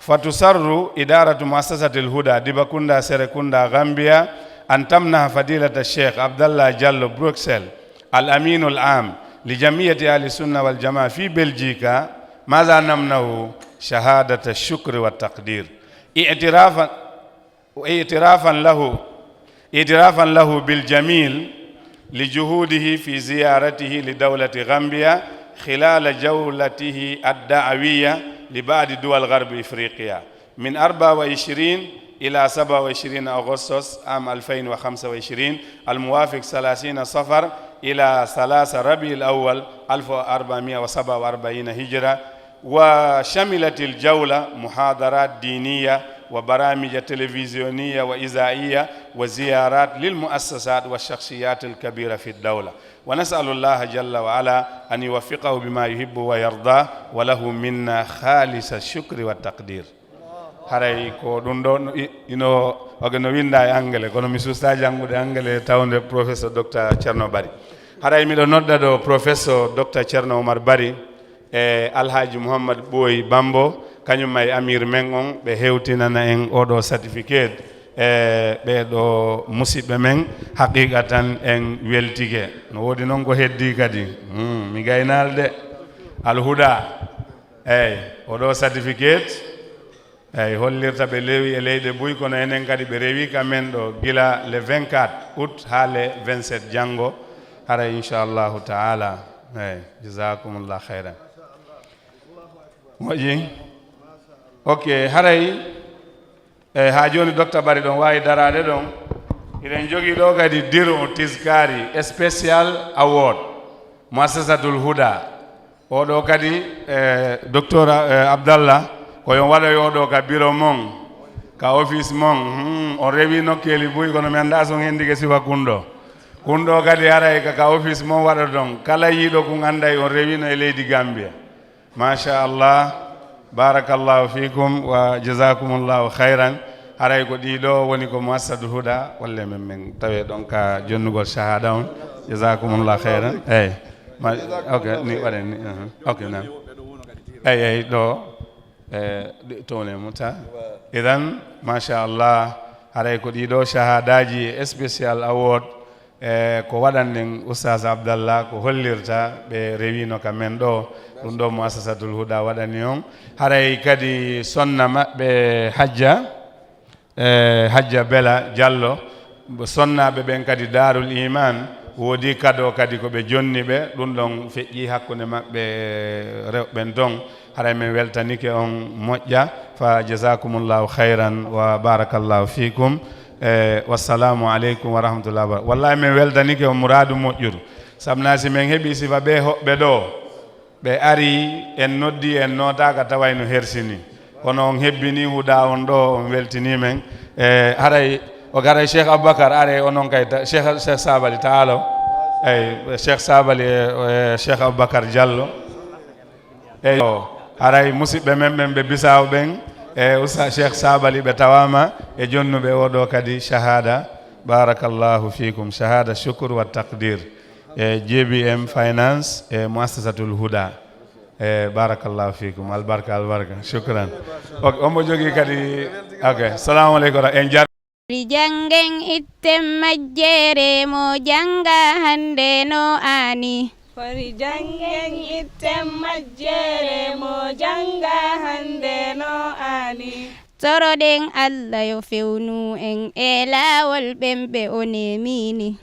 Fatusarru idaratu muassasatil huda Dibakunda Serekunda Gambia an tamnaha fadilata Sheikh Abdallah Diallo Bruxelles al aminul am li jamiyati ahli sunna wal jamaa fi Belgique. Maza namnahu shahadata shukri wa taqdir. I'tirafan, i'tirafan lahu, i'tirafan lahu bil jamil li juhudihi fi ziyaratihi li dawlati Gambia khilala jawlatihi ad-da'awiyya li ba'di duwal gharbi Ifriqiya. من أربعة وعشرين إلى سبعة وعشرين أغسطس عام ألفين وخمسة وعشرين، الموافق ثلاثين صفر إلى ثلاثة ربيع الأول ألف وأربعمائة وسبعة وأربعين هجرة، وشملت الجولة محاضرات دينية وبرامج تلفزيونية وإذاعية وزيارات للمؤسسات والشخصيات الكبيرة في الدولة، ونسأل الله جل وعلا أن يوفقه بما يحب ويرضى، وله منا خالص الشكر والتقدير. Haray ko ɗum ɗo no i-, ino, oge no winda e Angale, kono mi susta janngude Angale tawde Professeur Docteur Thierno Bari. Haray miɗo nodda ɗo Professeur Docteur Thierno Omar Bari e Alhaji Mouhammad Ɓooyi Bambo, kañum e Amir men on, ɓe hewtinana en oɗo certificate e ɓee ɗo musiɓɓe men. Haqiqatan en weltike. No woodi noon ko heddi kadi. Hmm, mi gaynaali de. Alhuda. Eyi, oɗo certificate. Eyi, hollirta ɓe lewi e leyɗe buy, kono enen kadi ɓe rewi ka men ɗo gila le vingt-quatre août haa le vingt-sept janngo. Haray inchallahu taala. Eyi, jazakumullah khayran. Moƴƴi. Ok, haray, e, haa jooni Docteur Bari ɗon waawi daraade ɗon. Hiɗen jogii ɗo kadi Diru Tizkari Special Award, Muassasatul Huda. Oɗo kadi, e, Docteur, e, Abdallah, ko yon waɗoy oɗo ka biro mon, ka office mon. Hmm, on rewi nokkeeli buy, kono mi anndaa so on hendike sifa kun ɗo. Kun ɗo kadi haray ka, ka office mon waɗoton. Kala yiiɗo kun annday on rewino e leydi Gambia. Machallah. Barakallahu fikum wa jazakumullahu khayran. Haray ko ɗiɗo woni ko Muassasatul Huda, walle men, men tawe ɗon ka jonnugol shahada on. Jazakumullahu khayran. Eyi. Ma-, ok, ni waɗen ni. Uh-huh. Ok, naam. Eyi, eyi, ɗo, e, ɗi-, towne mo ta. Idan, machallah, haray ko ɗiɗo shahadaji special award, e, ko waɗanɗen Oustaz Abdallah, ko hollirta ɓe rewino ka men ɗo, ɗum ɗo Muassasatul Huda waɗani on. Haray kadi sonna maɓɓe Hajja, e, Hajja Bela Diallo, sonnaaɓe ɓen kadi Darul Iman, woodi kado kadi ko ɓe jonni ɓe, ɗum ɗon feƴƴi hakkunde maɓɓe rewɓe ɓen ton. Haray men weltanike on moƴƴa, fa jazakumullahu khayran wa barakallahu fikum. E, wassalamu aleykum wa rahmatullahi wa barakatuh. Wallahi men weltanike on muraadu moƴƴuru. Sabna si men heɓi sifa ɓe hoɓɓe ɗo, ɓe ari, en noddi, en nootaaka, taway no hersini. Kono on hebbini huɗa on ɗo, on weltini men. E, haray, o garay Cheikh Aboubacar, are onon kay ta-, Cheikh, Cheikh Sabali, taalo. Eyi, Cheikh Sabali e, e Cheikh Aboubacar Diallo. Eyi, o, haray musiɓɓe men ɓen ɓe Bisaaw ɓen, e Oustaz Cheikh Sabali ɓe tawama e jonnuɓe oɗo kadi shahada. Barakallahu fikum, shahada shukr wa taqdir. E J B M Finance e Muassasatul Huda. E barakallahu fikum, albarka, albarka. Shukran. Ok, omo jogii kadi, ok, salamu aleykum, en jar- Fori janngen itten majjere mo jannga hannde no aani. Fori janngen itten majjere mo jannga hannde no aani. Toroɗen Alla yo fewnu en e laawol ɓen ɓe o nemini.